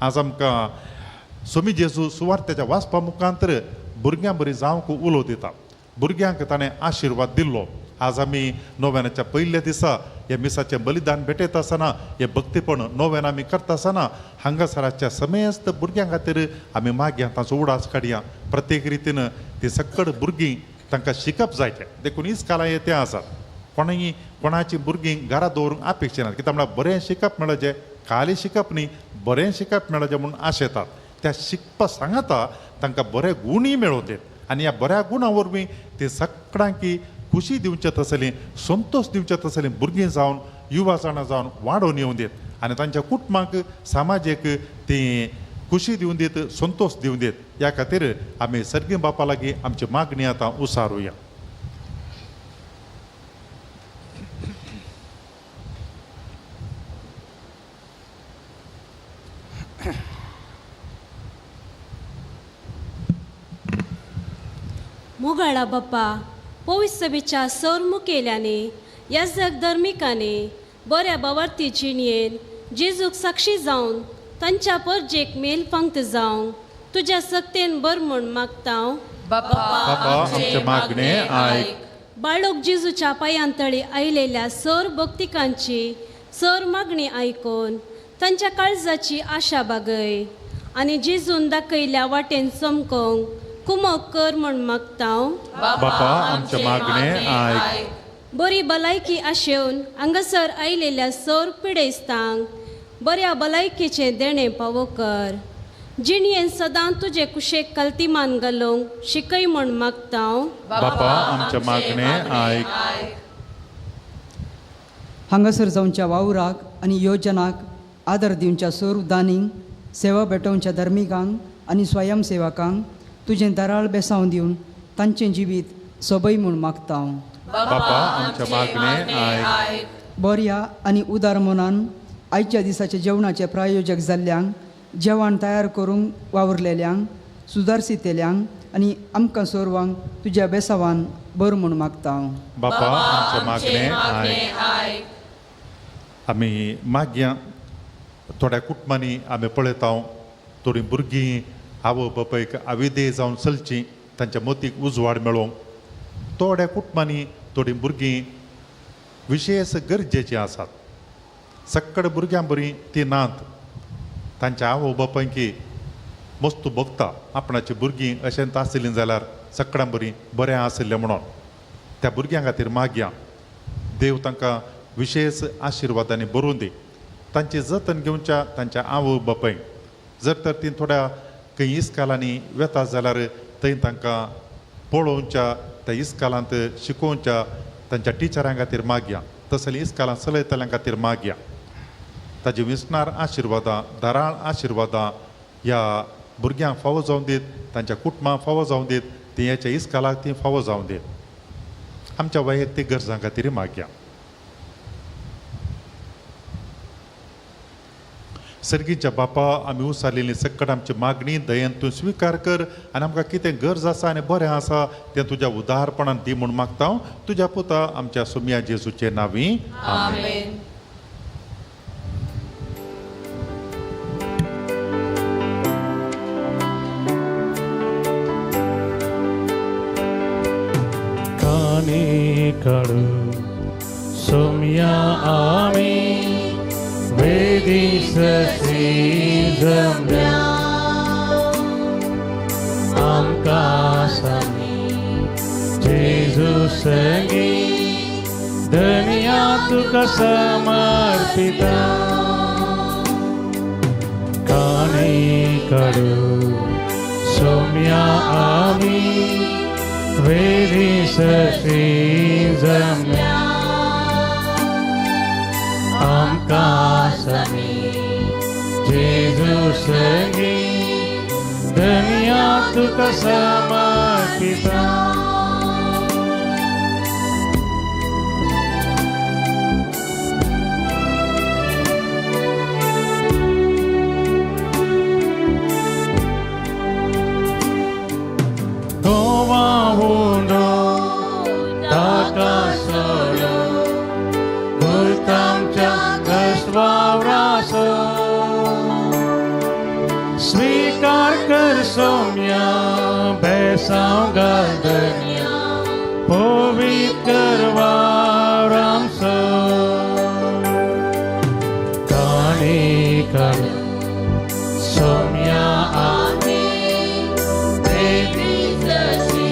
Speaker 3: आज आमकां सोमी जेजू सुवार्तेच्या वाचपा मुखांतर भुरग्यां बरी जावंक उलो दिता, भुरग्यांक ताणें आशिर्वाद दिल्लो. आज आमी नोव्यानाच्या पयल्या दिसा हे मिसाचें बलिदान भेटयता आसतना, हें भक्तीपण नोव्यान आमी करता आसतना हांगासराच्या समेस्त भुरग्यां खातीर आमी मागया, तांचो उडास काडया. प्रत्येक रितीन ती सकड भुरगीं तांकां शिकप जायचें. देखून इस्कालां हें तें आसात, कोणूय कोणाची भुरगीं घरा दवरूंक अपेक्षा नात. कित्याक म्हळ्यार बरें शिकप मेळचें, खाली शिकप न्ही, बरें शिकप मेळचें म्हूण आशेतात. त्या शिकपा सांगाता तांकां बरे गुणूय मेळोवं दित आनी ह्या बऱ्या गुणां वरवीं ती सगळ्यांकी खुशी दिवचे तसली, संतोश दिवचे तसली भुरगीं जावन युवा जाणां जावन वाडोवन येवं दित आनी तांच्या कुटुंबाक समाजेक ती खुशी दिवन दित, संतोश दिवन दित. ह्या खातीर आमी सर्गी बापा लागीं आमची मागणी आतां उसारुया.
Speaker 9: मोगाळा बाप्पा, पवित्र सभेच्या सौर मुखेल्यानी, याजक धर्मिकांनी बऱ्या बावार्थी जिणयेन जेजूक साक्षी जावन तांच्या परजेक मेल पंक्त जावंक तुज्या सक्तेन बर म्हूण मागता.
Speaker 3: बापा आमचें मागणें आयक.
Speaker 9: बाळोक जेजूच्या पांयां तळी आयलेल्या सर भक्तिकांची सर मागणी आयकून तांच्या काळजाची आशा बागय आनी जेजून दाखयल्या वाटेन चमकोंक कुमक कर म्हूण मागता.
Speaker 3: बापा आमचें मागणें आयक.
Speaker 9: बरी भलायकी आशेवन हांगासर आयलेल्या सर पिडेस्तांक बऱ्या भलायकेचें देणें पावो कर. जिणयेन सदां तुजे कुशेक कल्तिमान घालूंक शिकय म्हूण मागता.
Speaker 3: बापा आमचें मागणें आयक.
Speaker 10: हांगासर जावच्या वावराक आनी योजनाक आदर दिवच्या सोर दानींक, सेवा भेटोवच्या धर्मिकांक आनी स्वयंसेवकांक तुजें दराळ बेसांव दिवन तांचें जिवीत सोबय म्हूण मागता.
Speaker 3: बापा आमचें मागणें आयक.
Speaker 10: बऱ्या आनी उदार मनान आयच्या दिसाच्या जेवणाचे प्रायोजक जाल्ल्यांक, जेवण तयार करूंक वावुरलेल्यांक, सुदारसितेल्यांक आनी आमकां सोरवांक तुज्या बेसावान बरो म्हूण मागता.
Speaker 3: बापा आमचें मागणें आयक. आमी मागया थोड्या कुटुंबांनी आमी पळयता थोडीं भुरगीं आवय बापायक आविदे जावन चलचीं तांच्या मतीक उजवाड मेळोवंक. थोड्या कुटुंबांनी थोडीं भुरगीं विशेश गरजेचीं आसात. सक्कड भुरग्यां बरीं ती नात. तांच्या आवय बापायकी मस्त भोगता आपणाची भुरगीं अशेंच आशिल्लीं जाल्यार सक्कडां बरीं बरें आशिल्लें म्हणून. त्या भुरग्यां खातीर मागया देव तांकां विशेश आशिर्वादांनी भरून दी. तांची जतन घेवच्या तांच्या आवय बापायक. जर तर ती थोड्या खंय इस्कालांनी वेता जाल्यार थंय तांकां पळोवच्या त्या इस्कालांत शिकोवच्या तांच्या टिचरां खातीर मागया. तसलीं इस्कालां चलयतल्यां खातीर मागया. ताजी विसणार आशिर्वादां धाराळ आशिर्वादां ह्या भुरग्यांक फावो जावन दीत, तांच्या कुटुंबांक फावो जावन दीत, ती ह्याच्या इस्कालाक ती फावो जावन दीत. आमच्या वैयक्तीक गरजां खातीर मागया. सर्गीच्या बापा आमी उसारलेली सक्कड आमची मागणी दयेन तूं स्विकार कर आनी आमकां कितें गरज आसा आनी बरें आसा तें तुज्या उदारपणान दी म्हूण मागता हांव तुज्या पुता आमच्या सोम्या जेजूचे नांवी. आमेन.
Speaker 6: काने काडू सोम्या आमी वेदी सशी जमल्या आमकां सामी जेजू संगी धनया तुका समर्पिता. काने काडू सोम्या आमी वेदी सशी जमल्या आमकां सामी जेजू संगी धनया तुका समर्पिता. गोवा उंडो ताका सोडो भुरतांच्या कसवावरासो स्वीकार कर सौम्या बेसांव घाल धन्या पवित्र कर वावरामसो. काणी काडू सौम्या आमी वेदी सशी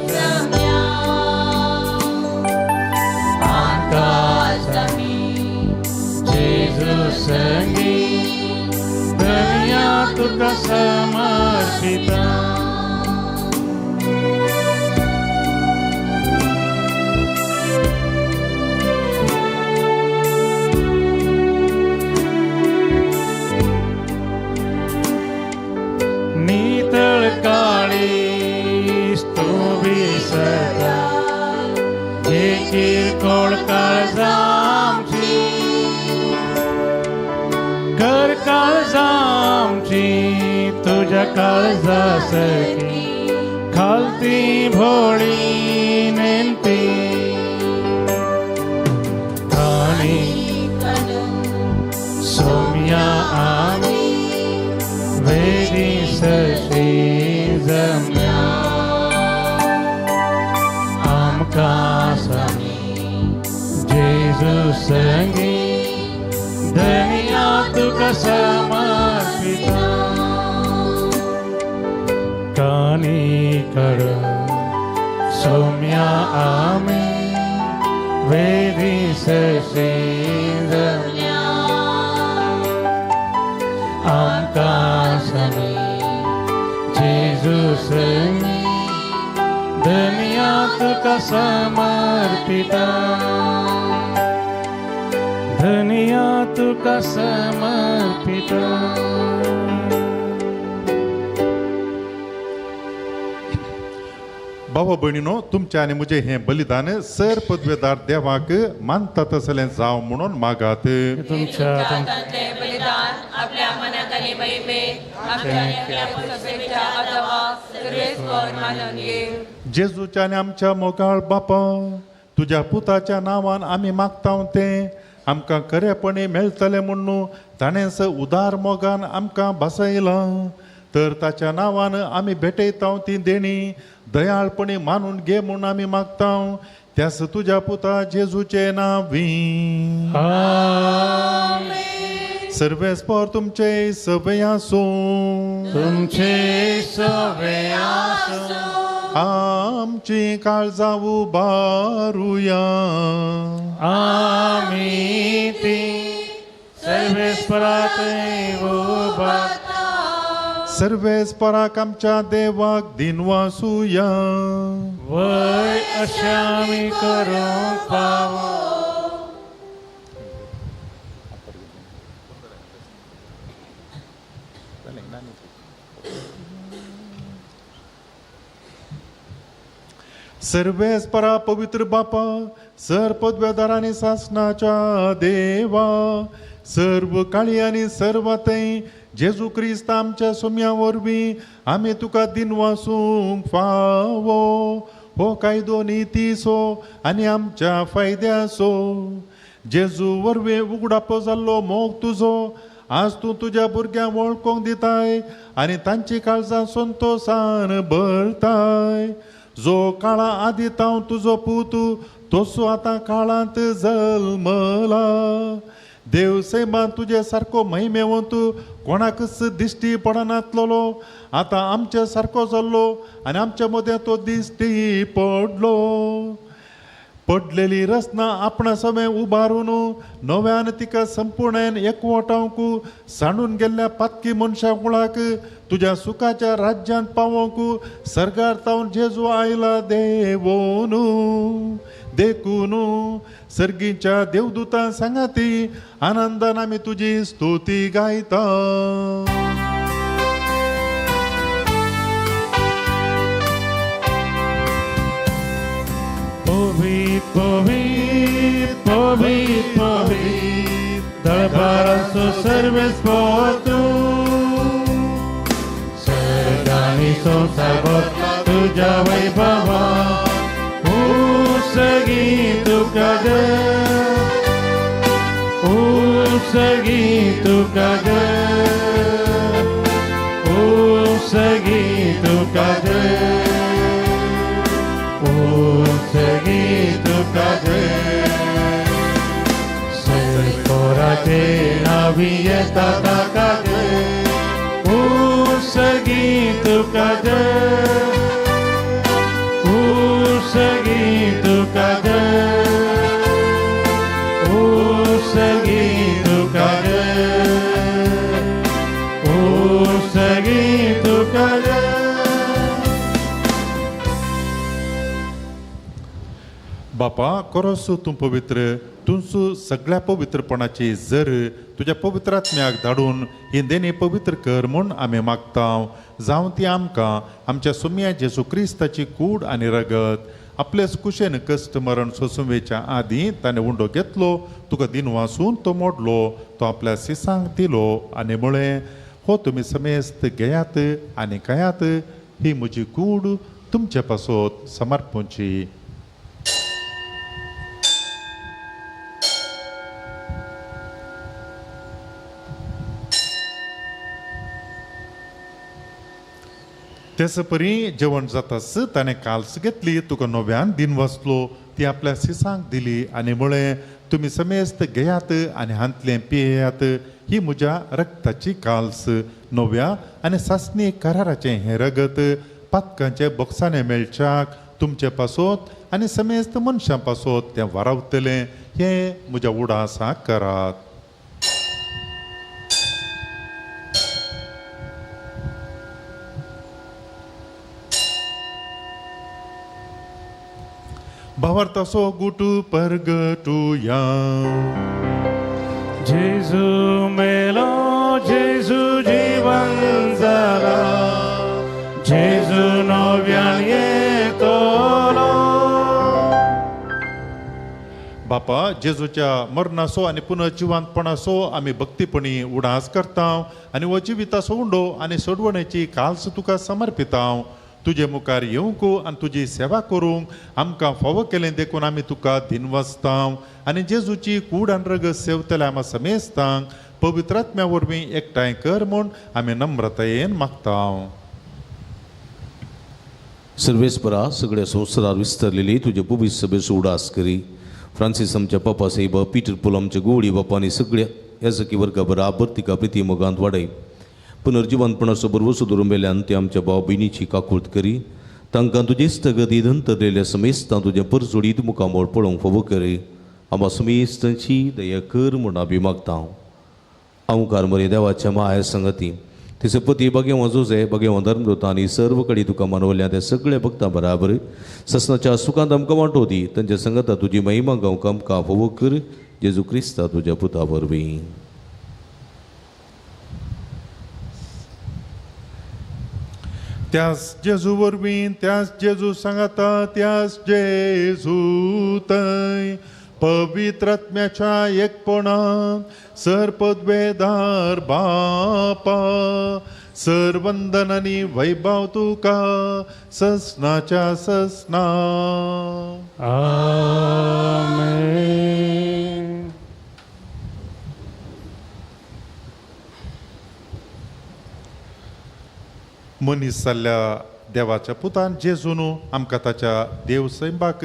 Speaker 6: जमल्या आमकां सामी जेजू संगी धनया तुका समर्पिता. नितळ काळीज तूं विसरता हे किरकोळ काळजांची कर काळजांची तुज्या काळजा सारकी खालती भोळी नेमती. काणी सोम्या आमी वेदी सशी जमल्या आमकां सामी जेजू संगी धनया तुका समर्पिता. काणी काडू सौम्या आमी वेदी सशी जमल्या आमकां सामी जेजू संगी धनया तुका समर्पिता. धनया तुका समर्पिता.
Speaker 3: बाबा भयणीनो तुमचें आनी म्हजें हें बलिदान सर पदवेदार देवाक मानता तसलें जावं म्हणून मागात.
Speaker 6: तुमच्या
Speaker 8: बलिदान आपल्या मनात आनी महिमेत आमच्या एकल्या सभेच्या आदावा सर्वेस्पर मानून घे.
Speaker 3: जेजूच्या आनी आमच्या मोगाळ बापा, तुज्या पुताच्या नांवान आमी मागता तें आमकां खरेपणी मेळटलें म्हूण ताणेंच उदार मोगान आमकां भासयलां. तर ताच्या नांवान आमी भेटयता ती देणी दयाळपणी मानून घे म्हूण आमी मागता, त्यास तुज्या पुता जेजूचे नांवी. सर्वेस्पर तुमचे सवे आसूं.
Speaker 6: तुमचे सवे आसूं.
Speaker 3: आमची काळजां उबारुया.
Speaker 6: आमी ती सर्वेस्पराक उबारता.
Speaker 3: सर्वेस्पराक आमच्या देवाक दिनवासुया.
Speaker 6: वय अशें आमी करूंक फावो.
Speaker 3: सर्वेस्परा पवित्र बापा, सर पदव्यादार आनी सासनाच्या देवा, सर्व काळी आनी सर्व थंय जेजू क्रिस्त आमच्या सोम्या वरवीं आमी तुका दिनवासूंक फावो. हो कायदो नितीचो आनी आमच्या फायद्याचो. जेजू वरवीं उगडापो जाल्लो मोग तुजो आज तूं तुज्या भुरग्यांक वळखूंक दिताय आनी तांची काळजां संतोसान भरताय. जो काळा आदी ताव तुजो पूत तसो आतां काळांत जल्मला. देव सैमान तुजे सारको महिमेवंत कोणाकच दिश्टी पडनातलो आतां आमच्या सारको जाल्लो आनी आमच्या मदें तो दिश्टी पडलो. पडलेली रचना आपणा सवें उबारून नव्यान तिका संपूर्णान एकवटावंक सांडून गेल्ल्या पातकी मनशा कुळाक तुज्या सुखाच्या राज्यांत पावोवंक सर्गार तावन जेजू आयला देवोनू. देखून सर्गीच्या देवदूतां सांगाती आनंदान आमी तुजी स्तुती गायता.
Speaker 6: पवित्र पवित्र पवित्र पवित्र दरबाराचो सर्वेस्पर तूं, सर्गांनी संवसार भरला तुज्या वैभवान. उसगी तुका जय, उसगी तुका जय, उसगी तुका जय, उसगी तुका जय. सर्वेस्पराचे नांवी येता ताका जय, उसगी तुका जय, उसगी तुका जय, उसगी तुका जय, उसगी तुका जय.
Speaker 3: बापा करोसू तूं पवित्र, तुमचो सगळ्या पवित्रपणाची जर तुज्या पवित्र आत्म्याक धाडून ही देणी पवित्र कर म्हूण आमी मागता. जावं ती आमकां आमच्या सुम्या जेजू क्रिस्ताची कूड आनी रगत आपलेच कुशेन कश्ट मरण सोंसूंच्या आदीं ताणें उंडो घेतलो, तुका दिनवासून तो मोडलो, तो आपल्या सिसांक दिलो आनी म्हळें, हो तुमी समेस्त घेयात आनी खायात, ही म्हजी कूड तुमचे पासत समर्पणची. तेच परी जेवण जाताच ताणें काल्स घेतली, तुका नव्यान दिन वाचलो, ती आपल्या सिसांक दिली आनी म्हळें, तुमी समेस्त घेयात आनी हांतलें पियेयात, ही म्हज्या रक्ताची काल्स, नव्या आनी सासणी कराराचें हें रगत पातकांचे बोक्साने मेळच्याक तुमचे पासत आनी समेस्त मनशां पासत तें वारावतलें, हें म्हज्या उडासाक करात. भावार्थाचो गुटू परगटुया.
Speaker 6: जेजू मेलो, जेजू जीवन जाला, जेजू नव्यान येतलो.
Speaker 3: बापा, जेजूच्या मरणाचो आनी पुनर्जिवंतपणाचो आमी भक्तीपणी उडास करता आनी हो जिविताचो उंडो आनी सोडवणेची काल्स तुका समर्पिता. तुजे मुखार येवंक आनी तुजी सेवा करूंक आमकां फावो केलें देखून आमी तुका दिनवासता आनी जेजूची कूड आनी रगत सेवतले आमा समेस्तांक पवित्र आत्म्या वरवीं एकठांय कर म्हूण आमी नम्रतायेन मागता.
Speaker 2: सर्वेस्परा सगळ्या संवसारार विस्तारलेली तुजे पवित्र सभेचो उडास करी. फ्रांसीस आमच्या पापा साहेब, पीटर पोल आमच्या गोवडी बापा आनी सगळ्या याजकी वर्गा बराबर तिका प्रिती मोगांत वाडय. पुनर्जिवंतपणाचो बरवसो धरून वेल्यान ते आमच्या भाव भयणीची काकूळत करी. तांकां तुजेच तगती धंतरलेल्या समेस्तां तुजें परजोडीत मुखामोळ पळोवंक फावो करी. आमा समेस्तांची दया कर म्हूण आमी मागता. अंकार मरे देवाच्या माया संगती तिचे पती बागेवां जोजे बागेवां धर्मदूत आनी सर्व कडेन तुका मानवल्या त्या सगळ्या भक्तां बराबर ससनाच्या सुखांत आमकां वांटो दी. तांच्या संगता तुजी महिमा गावंक आमकां फावो कर. जेजू क्रिस्ता तुज्या पुता वरवीं.
Speaker 3: त्यास जेजू वरवीं, त्यास जेजू सांगाता, त्यास जेजू थंय पवित्र आत्म्याच्या एकपणान सर पदवेदार बापा, सर वंदन आनी वैभव तुका ससनाच्या ससना.
Speaker 6: आमेन.
Speaker 3: मनीस जाल्ल्या देवाच्या पुतान जेजून आमकां ताच्या देव सैंबाक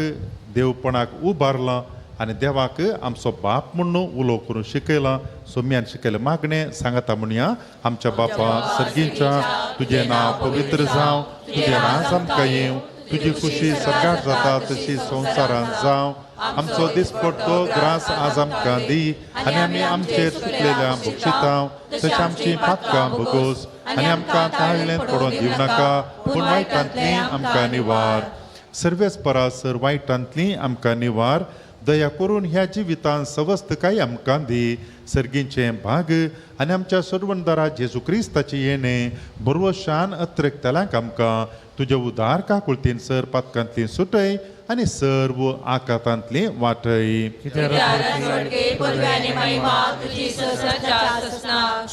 Speaker 3: देवपणाक उबारलां आनी देवाक आमचो बाप म्हूण उलो करून शिकयलां. सोम्यान शिकयलें मागणें सांगता म्हणया. आमच्या बापा सर्गींच्या, तुजें नांव पवित्र जावं, तुजें राज आमकां येवं, तुजी खुशी सगळ्याक जाता तशी संवसारांत जावं. आमचो दिसपट्टो ग्रास आज आमकां दी आनी आमी आमचेर चुकलेल्या बक्षितांव तशें आमची पातकां भोगोस आनी आमकां ताळ्ळें पडोवन दिवं नाका, पूण वायटांतली आमकां निवार. सर्वेस परासर वायटांतली आमकां निवार. दया करून ह्या जिवितान सवस्तकाय आमकां दी. सर्गींचें भाग आनी आमच्या सोडवणदारा जेजू क्रिस्ताचें येणें बरवशान अत्रेकतल्यांक आमकां तुज्या उदार काकुळतीन सर पातकांतली सुटय आनी सर्व आकातांतली वाटय.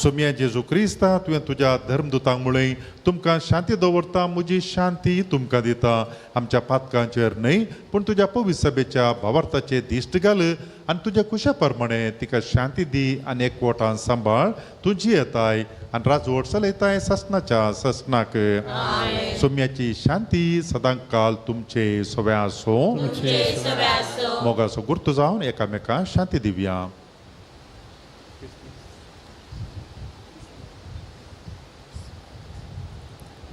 Speaker 3: सोम्या जेजू क्रिस्ता, तुवें तुज्या धर्मदूतांक म्हळें, तुमकां शांती दवरता, म्हजी शांती तुमकां दिता. आमच्या पातकांचेर न्हय पूण तुज्या पवित्र सभेच्या भावार्थाचे दिश्ट घाल आनी तुज्या कुशा प्रमाणे तिका शांती दी आनी एकवटान सांबाळ. तुजी येताय आनी राजवट चलयताय ससनाच्या ससनाक. सोम्याची शांती सदांकाल तुमचे सव्या आसूं. मोगाचो गुर्तू जावन एकामेकांक शांती दिवया.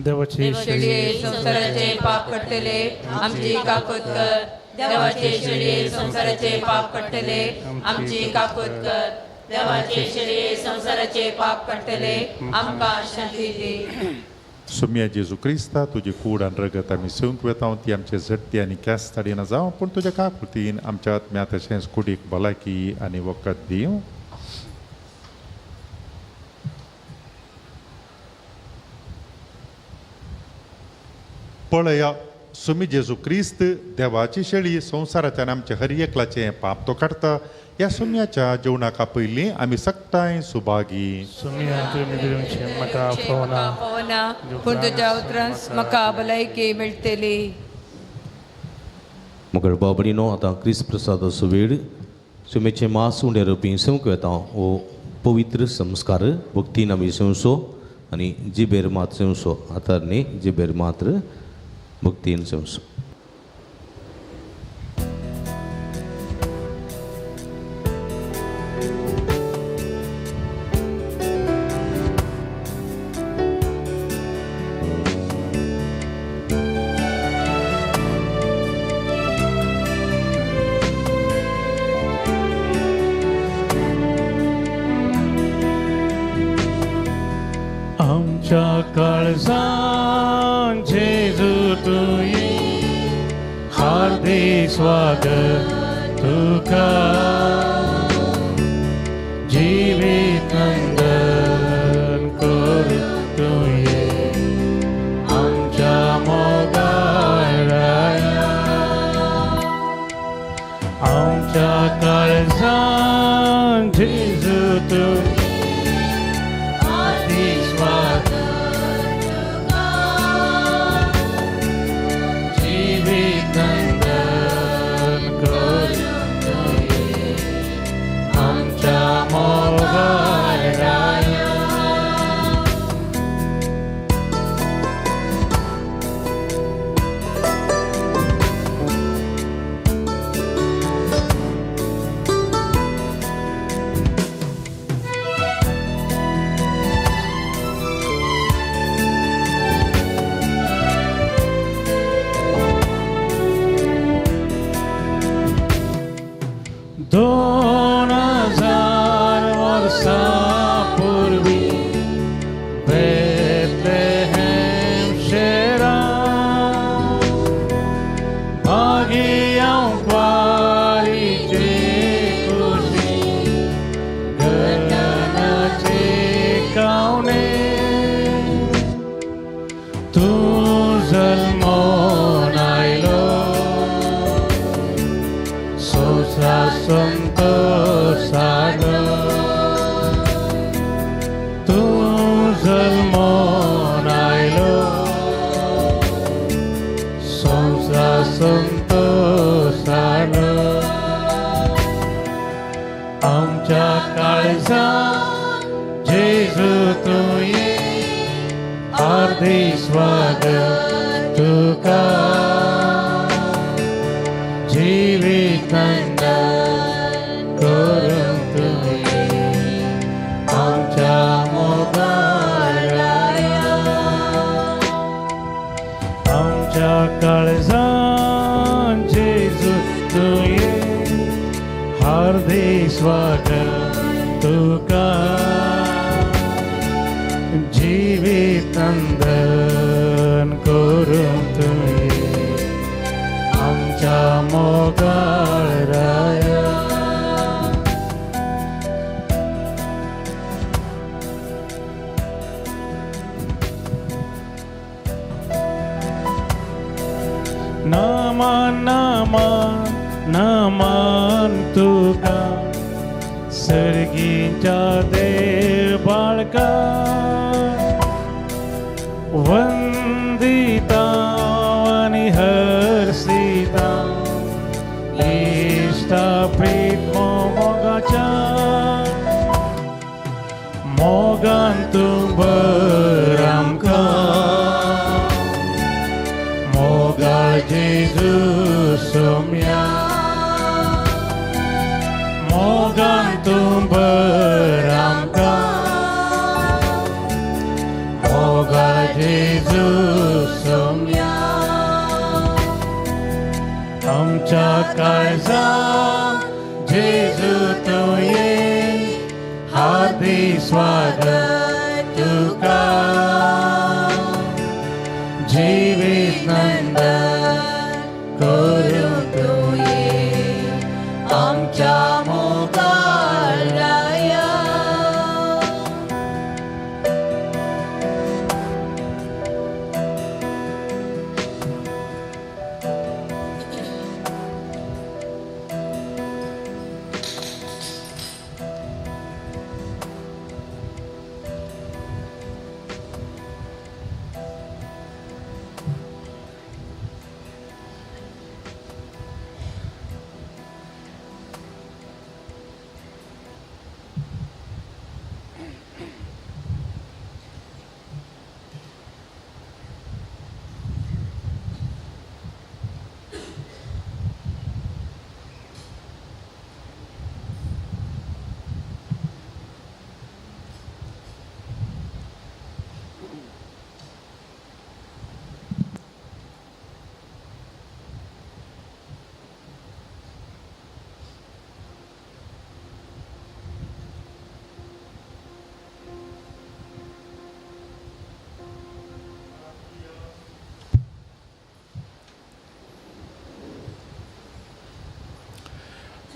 Speaker 6: देवाचे
Speaker 8: शेळये संवसाराचे पाप काडटले आमची काकूत कर. देवाचे शेळये संवसाराचे पाप काडटले आमची काकूत कर. देवाचे शेळये संवसाराचे पाप काडटले आमकां शांती दी.
Speaker 3: सोम्या जेजू क्रिस्ता, तुजी कूड आनी रगत आमी सेवंक वेता ती आमचे झडटी आनी कॅस ताडिना जावं, पूण तुज्या काकुळतीन आमच्या आत्म्या तशेंच कुडीक भलायकी आनी वखद दिवं. पळया सुमी जेजू क्रिस्त देवाची शेळी संवसाराच्यान आमच्या हर एकलाचें पाप तो काडटा. ह्या सुम्याच्या जेवणाक पयलीं आमी सक्ताय सुभागी.
Speaker 8: म्हाका पूण तुज्या उतरान म्हाका भलायकी मेळटली.
Speaker 2: मगर बाबडीनो आतां क्रिस्त प्रसादाचो वेळ. सुमेचें मास उंड्या रोपी सेवंक वेता हो पवित्र संस्कार भक्तीन आमी सेवचो आनी जिबेर मात सेवचो, हातार न्ही जिबेर मात्र भक्तीन सेवचो.
Speaker 6: आमच्या काळजान जेजू तुये हार्दिक स्वागत तुका. जिवीत नंदन कर तुये आमच्या मोगाळ राया. आमच्या तूं जल्मोन आयलो संवसार संतोषालो तूं जल्मोन आयलो संवसार संतोषालो आमच्या काळजांत जेजू तूं ये हार्दिक स्वागत तुका जिवीत नंदन करूंक तूं ये आमच्या मोगाळ राया आमच्या काळजांत जेजू तूं ये हार्दिक स्वागत तुका जिवीत नंदन करूंक तूं ये आमच्या मोगाळ राया. नमन नमन नमन तुका सर्गीच्या देव बाळका वंदिता आनी हर्षिता इश्टा प्रीत मोगाच्या मोगान तूं भर आमकां मोगाळ जेजू सोम्या मोगान तूं भर आमकां मोगाळ जेजू सोम्या आमच्या काळजांत जेजू तूं ये हार्दिक स्वागत तुका जिवीत नंदन करूंक तूं ये आमच्या मोगाळ राया.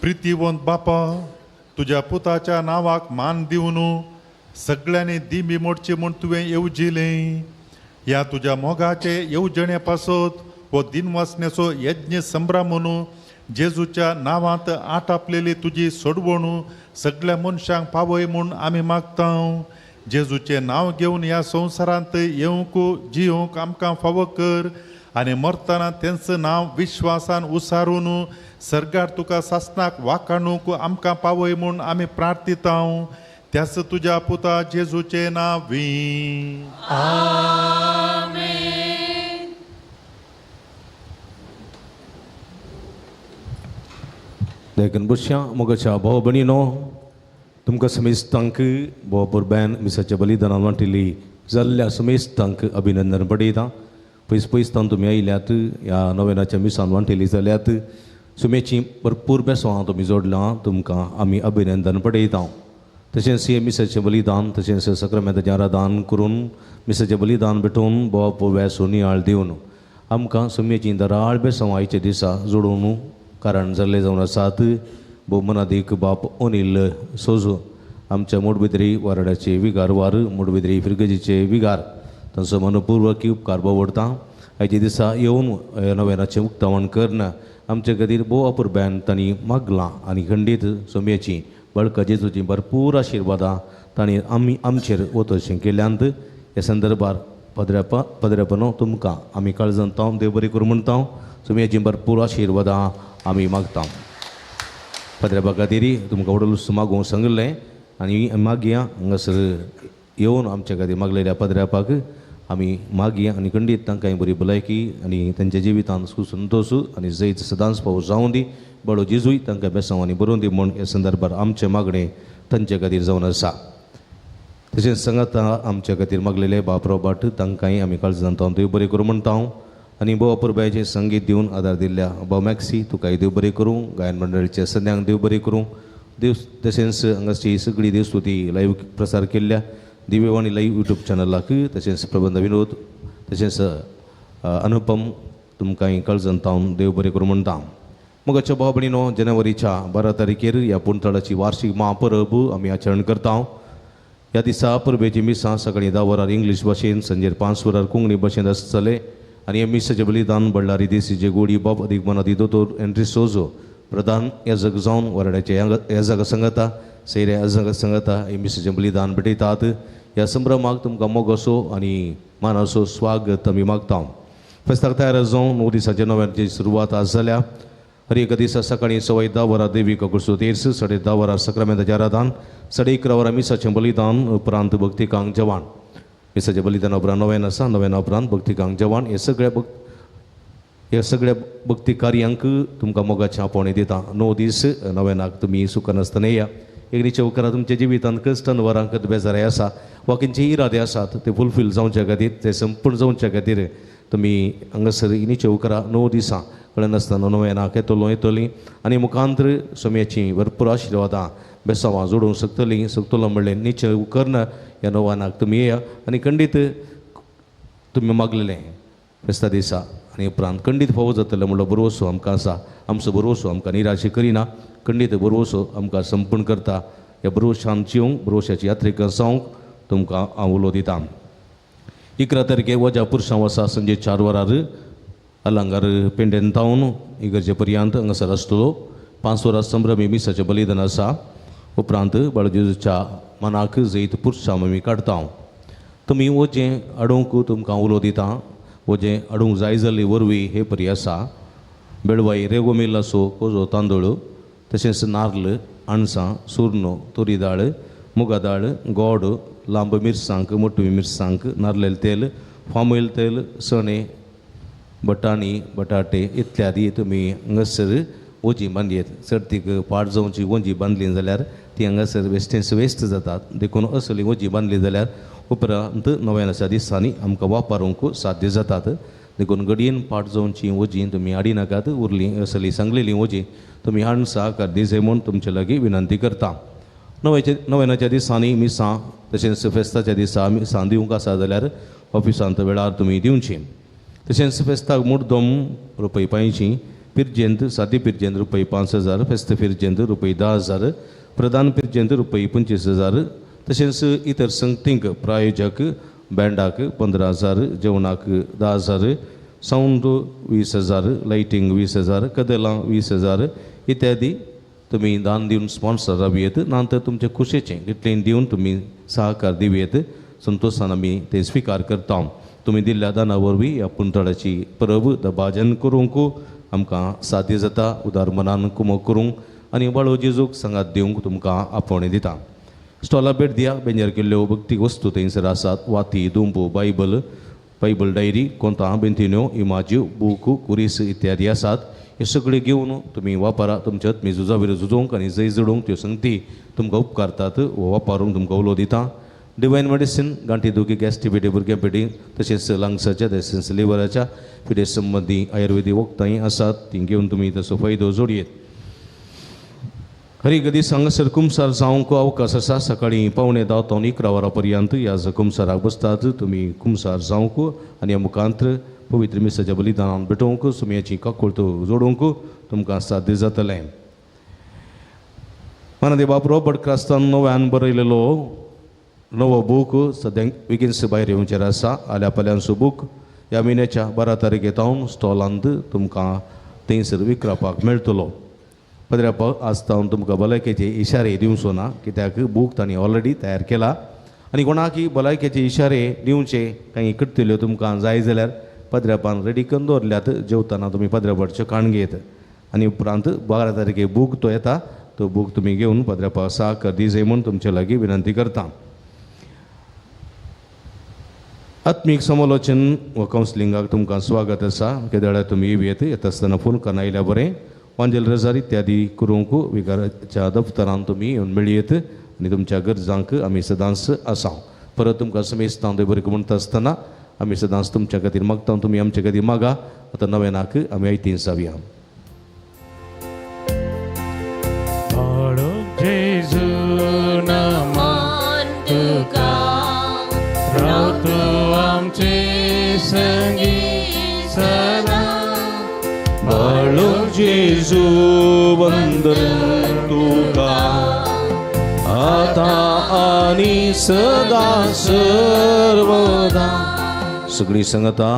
Speaker 3: प्रितीवंत बापा तुज्या पुताच्या नांवाक मान दिवन सगळ्यांनी दिमी मोडची म्हूण तुवें येवजिलें. ह्या तुज्या मोगाचे येवजणे पासत हो दिनवासण्याचो यज्ञ संभ्रम म्हणून जेजूच्या नांवांत आटापलेली तुजी सोडवणू सगळ्या मनशांक पावय म्हूण आमी मागता. जेजूचें नांव घेवन ह्या संवसारांत येवंक जियोवंक आमकां फावो कर आनी मरतना तेंच नांव विश्वासान उसारून सर्गार तुका सासनाक वाखाणूंक आमकां पावय म्हूण आमी प्रार्थिता. त्याच तुज्या पुता जेजूचें नांवी
Speaker 8: आमेन.
Speaker 2: देखून बुरश्या मोगाच्या भाव भयणीनो तुमकां समेस्तांक भाव पुरबॅन मिसाच्या बलिदानान वांटिल्ली जाल्ल्या समेस्तांक अभिनंदन पडयता. पयस पयस तावन तुमी आयल्यात ह्या नोवेनाच्या मिसान वांटिल्ली जाल्यात सुमेची भरपूर बेसवां तुमी जोडलां तुमकां आमी अभिनंदन पडयता. तशेंच हे मिसाचें बलिदान तशेंच सक्रामेंताचें आराधन करून मिसाचें बलिदान भेटोवन बोवा पोव्यासो नियाळ दिवन आमकां सुमेची दराळ बेसवां आयच्या दिसा जोडून कारण जाल्ले जावन आसात. भोव मनादीक बाप अनिल सोजो आमच्या मोडबिद्री वाराड्याचे विगार वार मोडबिद्री फिरगजीचे विगार तांचो मनपूर्वक उपकार बावडटा. आयच्या दिसा येवन नव्यानाचें उक्तावण करना आमचे खातीर भोव अपुरबायेन तांणी मागलां आनी खंडीत सोम्याची बळका जेजूची भरपूर आशिर्वादां तांणी आमी आमचेर वतशें केल्यांत. ह्या संदर्भार पदऱ्यापनो तुमकां आमी काळजान तांव देव बरें करूं म्हणटा. सोम्याची भरपूर आशिर्वादां आमी मागता. पदऱ्यापा खातीर तुमकां व्हडलो मागूंक सांगिल्लें आनी मागया हांगासर येवन आमच्या खातीर मागलेल्या पदऱ्यापाक आमी मागया आनी खंडीत तांकां बरी भलायकी आनी तांच्या जिवितांत सुसंतोस आनी जैत सदांच पावस जावं दी. बळो जेजूय तांकां बेसांव आनी बरोवन दी म्हूण ह्या संदर्भार आमचें मागणें तांचे खातीर जावन आसा. तशेंच सांगाता आमच्या खातीर मागलेले बाप रोबाट तांकांय आमी काळजान तावन देव बरें करूं म्हणटा. आनी भोव अपुरबायेचें संगीत दिवन आदार दिल्ल्या भाव मॅक्सी तुकाय देव बरें करूं. गायन मंडळीच्या सद्यांक देव बरें करूं. देव तशेंच हांगाची सगळी देवस्तुती लायव्ह प्रसार केल्ल्या दिव्यवाणी लायव्ह यूट्यूब चॅनलाक तशेंच प्रबंध विनोद तशेंच अनुपम तुमकांय काळजान तावन देव बरें करूं म्हणटा. मोगाच्या भाव भयणीनो, जानेवारीच्या 12 तारखेर ह्या पुणतळाची वार्षिक महापरब आमी आचरण करता. ह्या दिसा परबेची मिसां सकाळीं 10 वरार इंग्लीश भाशेन, सांजेर 5 वरार कोंकणी भाशेन आसतले. आनी हे मिसाचें बलिदान बल्लारी देसीचे गोडी बाब अदीक मनादी दोतोर एन्ड्री सोजो प्रधान याजक जावन वराड्याचे याजक संगता सैरे याजक संगता हे मिसाचें बलिदान भेटयतात. ह्या संभ्रमाक तुमकां मोगासो आनी मानासो स्वागत आमी मागता. फेस्ताक तयार जावन 9 दिसाच्या नव्याची सुरवात आज जाल्या. हर एका दिसा सकाळीं 10:15 वरां देवी ककुळसो तेर्स, 10:30 वरां सक्रामेंताचें आराधन, 11:30 वरां मिसाचें बलिदान, उपरांत भक्तिकांक जेवण. मिसाचें बलिदान उपरांत नव्यान आसा, नव्यान उपरांत भक्तिकांक जेवण. हे सगळ्या भक्ती कार्यांक तुमकां मोगाचें आपोवणें दिता. 9 दीस नव्यानाक तुमी सुकनासतना या. एक निचे उपकारा तुमच्या जिवितांत कश्टान वरांक बेजाराय आसा वा खंयचे इरादे आसात ते फुलफील जावच्या खातीर, ते संपूर्ण जावच्या खातीर तुमी हांगासर निचे उपकारा 9 दिसां कळनासतना नव्यानाक येतलो येतली आनी मुखांतर सोम्याची भरपूर आशिर्वादां बेसांवां जोडूंक शकतली शकतलो म्हणलें निचे उपकरना ह्या नव्यानाक तुमी येया आनी खंडीत तुमी मागलेलें फेस्ता दिसा आनी उपरांत खंडीत फावो जातलें म्हणलो भरवसो आमकां आसा. आमचो भरवसो आमकां निराशे करिना, खंडीत भरवसो आमकां संपूर्ण करता. ह्या भरवशान जिवंक भरवशाची यात्रेक जावंक तुमकां हांव उलो दिता. 11 तारखे वजा पुरसांव आसा सांजे 4 वरार अलंगार पेंडेन तावन इगर्जे पर्यंत हांगासर आसतलो. 5 वरां संभ्रमी मिसाचें बलिदान आसा. उपरांत बाळजेजूच्या मनाक जैत पुरसांव आमी काडटा. तुमी वजें हाडूंक तुमकां उलो दिता. वजें हाडूंक जाय जाल्ली वरवीं हे परी आसा. बेळवाई रेगोमेल आसो कोजो तांदूळ तशेंच नार्ल, अणसां, सुर्नो, तोरी दाळ, मुगा दाळ, गोड, लांब मिरसांक, मोटवी मिरसांक, नारलेल तेल, फामोयल तेल, सणे, बटाणी, बटाटे इत्यादी तुमी हांगासर वजी बांदयेत. चडतीक पाट जावची वजी बांदली जाल्यार ती हांगासर वेस्टेंस वेस्ट जातात. देखून असली वजी बांदली जाल्यार उपरांत नव्यानाच्या दिसांनी आमकां वापरूंक साध्य जातात. देखून घडयेन पाट जावची वजी तुमी हाडिनाकात, उरली असली सांगलेली वजी तुमी हाडून सहकार दिजे म्हूण तुमचे लागीं विनंती करता. नव्यानाच्या दिसांनी मिसां तशेंच फेस्ताच्या दिसा मिसां दिवंक आसा जाल्यार ऑफिसांत वेळार तुमी दिवची. तशेंच फेस्ताक मुड्डम रुपय 5, पिरजेंत सादी पिरजेंत रुपय 5,000, फेस्त पिरजेंत रुपय 10,000, प्रधान पिरजेंत रुपय 25,000, तशेंच इतर संगतींक प्रायोजक बँडाक 15,000, जेवणाक 10,000, सावंड 20,000, लायटींग 20,000, कदेलां 20,000 इत्यादी तुमी दान दिवन स्पॉन्सर रावयेत. ना तर तुमचे खुशेचें कितलें दिवन तुमी सहकार दिवयेत. संतोशान आमी तें स्विकार करता. तुमी दिल्ल्या दाना वरवीं ह्या पुंतळाची परब दबाजन करूंक आमकां साध्य जाता. उदार मनान कुमक करूंक आनी बाळो जेजूक सांगात दिवंक तुमकां आपोवणें दिता. स्टॉला भेट दिया. बेंजर केल्ल्यो भक्तीक वस्तू थंयसर आसात. वाती, दुंबो, बायबल, बायबल डायरी, कोंतां, बेंतिन्यो, इमाज्यो, बूक, कुरीस इत्यादी आसात. हे सगळे घेवन तुमी वापरा. तुमच्या आत्मी झुजा झुजोवंक आनी जय जोडूंक त्यो संगती तुमकां उपकारतात वो वापरूंक तुमकां उलो दिता. डिवायन मेडिसीन गांठी दुखी, गॅस्ट्रिबिटी, भुरग्यां पेटी तशेंच लंग्साच्या तशेंच लिवराच्या पिडे संबंदी आयुर्वेदीक वखदांय आसात. तीं घेवन तुमी ताचो फायदो जोडयेत. हर एक दीस हांगासर कुमसार जावंक अवकाश आसा. सकाळीं 9:45 तावन 11 वरां पर्यंत ह्या कुमसाराक बसतात. तुमी कुमसार जावंक आनी ह्या मुखांत पवित्र मिसाच्या बलिदानान भेटोवंक सुमयाची काकुळट जोडूंक तुमकां साध्य जातलें. मानादे बाप रॉबर्ट क्रास्तान नव्यान बरयलेलो नवो बूक सद्याक वेगीनस भायर येवचेर आसा. आल्या पाल्यांचो बूक ह्या म्हयन्याच्या 12 तारखे तावन स्टॉलांत तुमकां थंयसर विकरापाक मेळटलो. पदरापाक आज तावन तुमकां भलायकेचे इशारे दिवचो ना, कित्याक बूक तांणी ऑलरेडी तयार केला आनी कोणाकी भलायकेचे इशारे दिवचे कांय करतल्यो तुमकां जाय जाल्यार पदरापान रेडी करून दवरल्यात. जेवतना तुमी पदरापाचें काण घेत आनी उपरांत 12 तारखे बूक तो येता, तो बूक तुमी घेवन पदरापा साक दी म्हूण तुमचे लागीं विनंती करता. आत्मीक समालोचन वा कावन्सिलिंगाक तुमकां स्वागत आसा. केदळा तुमी येत येता आसतना फोन करून आयल्या बरें वांजेल रजार इत्यादी करूंक विकाराच्या दफ्तरान तुमी येवन मेळयेत आनी तुमच्या गरजांक आमी सदांच आसा. परत तुमकां समेस्तां बरें म्हणटा आसतना आमी सदांच तुमच्या खातीर मागता, तुमी आमच्या खातीर मागा. आतां नव्यानाक आमी आयतीन जावया.
Speaker 6: जेजू वंदन तुका आतां आनी सदां सर्वदा.
Speaker 2: सगळी संगता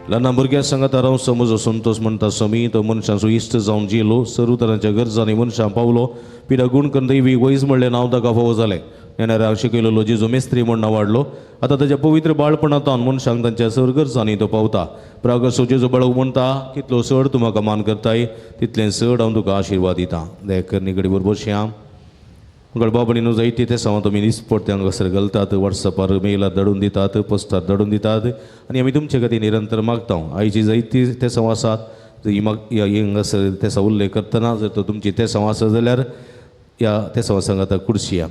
Speaker 2: ल्हान भुरग्यां संगता राव समज संतोष म्हणटा समी तो मनशांचो इश्ट जावन जियेलो, सर्व तरांच्या गरजांनी मनशां पावलो, पिडा गूण करून दैवी वैज म्हणलें नांव ताका फावो जालें. नेणाऱ्यांक शिकयलेलो जेजू मेस्त्री म्हूण नांवाडलो. आतां ताच्या पवित्र बाळपणांत मनशांक तांच्या सर्व गरजांनी तो पावता. प्रागसो जेजू बाळक म्हणटा, कितलो चड तूं म्हाका मान करताय तितलें चड हांव तुका आशिर्वाद दितां. दया करणी घडी बरोबर श्याम गडबाबणीनो जायती ते सांग तुमी निस्पट हांगासर घालतात, वॉट्सॅपार मेलार धाडून दितात, पोस्टार धाडून दितात आनी आमी तुमचे खातीर निरंतर मागता. आयची जायती ते संव आसात हांगासर तेसा उल्लेख करतना जर तो तुमची ते संव आसा जाल्यार ह्या ते संवा सांगाता कुर्सिया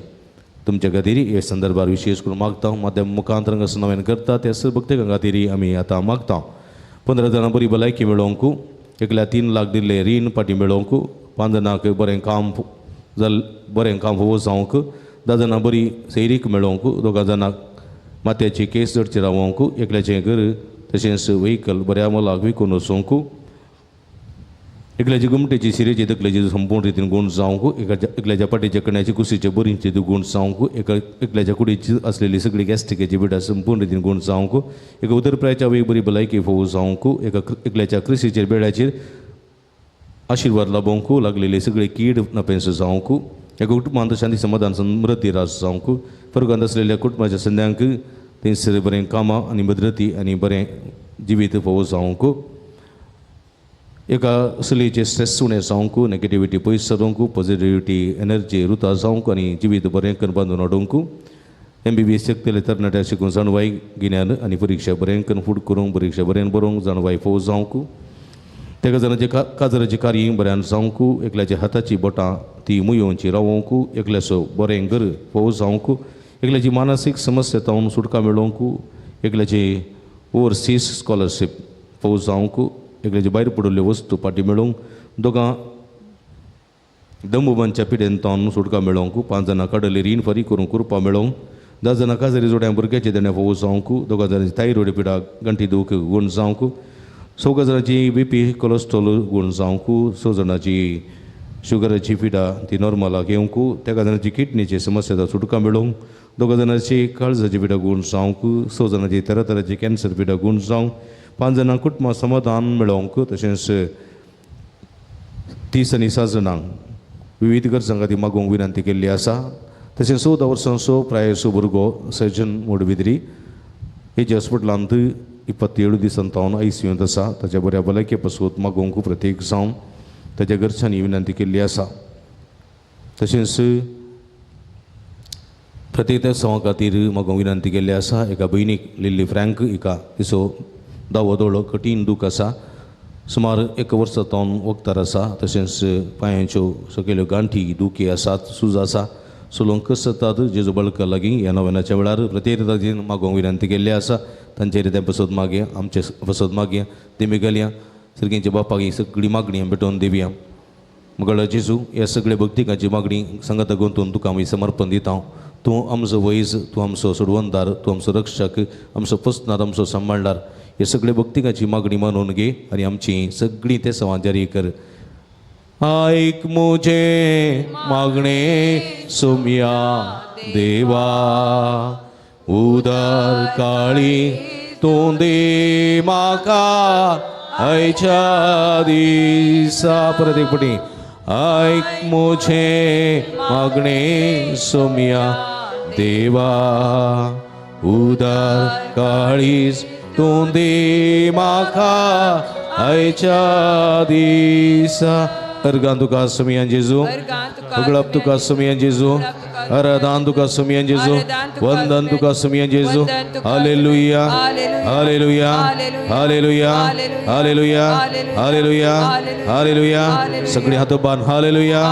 Speaker 2: तुमच्या खातीर हे संदर्भार विशेष करून मागता. माध्यम मुखांत हांगासर नव्यान करता त्या सर्व भक्तिकां खातीर आमी आतां मागता. 15 जाणां बरी भलायकी मेळोवंक, एकल्या 3 लाख दिल्ले रीण पाटी मेळोवंक, 5 जाणांक बरें काम जाल बरें काम फावो जावंक, 10 जाणां बरी सैरीक मेळोवंक, 2 जाणांक माथ्याची केस जडची रावोवंक, एकल्याचें घर तशेंच व्हेकल बऱ्या मोलाक विकून वचोवंक, एकल्याची गुमटेची शिरेची तकलेची संपूर्ण रितीन गूण जावंक, एकल्याच्या पाटीच्या कण्याची कुशीचे बरींची गूण जावंक, एकल्याच्या कुडीची आसलेली सगळी गॅस्ट्रिकेची बिडां संपूर्ण रितीन गूण जावंक, एका उदरप्रायच्या वेग बरी भलायकी फावो जावंक, एकल्याच्या कृशीचेर बेड्याचेर आशिर्वाद लाभोवंक, लागलेली सगळी कीड नपेंस जावंक, एका कुटुंबांत शांती समाधान समृद्धी राज जावंक, फरकांत आसलेल्या कुटुंबाच्या संद्यांक थंयसर बरें कामां आनी भद्रती आनी बरें जिवीत फावो जावंक, एका चलयेचें स्ट्रेस उणें जावंक, नेगेटिविटी पयस सरूंक, पॉजिटिविटी एनर्जी रुता जावंक आनी जिवीत बरें करून बांदून हाडूंक, MBBS शकतले तरणाट्या शिकून जाणवाय गिन्यान आनी परिक्षा बरें करून फूड करूंक, परिक्षा बरें बरोवंक जाणवाय फावो जावंक, तेका जाणांचे काजराची कार्य बऱ्यान जावंक, एकल्याच्या हाताची बोटां ती मुयोवची रावोवंक, एकल्याचो बरें घर फावो जावंक, एकल्याची मानसीक समस्या तावन सुटका मेळोवंक, एकल्याची ओवरसीज स्कॉलरशीप फावो जावंक, एकल्याची भायर पडिल्ल्यो वस्तू फाटी मेळोवंक, दोगां दंबुबांच्या पिडेन तावन सुटका मेळोवंक, 5 जाणां काडलेली रीण फारीक करूंक कृपा मेळोवंक, 10 जाणां काजरी जोड्यां भुरग्याचे देणे फावो जावंक, 2 जाणांची थायरॉयड पिडा गांठी दूख गूण जावंक, 4 जाणांची BP cholesterol गूण जावंक, 6 जाणांची शुगराची पिडा ती नॉर्मलाक येवंक, 3 जाणांची किडनीची समस्या सुटका मेळोवंक, 2 जाणांची काळजाची पिडा गूण जावंक, 6 जाणांची तरातराची कॅन्सर पिडा गूण जावंक, 5 जाणांक कुटुंबा समाधान मेळोवंक, तशेंच 30 आनी 7 जाणांक विविध गरजां खातीर मागोवंक विनंती केल्ली आसा. तशेंच 14 वर्सांचो प्रायेचो भुरगो सजन मोडबिद्री हेजे हॉस्पिटलांत 27 दिसां तावन ICUंत आसा. ताच्या बऱ्या भलायके पासत मागोवंक प्रत्येक जावन ताच्या घरच्यांनी विनंती केल्ली आसा. तशेंच प्रत्येक सवा खातीर मागोवंक विनंती केल्ली आसा. एका भयणीक लिल्ली फ्रँक हिका तिचो दावो दोळो कठीण दूख आसा, सुमार 1 वर्सा तावन वखदार आसा. तशेंच पांयांच्यो सकयल्यो गांठी दुखी आसात, सूज आसा, सो कसतात जेजू बळका लागीं ह्या नव्यानाच्या वेळार प्रत्येक ताजेन मागोवंक विनंती केल्ली आसा. तांचेर तें पसत मागया, आमचे पसत मागया, तेमी घालया सर्गींच्या बापाक ही सगळी मागणी भेटोवन दिवया. मगळ जेजू ह्या सगळे भक्तिकाची मागणी सांगाता गुंतून तुका आमी समर्पण दिता. तूं आमचो वैज, तूं आमचो सोडवणदार, तूं आमचो रक्षक, आमचो पोसणार, आमचो सांबाळणार. हे सगळे भक्तिकाची मागणी मानून घे आनी आमची सगळीं ते सवां जारी कर. आयक मुझे मागणे सुमया देवा उदार काळी तूं दी म्हाका आयच्या दिसा. परत एक पटी ऐक मुझे मागणे सोम्या देवा उदार काळीज तूं दी म्हाका आयच्या दिसा. अर्गान तुका सोमयान जेजू, उगळप तुका सोमयान जेजू, आराधन तुका सोमयान जेजू, वंदन तुका सोमयान जेजू. Hallelujah hallelujah hallelujah hallelujah hallelujah hallelujah. सगळे हात बांध. हालेलुया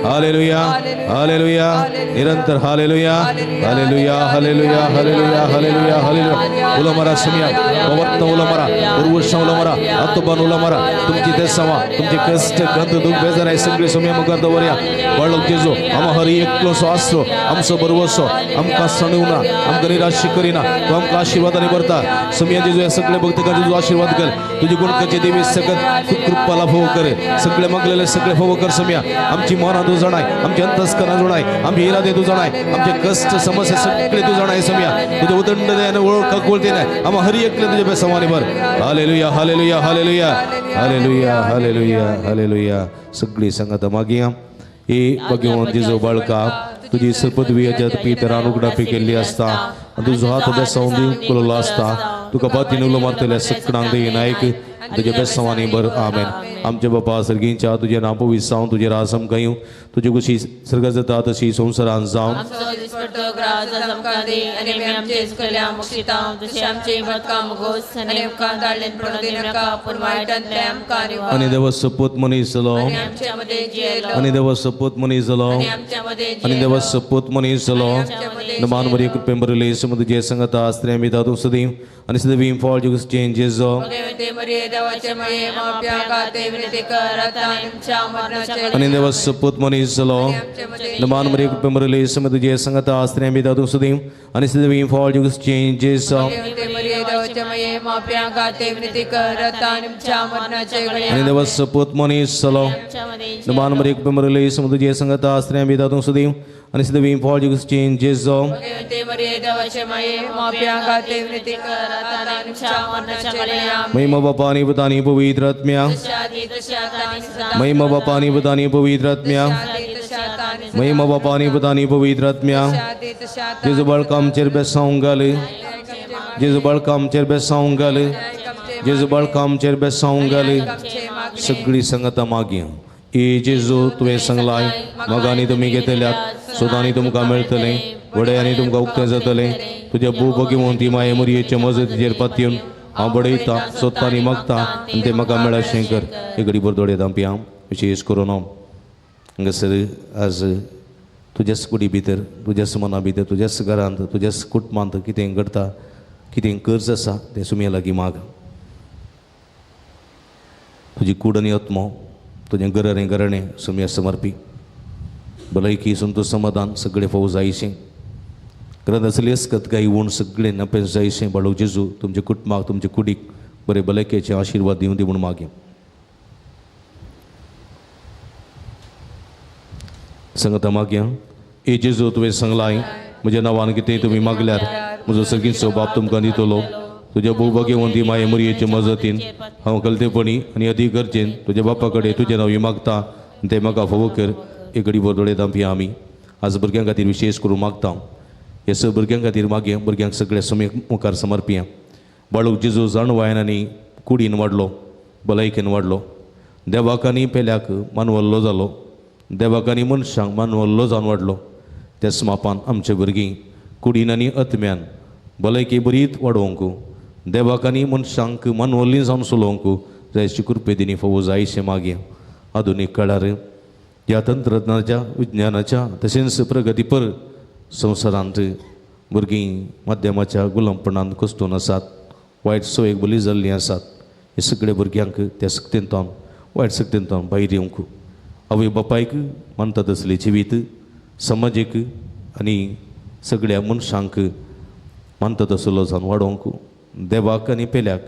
Speaker 2: हालेलुया हालेलुया निरंतर hallelujah hallelujah hallelujah hallelujah hallelujah hallelujah. उलो मारा सोमया, पवर्त उलो मारा, उर्वश उलो मारा, हात बांध उलो मारा. तुमची देसावा, तुमचे कष्ट गंध दुःख बेजार आहे सगळे सोमया मुखार दवरया. बाळक जेजू आमा हरी एकलो आसलो आमचो बरवसो आमकां सणवना, आमकां निराश करिना, तूं आमकां आशिर्वादांनी भरता. सोमया जेजू ह्या सगळे भक्तकांचे तुजो आशिर्वाद कर. तुजी गुणकाचे देवी सकत तूं कृपा लाभोव कर. सगळे मागलेले सगळे फोव कर सोमया. आमची मनां तूं जाणाय, आमचे अंतस्करणां जाणाय, आमचे इरादे तूं जाणाय, आमचे कष्ट समस्या सगळे तूं जाणाय सोमया. तुज्या उदंड दयान वळख कळते आमा हरी एकले तुज्या बेसवानी भर. Hallelujah hallelujah hallelujah hallelujah hallelujah hallelujah. सगळी संगत मागया. ए भगवान जेजू बाळका तुजी सपदवी हाज्यात पितरान उगडापी केल्ली आसता आनी तुजो हात बेसांव दिवंक कुलोलो आसता. तुका बातीन उलो मारतल्या सकणांक दे नायक तुज्या बेसांवांनी भर. आमेन. आमच्या बापा सर्गींच्या तुजें नांव पवित्र जावं, तुजें राज आमकां येवं, तुजी कुशी सर्गात जाता तशी संवसारांत जावं. आनी देवा सपूत मनीस जालो, आनी देवा सपूत मनीस जालो, आनी देवा सपूत मनीस जालो. नमान बरी कृपेन भरिल्ली समुद्र जे संगता स्त्रियां मिता तूं सदीं आनी सदीं फॉल चेंजेस. आनी देवा सपूत मनीस जालो, नमान बरी कृपेन भरिल्ली समुद्र जे संगता स्त्रियां मिता तूं सदीं आनी सदीं फॉल चेंजेस. आनी देवा सपूत मनीस जालो, नमान बरी कृपेन भरिल्ली समुद्र जे संगता स्त्रियां मिता तूं सदीं आनी सदीं फॉल चेंजेस. महिमा बापा आनी पुता आनी पवित्र आत्म्या, महिमा बापा आनी पुता आनी पवित्र आत्म्या, महिमा बापा आनी पुता आनी पवित्र आत्म्या. जेजू बाळका आमचेर बेसांव घाल, जेजू बाळका आमचेर बेसांव घाल, जेजू बाळका आमचेर बेसांव घाल. सगळी संगता मागया. ए जेजू तुवें सांगलाय मागांनी तुमी घेतल्यात, सोदांनी तुमकां मेळटलें, वडयांनी तुमकां उक्तें जातलें. तुज्या भू भगिवंती माये मुरयेचे मजतीचेर पातयेवन हांव बडयता, सोदता आनी मागता आनी तें म्हाका मेळशें कर. एक घडी भर दोळे धांपी. हांव विशेश करून हांव हांगासर आज तुज्याच कुडी भितर, तुज्याच मना भितर, तुज्याच घरांत, तुज्याच कुटुंबांत कितें घडटा, कितें गरज आसा तें सुमया लागीं माग. तुजी कूड आनी आत्मो, तुजें घराणें घराणें सुमया समर्पी. भलायकी संतोष समाधान सगळें फावो जायशें. घरांत आसली अस्कत गाय ऊण सगळें नपेस जायशें. बाळक जेजू तुमच्या कुटुंबाक, तुमच्या कुडीक बरे भलायकेचे आशिर्वाद दिवं दी म्हूण मागीं. संगता मागया. ए जेजू तुवें सांगलाय म्हज्या नांवान कितें तुमी मागल्यार म्हजो सगळींचो बाप तुमकां दितलो. तुज्या भोवभाग्यवंती माये मुरयेचे मजतीन हांव कलतेपणी आनी अदी गरजेन तुज्या बापा कडेन तुजें नांव मागता आनी तें म्हाका फावो कर. एक घडी भर दोळे धांपया. आमी आज भुरग्यां खातीर विशेश करून मागता. हे सग भुरग्यां खातीर मागया. भुरग्यांक सगळे समेक मुखार समर्पिया. बाळूक जेजू जाणवायन आनी कुडीन वाडलो, भलायकेन वाडलो. देवाक आनी पेल्याक मानवल्लो जालो, देवाक आनी मनशांक मानवल्लो जावन वाडलो. त्याच मापान आमचे भुरगीं कुडीन आनी आत्म्यान भलायकी बरीत वाडोवंक, देवाक आनी मनशांक मानवल्ली जावन चलोवंक जायची कृपेदिनी फावो जायशें मागया. आधुनीक काळार ह्या तंत्रज्ञानाच्या, विज्ञानाच्या तशेंच प्रगतीपर संवसारांत भुरगीं माध्यमाच्या गुलामपणान कश्टून आसात, वायट सवयेक बली जाल्लीं आसात. हे सगळे भुरग्यांक त्या सक्तींतल्यान, वायट सक्तींतल्यान भायर येवंक आवय बापायक मानता तसलें जिवीत, समाजीक आनी सगळ्या मनशांक मानता तसलो जावन वाडोवंक, देवाक आनी पेल्याक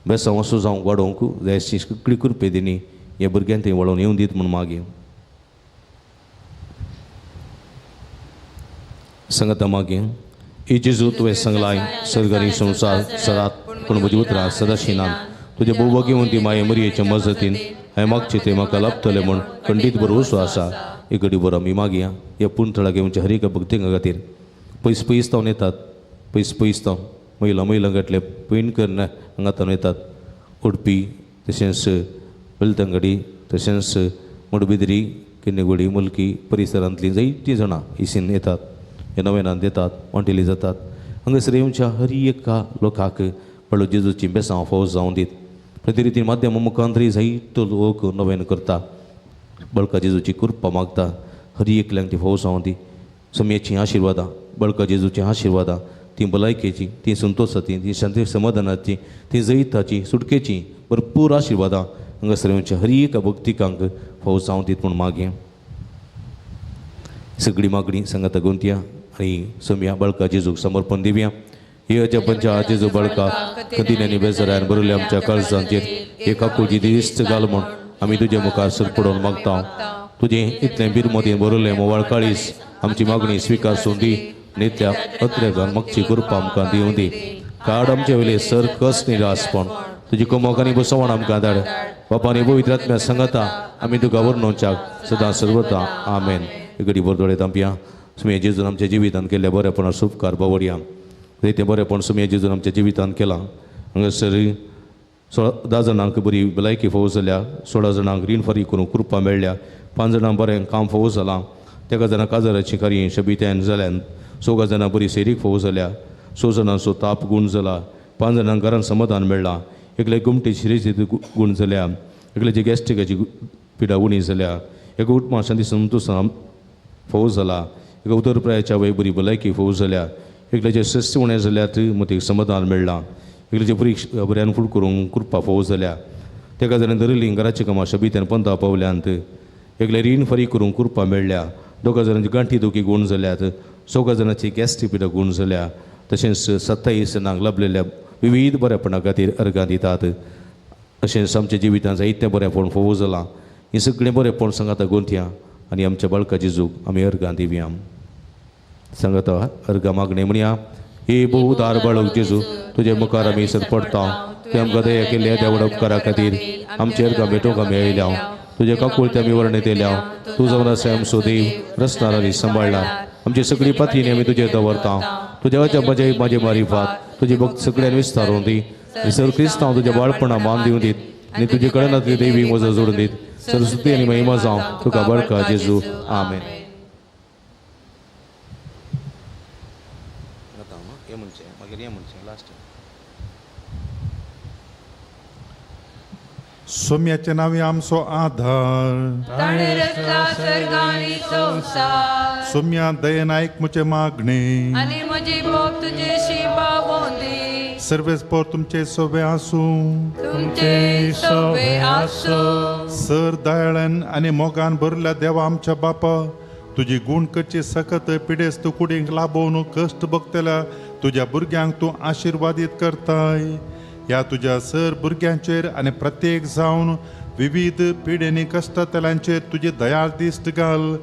Speaker 2: बेसांव असो जावंक वाडोवंक जायशी सगळी कृपेदिनी ह्या भुरग्यांक थंय वळोवन येवं दीत म्हूण मागीं. संगता मागीर ए जेजू तुवें सांगलाय सर्गारी संवसार सदांत पूण म्हजी उतरां सदाशिनात तुजे भोवभाग्यवंती माये मरयेच्या मजतीन हांवें मागचें तें म्हाका लाभतलें म्हूण खंडीत भरवंसो आसा. एक घडी बरो आमी मागया ह्या पुणथळा घेवच्या हर एका भक्तिका खातीर पयस पयस तावन येतात, पयस पयस तावन महिला महिला घातले पैण करून हांगा तावन येतात. उडपी तशेंच वेलतंगडी तशेंच मुडबिद्री किन्नेगुडी मुलकी परिसरांतलीं जायतीं जाणां इसीन येतात, ह्या नवेनांत येतात, वांटेली जातात. हांगासर येवच्या हर एका लोकांक पळो जेजूची बेसांव फौज जावं दीत. प्रती रितीन माध्यमा मुखांतरी जायतो लोक नवेन करता, बळका जेजूची कृपा मागता. हर एकल्यांक ती फौज जावं दी. सम्याचीं आशिर्वादां, बळका जेजूचीं आशिर्वादां, तीं भलायकेचीं, तीं संतोसाचीं, तीं शांती समाधानाचीं, तीं जैताचीं, सुटकेचीं भरपूर आशिर्वादां हांगासर येवच्या हर एका भक्तिकांक फौज जावं दीत म्हूण मागें. सगळी मागणी सांगाता गुंतया आनी सम्या बळका जेजूक समर्पण दिवया. हे अजपंच्या जेजू बळका कदिन्यांनी बेजारान बरयल्या आमच्या काळजांचेर एक आकुळची दिस्त घाल म्हूण आमी तुजे मुखार सरपडोवन मागता. तुजें इतलें बिरमतीन बरयलें मोवाळ काळीस आमची मागणी स्विकार दी आनी इतल्या अत्रेगान मागची कृपा आमकां दिवं दी. काड आमचे वयले सर कस निरासपण तुजी कमोक आनी बसवण आमकां धाड. बापा आनी पवित्र आत्म्या सांगता आमी तुका वर्णोवच्याक सदां सर्वता. आमेन. घडी भर दोळे तांपया. सुमे जेजून आमच्या जिवितान केल्ल्या बरेपणा सुपकार बावडया. तें बरेपण सुमे जेजून आमच्या जिवितान केलां. हांगासर 10 जाणांक बरी भलायकी फोव जाल्या, 16 जाणांक रीण फारीक करूंक कृपा मेळ्ळ्या, 5 जाणांक बरें काम फोव जालां, 13 जाणां काजाराची कार्य शबित्यान जाल्यान, 4 जाणां बरी सैरीक फोव जाल्या, 6 जाणांचो ताप गूण जाला, 5 जाणांक घरान समाधान मेळ्ळां, एकले गुमटेची रेजी गूण जाल्या, एकल्याची गॅस्ट्रिकाची पिडा उणी जाल्या, एका उटमा शांती संतोशान फोव जाला, एका उतरप्रायाच्या वय बरी भलायकी फोव जाल्या, एकल्याचे सस्य उणें जाल्यार मतीक समाधान मेळ्ळां, एकल्याचे बरी बऱ्यान फूड करूंक कृपा फोव जाल्या, तेका जाणां धरिल्लीं घराची कामां शबित्यान पंता पावल्यांत, एकले रीण फारीक करूंक कृपा मेळ्ळ्या, 2 जाणांची गांठी दुखी गूण जाल्यात, 4 जाणांची गॅस्ट्रीक पिडा गूण जाल्या, तशेंच 27 जाणांक लाभलेल्या विविध बरेपणा खातीर अर्गां दितात. तशेंच आमच्या जिवितांत जायतें बरेंपण फोव जालां. हें सगळें बरेंपण सांगाता गुंतया आनी आमच्या बाळकाची जूक आमी अर्गां दिवया. सांगाता अर्गां मागणें म्हणया. हे बहुदार बाळक जेजू तुजे मुखार आमी सरपडटा. तुवें आमकां दया केल्ल्या त्या उपकारा खातीर आमचे अर्गां भेटोवंक आमी आयल्या. तुजे काकुळते आमी वर्णेत येयल्या. तूं जावन आसा आमचो देव, रचणार आनी सांबाळणार. आमची सगळी पातयेनी आमी तुजेर दवरता. तुज्या अजापाचे म्हाजे मारिफात तुजी भक्त सगळ्यान विस्तारून दी. सर क्रिस्तांव तुज्या बाळपणा मान दिवन दीत आनी तुजे कळनातली देवी म्हजो जोडून दीत. सरस्वती आनी महिमा जावं तुका बळका जेजू. आमेन.
Speaker 3: सोम्याचे नावे आमचो आधार. सोम्या दयेन आयक म्हजें मागणें
Speaker 8: आनी म्हजी मोग तुजेशी पावोंदी.
Speaker 3: सर्वेस पोर तुमचे सोबे आसूं,
Speaker 8: तुमचे सोबे आसूं.
Speaker 3: सर दयाळान आनी मोगान भरल्या देवा आमच्या बापा, तुजी गूण करची सकत पिडेस्त कुडींक लाभोवन कश्ट भोगतल्या तुज्या भुरग्यांक तूं आशिर्वादीत करताय. ह्या तुज्या सर भुरग्यांचेर आनी प्रत्येक जावन विविध पिडेनी कश्टांतल्यांचेर तुजी दयाळ दिश्ट घाल.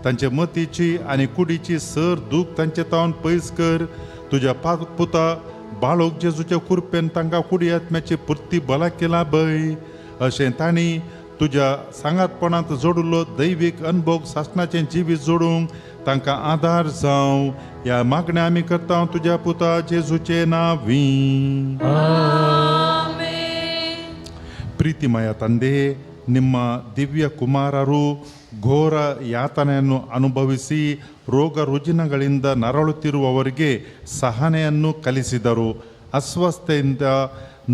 Speaker 3: तांचे मतीची आनी कुडीची सर दूख तांचे तावन पयस कर. तुज्या पुता बाळोक जेजूच्या कुरपेन तांकां कुडी आत्म्याची पुर्ती भलायकी लाभय. अशें तांणी तुज्या सांगातपणांत जोडिल्लो दैवीक अनभोग सासणाचें जिवीत जोडूंक तांकां आदार जावं. ह्या मागण्या आमी करता तुज्या पुता जेजूचे नांवी. ಪ್ರೀತಿಮಯ ತಂದೆಯೇ, ನಿಮ್ಮ ದಿವ್ಯ ಕುಮಾರರು ಘೋರ ಯಾತನೆಯನ್ನು ಅನುಭವಿಸಿ ರೋಗ ರುಜಿನಗಳಿಂದ ನರಳುತ್ತಿರುವವರಿಗೆ ಸಹನೆಯನ್ನು ಕಲಿಸಿದರು. ಅಸ್ವಸ್ಥೆಯಿಂದ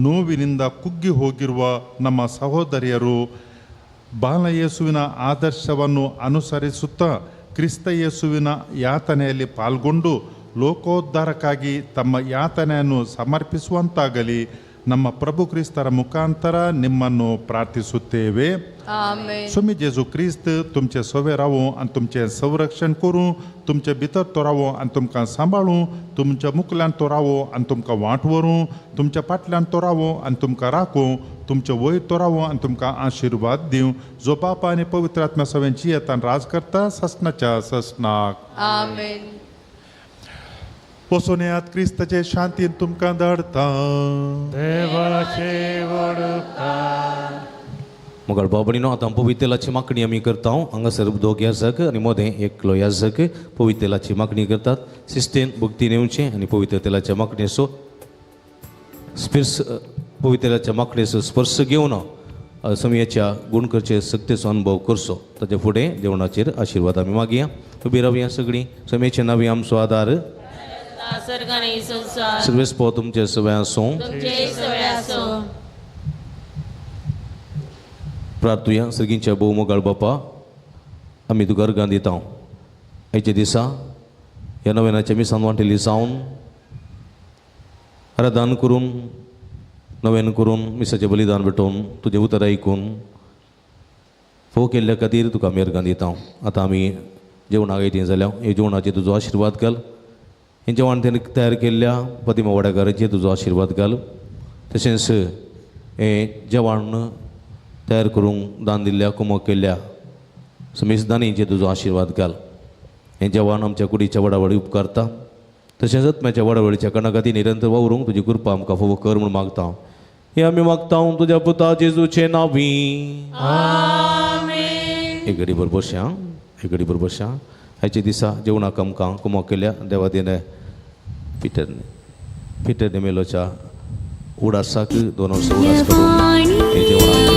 Speaker 3: ನೋವಿನಿಂದ ಕುಗ್ಗಿ ಹೋಗಿರುವ ನಮ್ಮ ಸಹೋದರಿಯರು ಬಾಲಯೇಸುವಿನ ಆದರ್ಶವನ್ನು ಅನುಸರಿಸುತ್ತಾ ಕ್ರಿಸ್ತ ಯೇಸುವಿನ ಯಾತನೆಯಲ್ಲಿ ಪಾಲ್ಗೊಂಡು ಲೋಕೋದ್ಧಾರಕ್ಕಾಗಿ ತಮ್ಮ ಯಾತನೆಯನ್ನು ಸಮರ್ಪಿಸುವಂತಾಗಲಿ. ನಮ್ಮ ಪ್ರಭು ಕ್ರಿಸ್ತರ ಮುಖಾಂತರ ನಿಮ್ಮನ್ನು ಪ್ರಾರ್ಥಿಸುತ್ತೇವೆ. स्वामी जेजू क्रिस्त तुमचे सवे रावो आनी तुमचें संरक्षण करूं, तुमचे भितर तो रावो आनी तुमकां सांबाळूं, तुमच्या मुखल्यान तो रावो आनी तुमकां वाट व्हरूं, तुमच्या फाटल्यान तो रावो आनी तुमकां राखूं, तुमचे वयर तो रावो आनी तुमकां आशिर्वाद दिवं, जो बापा आनी पवित्र आत्म्या सवें जियेतान राज करता ससनाच्या ससनाक.
Speaker 8: आमेन.
Speaker 3: वचून येयात, क्रिस्ताचे शांतीन तुमकां धाडता.
Speaker 6: देवाचे वडकार.
Speaker 2: मोगाळ बाबणीनो, आतां पवित्र तेलाची मागणी आमी करता. हांगासर दोग याजक आनी मदें एकलो याजक पवित्र तेलाची मागणी करतात. शिस्तेन भक्तीन येवचें आनी पवित्र तेलाच्या मागणेचो स्पर्श, पवित्र तेलाच्या मागणेचो स्पर्श घेवन समयाच्या गुण करचे सक्तेचो अनुभव करचो. ताचे फुडें जेवणाचेर आशिर्वाद आमी मागया. उबी रावया सगळीं. समयाचे नांवी आमचो आदार. सर्वेस्पो तुमचे सगळें आसूं. प्रार्थुया. सर्गींच्या भोवमोगाळ बापा, आमी तुका अर्गां दिता. आयच्या दिसा ह्या नव्यानाच्या मिसान वांटेली जावन आराधन करून, नव्यान करून, मिसाचें बलिदान भेटोवन, तुजें उतर आयकून फोव केल्ल्या खातीर तुका आमी अर्गां दिता. आतां आमी जेवणाक येती जाल्या हे जेवणाचेर तुजो आशिर्वाद घाल. हें जेवण तयार केल्ल्या प्रतिमा वाड्याकाराचेर तुजो आशिर्वाद घाल. तशेंच हें जेवण तयार करूंक दान दिल्ल्या, कुमक केल्ल्या समेस्त दानींचेर तुजो आशिर्वाद घाल. हें जेवण आमच्या कुडीच्या वडावळी उपकारता. तशेंच आत्म्याच्या वडावळीच्या कणा खातीर निरंतर वावरूंक तुजी कृपा आमकां फावो कर म्हूण मागता. हें आमी मागता तुज्या पुता जेजूचे नांवी. एक घडी बरोबर बसया, एक घडी बरोबर बसया. आयच्या दिसा जेवणाक आमकां कुमक केल्या देवादेन पिटर पिटर नेमेलोच्या उडासाक 2 वर्सां उडास करून हे जेवणाक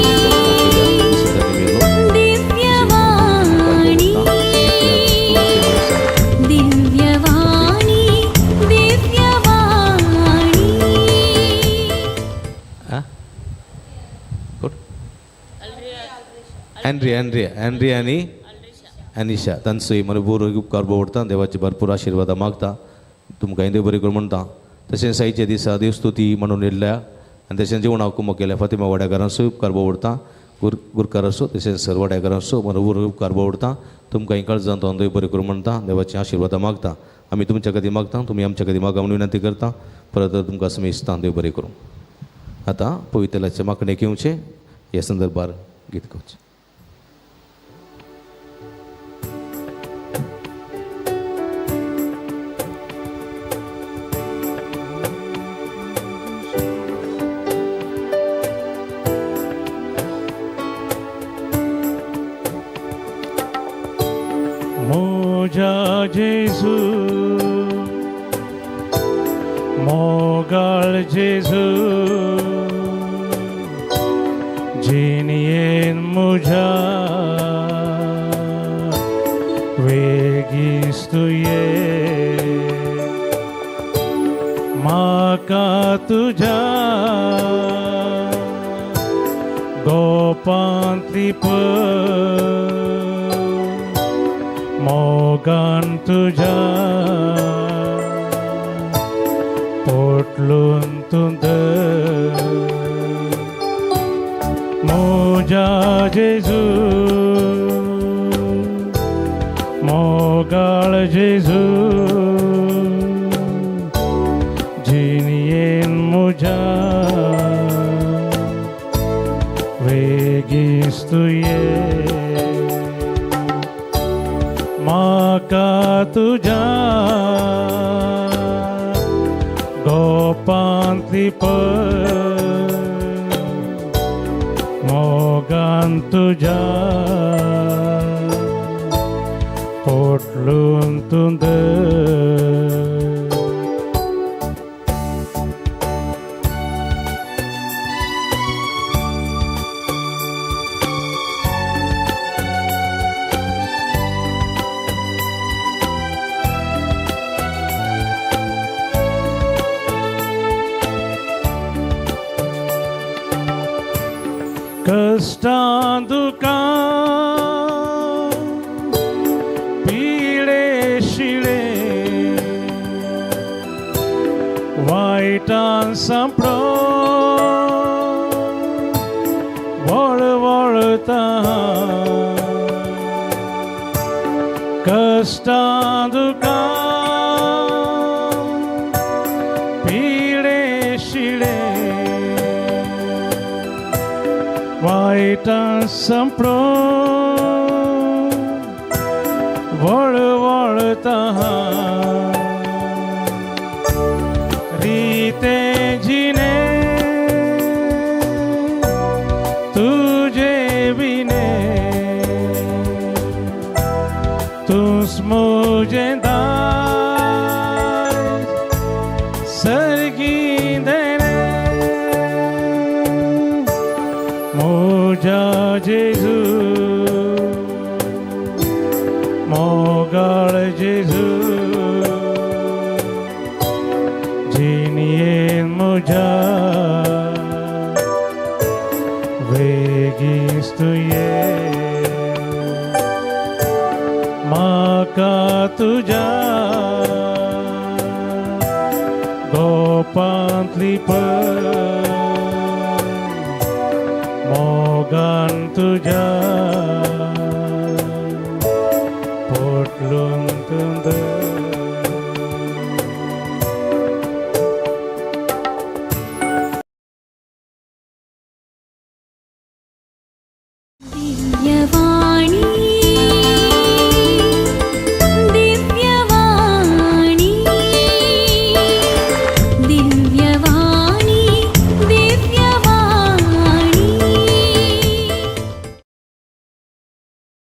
Speaker 2: अँड्रिया अँड्रिया अँड्रिया आनी अनिशा तांचोय मनपूर उपकार बोवडता. देवाचे भरपूर आशिर्वादां मागता. तुमकां देव बरें करूं म्हणटा. तशेंच आयच्या दिसा देवस्तुती म्हणून येयल्ल्या आनी तशेंच जेवणाक कुमक केल्या फातिमा वाड्याकारांचो उपकार बोवडता. गुरकार आसो तशेंच सर वाड्याकारांचो मनपूर उपकार बोवडता. तुमकां काळजांत देव बरें करूं म्हणटा. देवाचे आशिर्वादां मागता. आमी तुमच्या खातीर मागता, तुमी आमच्या खातीर मागा म्हणून विनंती करता. परत तुमकां समेस्तां देव बरें करूं. आतां पवित्र तेलाचें मागणें घेवचें, ह्या संदर्भार गीत गावचें.
Speaker 6: म्हज्या जेजू मोगाळ जेजू जिणयेन म्हज्या वेगीच तुवें म्हाका तुज्या गोपांतली मोगान तुज्या पोटलून तूं म्हज्या जेजू मोगाळ जेजू जिणयेन म्हज्या वेगीच तुवें म्हाका तुज्या गोपांतली मोगान तुज्या पोटलून तूं कश्टां दुकां पिळे शिळे वायटान सांपडो वळवळता कश्टां दुकां पिळे शिळे वायटां सांपडो वळवळता. जेजू, मोगाळ जेजू, जिणयेन म्हज्या वेगींच तुवें म्हाका तुज्या गोपांतली मोगान तुज्या पोटलून तुंद.